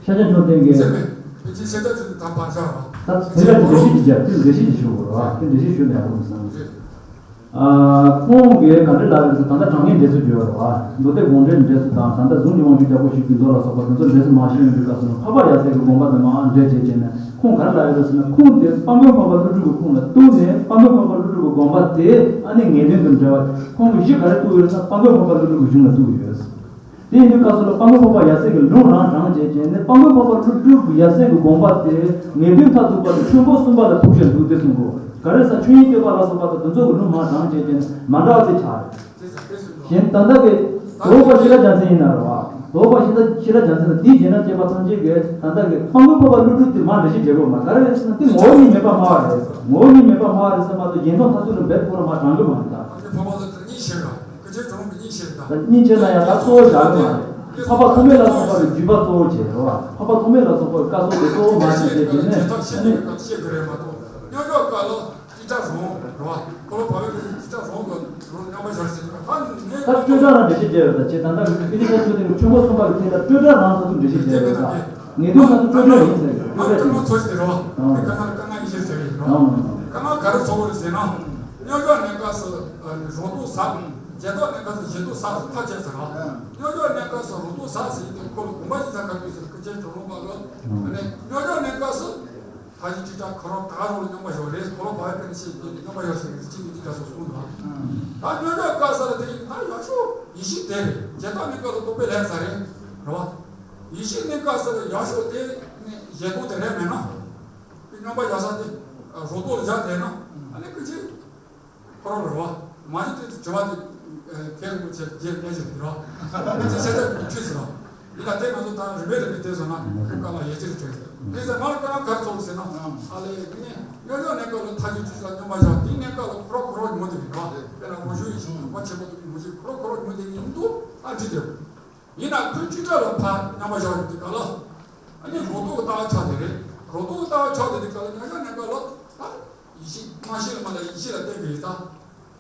ཤེས་ཆ་ཆོད་དེ་གི་ད་དེ་ལ་འགྲེལ་བཤད་ཅིག་བརྒྱབ་དེ་འགྲེལ་བཤད་ཅིག་ཞུ་དགོས་རེད་བ། དེ་འགྲེལ་བཤད་ཞུ་ན་ཡག་པོ་འདུག་བསམ་གི་རེད། ཁོང་གིས་ག་འདྲ་ལབ་ཡོད་ཟེར་ད་ལྟ་དྲང་ངེས་འགྲེལ་ཚུལ་བརྗོད་ཡོད་རེད་བ། མདོ་སྡེ་དགོངས་འགྲེལ་འགྲེལ་ཚུལ་དང་ད་ལྟ་གཟུངས་ཀྱི་དབང་ཕྱུག་རྒྱལ་པོ་ཞིག་གི་མདོ་ལ་སོགས་པ་དེ་ཚོ་འགྲེལ་ཚུལ་མ་ཤེས་ཡོང་དུས་སྐབས་སུ་འཕགས་པ་ཡབ་སྲས་ཀྱི་དགོངས་པ་དེ་མར་འགྲེལ་བྱས་བྱས་ནས་ཁོང་ག་རེ་ལབ་ཡོད་ཟེར་ན་ཁོང་དེ་དཔལ་མགོན་འཕགས་པ་ཀླུ་སྒྲུབ་ཀྱི་ཁུངས་ལ་གཏུགས་ནས་དཔལ་མགོན་འཕགས་པ་ཀླུ་སྒྲུབ་ཀྱི་དགོངས་པ་དེ་ཨ་ནི་ངེས་དོན་དུ་འགྲེལ་བ་ཁོང་གིས་གཞི་ག་རེ་གཏུགས་ཡོད་ཟེར་ན་དཔལ་མགོན་འཕགས་པ་ཀླུ་སྒྲུབ་ཀྱི་གཞུང་ལ་གཏུགས་ཡོད། དེ་ཡིན་དུས་སྐབས་སུ་ལ་དཔལ་མགོན་འཕགས་པ་ཡབ་སྲས་ཀྱི་ལུང་རང་དྲངས་བྱས་བྱས་ནས་དཔལ་མགོན་འཕགས་པ་ཀླུ་སྒྲུབ་ཀྱི་ཡབ་སྲས་ཀྱི་དགོངས་པ་དེ་ངེས་དོན་མཐར་ཐུག་པ་དེ་ཆོས་འཁོར་གསུམ་པ་ལ་ཐུག་བཞག་འདུག་སྟེ་གསུང་གོ། ག་རེ་ཟེར་ན་ཆོས་དབྱིངས་བསྟོད་པ་ལ་སོགས་པ་དང་དེ་ཚོ་གི་ལུང་མར་དྲངས་བྱས་བྱས་ནས་མ་འདྲ་བ་དེ་ཆགས་རེད། གཞན་ད་ལྟ་གི་དོལ་པོ་ཤེས་རབ་རྒྱལ་མཚན་ཡིན་ན་རེད་བ། དོལ་པོ་ཤེས་རབ་ཤེས་རབ་རྒྱལ་མཚན་ལ་དེའི་རྗེས་ན་སྐྱེས་པ་ཐམས་ཅད་ཀྱིས་ད་ལྟ་གི་དཔལ་མགོན་འཕགས་པ་ཀླུ་སྒྲུབ་དེ་མར་འགྲེལ་བཤད་བྱེད་དགོས་མ་ག་རེ་རེད་ཟེར་ན་དེ་ངོ་བོ་ཉིད་མེད་པར་སྨྲ་བ་རེད། ངོ་བོ་ཉིད་མེད་པར་སྨྲ་བ་རེད་ཟེར་མ་གཏོགས་གཞན་དོན་མཐར་ཐུག་ལ་འབད་ཐུབ་པ་མར་དྲངས་གི་མ་རེད་ད། སྙིང་རྗེ་ན་ཡང་ད་གཙོ་བོ་བཞག་གི་མ་རེད། འཕགས་པ་ཐོགས་མེད་ལ་སོགས་པ་གི་བརྒྱུད་པ་གཙོ་བོ་བྱས་རེད་བ། འཕགས་པ་ཐོགས་མེད་ལ་སོགས་པ་གི་བཀའ་སྲོལ་དེ་གཙོ་བོ་མ་བྱས་བྱས་བྱས་ནས་ཨ་ནི། ད་ཅི་ལྟར་རོང་རེད་བ། ཁོ་ལོ་བ་བའི་ཅི་ལྟར་རོང་གི་རོང་རྣམ་པ་ཞར་ཟེར་གྱི་ད་ངས་ད་སྤྲོས་བྲལ་རང་འགྲེལ་བཤད་བརྒྱབ་ཡོད་ད་ཅེས་ད་ལྟ་གི་ཀི་ཏི་ཤ་ཆོས་ལྡན་གྱི་ཆོས་འཁོར་གསུམ་པ་གི་ཐད་ལ་སྤྲོས་བྲལ་རང་ད་དུང་འགྲེལ་བཤད་བརྒྱབ་ཡོད་ད། ངེས་དོན་ད་དུང་སྤྲོས་བྲལ་ཡིན་ཟེར་གྱི་སྤྲོས་བྲལ་ཡིན་ཟེར། ཨང་། ཀ་ང་ཀ་ང་ཡིན་ཞེས་ཟེར་གྱི་རོ། ཨང་། ཀ་ང་ག་རེ་ཚོགས་རེད་ཟེར་ན། རྙོག་དྲ་གནས་སྐབས་སུ་རོ་ཏོ་ཟ། བྱེད་ལྡོག་གནས་སྐབས་སུ་བྱེད་ལྡོག་ཟ་ཟེར་ཐག་བཅད་ཟེར་རོ། རྙོག་དྲ་གནས་སྐབས་སུ་རོ་ཏོ་ཟ་ཟེར་ཡིན་དུས་ཁོ་ལ་དགོངས་པ་ཅི་ཟ་ག་དུས་ཟེར་ཀུན་མཁྱེན་གྲུབ་དབང་པ་ལ། ཨ་ནི་རྙོག་དྲ་གནས་སྐབས་སུ། ད་ཅི་ཅི་ད་ཁོ་རང་ད་རུང་རྙོག་པ་ཞོག་རེད་ཁོ་རང་བ་ཡ་ཀ་ནི་ཤེས་ཀྱི་རྙོག་པ་ཞོག་ཟེར་གྱི་ཅི་ནི་ཅི་ད་སོ་གསུངས་འདུག་ད་རྙོག་དྲ་སྐབས་སུ་ལ་དེ་ཡིན་ད་ཡག་ཤོས་ཡེ་ཤེས་དེ་རེད། བྱེད་ལྡོག་གནས་སྐབས་ལ་རྟོག་པའི་ལས་ཟ་རེད་རེད་བ། ཡེ་ཤེས་གནས་སྐབས་སུ་ལ་ཡག་ཤོས་དེ་ནི་བྱེད་ལྡོག་དེ་རེད་མེད་ན། དེ་རྙོག་པ་ཡག་ས་དེ་རོ་ཏོ་ལ་བཞག་བསྡད་ན་ཨ་ནི་ཀུན་མཁྱེན། ཁོ་རང་རེད་བ། མ་གཞི་དེ་དྲི་བ་དེ་མཁན་རིན་པོ་ཆེ་རྗེས་ལས་ཞིག་རེད་བ། ཁྱེད་ཚོས་བཤད་སྟངས་ཀྱི་ཁྲིད་ཟེར་བ། ཡིན་ན་དེ་ང་ཚོ་ད་རིམ་པས་རིམ་པས་དེ་སོང་ན་ཁོ་བཀའ་ལ་ཡིད་ཆེས་རེད་དྲན། དེ་ཚེ་ང་ལ་བཀའ་ག་རེ་ཚོགས་ཟེར་ན། ཨ་ལས་དེ་ནས་རྙོག་དྲ་གནས་སྐབས་ལ་མཐའ་གཅིག་ཏུ་ས་རྙོག་པ་བཞག་དེའི་གནས་སྐབས་ལ་ཁོ་རང་ཁོ་རང་ངོ་དེ་རེད་བ། དཔེར་ན་རང་བྱུང་ཡེ་ཤེས་དང་བ་ཆེན་པོ་དེ་ངོ་ཅིག་ཁོ་རང་ཁོ་རང་ངོ་དེ་ཉིད་དུ་ཨ་འདྲི་དེ། ཡིན་ན་ཁོས་ཅི་འདྲ་ལ་ཕར་རྙོག་པ་བཞག་ཡོད་དུས་ག་ལ། ཨ་ནི་རོ་ཏོ་གི་ལྟ་བ་ཆགས་དེ་རེད། རོ་ཏོ་གི་ལྟ་བ་ཆགས་དེ་དུས་ག་ལ་རྙོག་དྲ་གནས་སྐབས་ལ་ད། ཡེ་ཤེས་རྨང་གཞི་ལ་མ་ལ་ཡེ་ཤེས་ལ་བརྟེན་པའི་ད།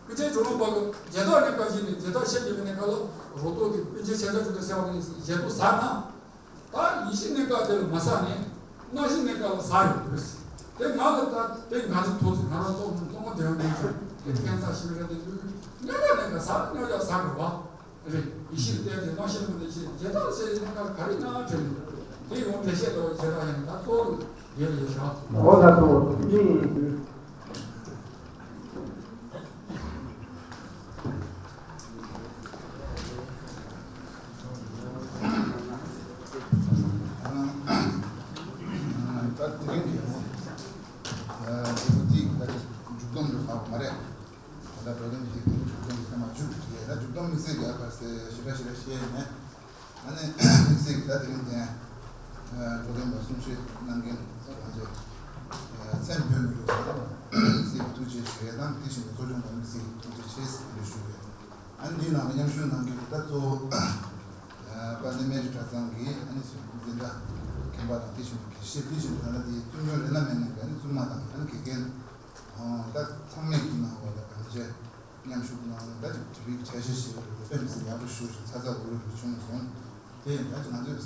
ཀུན་མཁྱེན་གྲུབ་དབང་པ་གི་བྱེད་ལྡོག་གནས་སྐབས་ཤིག་ནས་བྱེད་ལྡོག་ཤེས་ཀྱི་མེད་གནས་སྐབས་ལ་རོ་ཏོ་གི་ཀུན་མཁྱེན་ཤེས་བྱ་ཆུ་དང་སེལ་བ་ནི་བྱེད་ལྡོག་ཟ་ན། ད་ཡེ་ཤེས་གནས་སྐབས་དེ་ལ་མ་ཟ་ནས་རྨང་གཞི་གནས་སྐབས་ལ་ཟ་ཡོང་དུས། དེ་ང་ལ་ད་དེ་ང་ཚོ་ཐོག་ཏུ་ང་རང་ཐོག་ཏུ་གཏོང་བ་དེ་རང་ཡིན་ཙང་དེ་ཁྱད་མཚར་ཞིག་རེད་དེ་དུས་རྙོག་དྲ་གནས་སྐབས་ཟ་རྙོག་དྲ་ཟ་དགོས་པ། རེད། ཡེ་ཤེས་ལ་བརྟེན་ཏེ་རྨང་གཞི་ལ་མི་ལྟ་ཡེ་ཤེས་བྱེད་ལྡོག་ཟེར་ཡིན་ན་ག་རེ་ན་དྲན་མི་འདུག་དེ་ཡང་འགྲེལ་བཤད་ལ་བྱེད་ལྡོག་ཡང་ད་གཙོ་བོ་ཡོད་ལ་ཡོད་ཤག་འོ་ལ་སོ་ཅི་ཡིན་དུས། མཇུག་རེད་ད། མཇུག་སྡོམ་དམིགས་བསལ་གྱི་ཨ་ཕར་ཟེར་ཞེ་དྲག་ཞེ་དྲག་བཤད་ཡས་མེད། ཨ་ནི་དམིགས་བསལ་གྱི་ད་དེ་རིང་དེ་འགྲོ་དོན་པ་གསུང་བཤད་གནང་མཁན་ང་ཚོ་མཚན་འབོད་མི་འདུག་ཟེར་ན་དམིགས་བསལ་གྱི་ཐུགས་རྗེ་ཆེ་དང་དེ་བཞིན་དུ་གཙོ་སྐྱོང་དང་དམིགས་བསལ་གྱི་ཐུགས་རྗེ་ཆེ་ཟེར་འདི་ཞུ་བས། ཨ་ནི་འདིའི་ནང་ལ་མཉམ་ཞུགས་གནང་མཁན་གྱི་ད་གཙོ་བོ་པཱ་ལི་མེན་གྲྭ་ཚང་གི་ཨ་ནི་འཛིན་གྲྭ་རྒན་པ་དང་དེ་བཞིན་དུ་དགེ་བཤེས་དེ་བཞིན་དུ་ད་ལྟ་དེའི་བཙུན་དཔོན་རེ་ན་མེད་ནས་ཨ་ནི་བཙུན་མ་དང་ཨ་ནི་དགེ་རྒན་ད་ཚང་མས་ཀྱི་ནང་ལ་ད་གང་བྱས། མཉམ་ཞུགས་གནང་ནས་ད་ཅིག་དེ་རིགས་འཆར་གཞི་ཞིག་དཔེ་མི་སྲིད་ཡག་པོ་ཞུ་ཞིང་ཚ་ཚ་འུར་འུར་བྱུང་སོང་། དེ་ཡིན་ད་ཅིག་ང་ཚོས་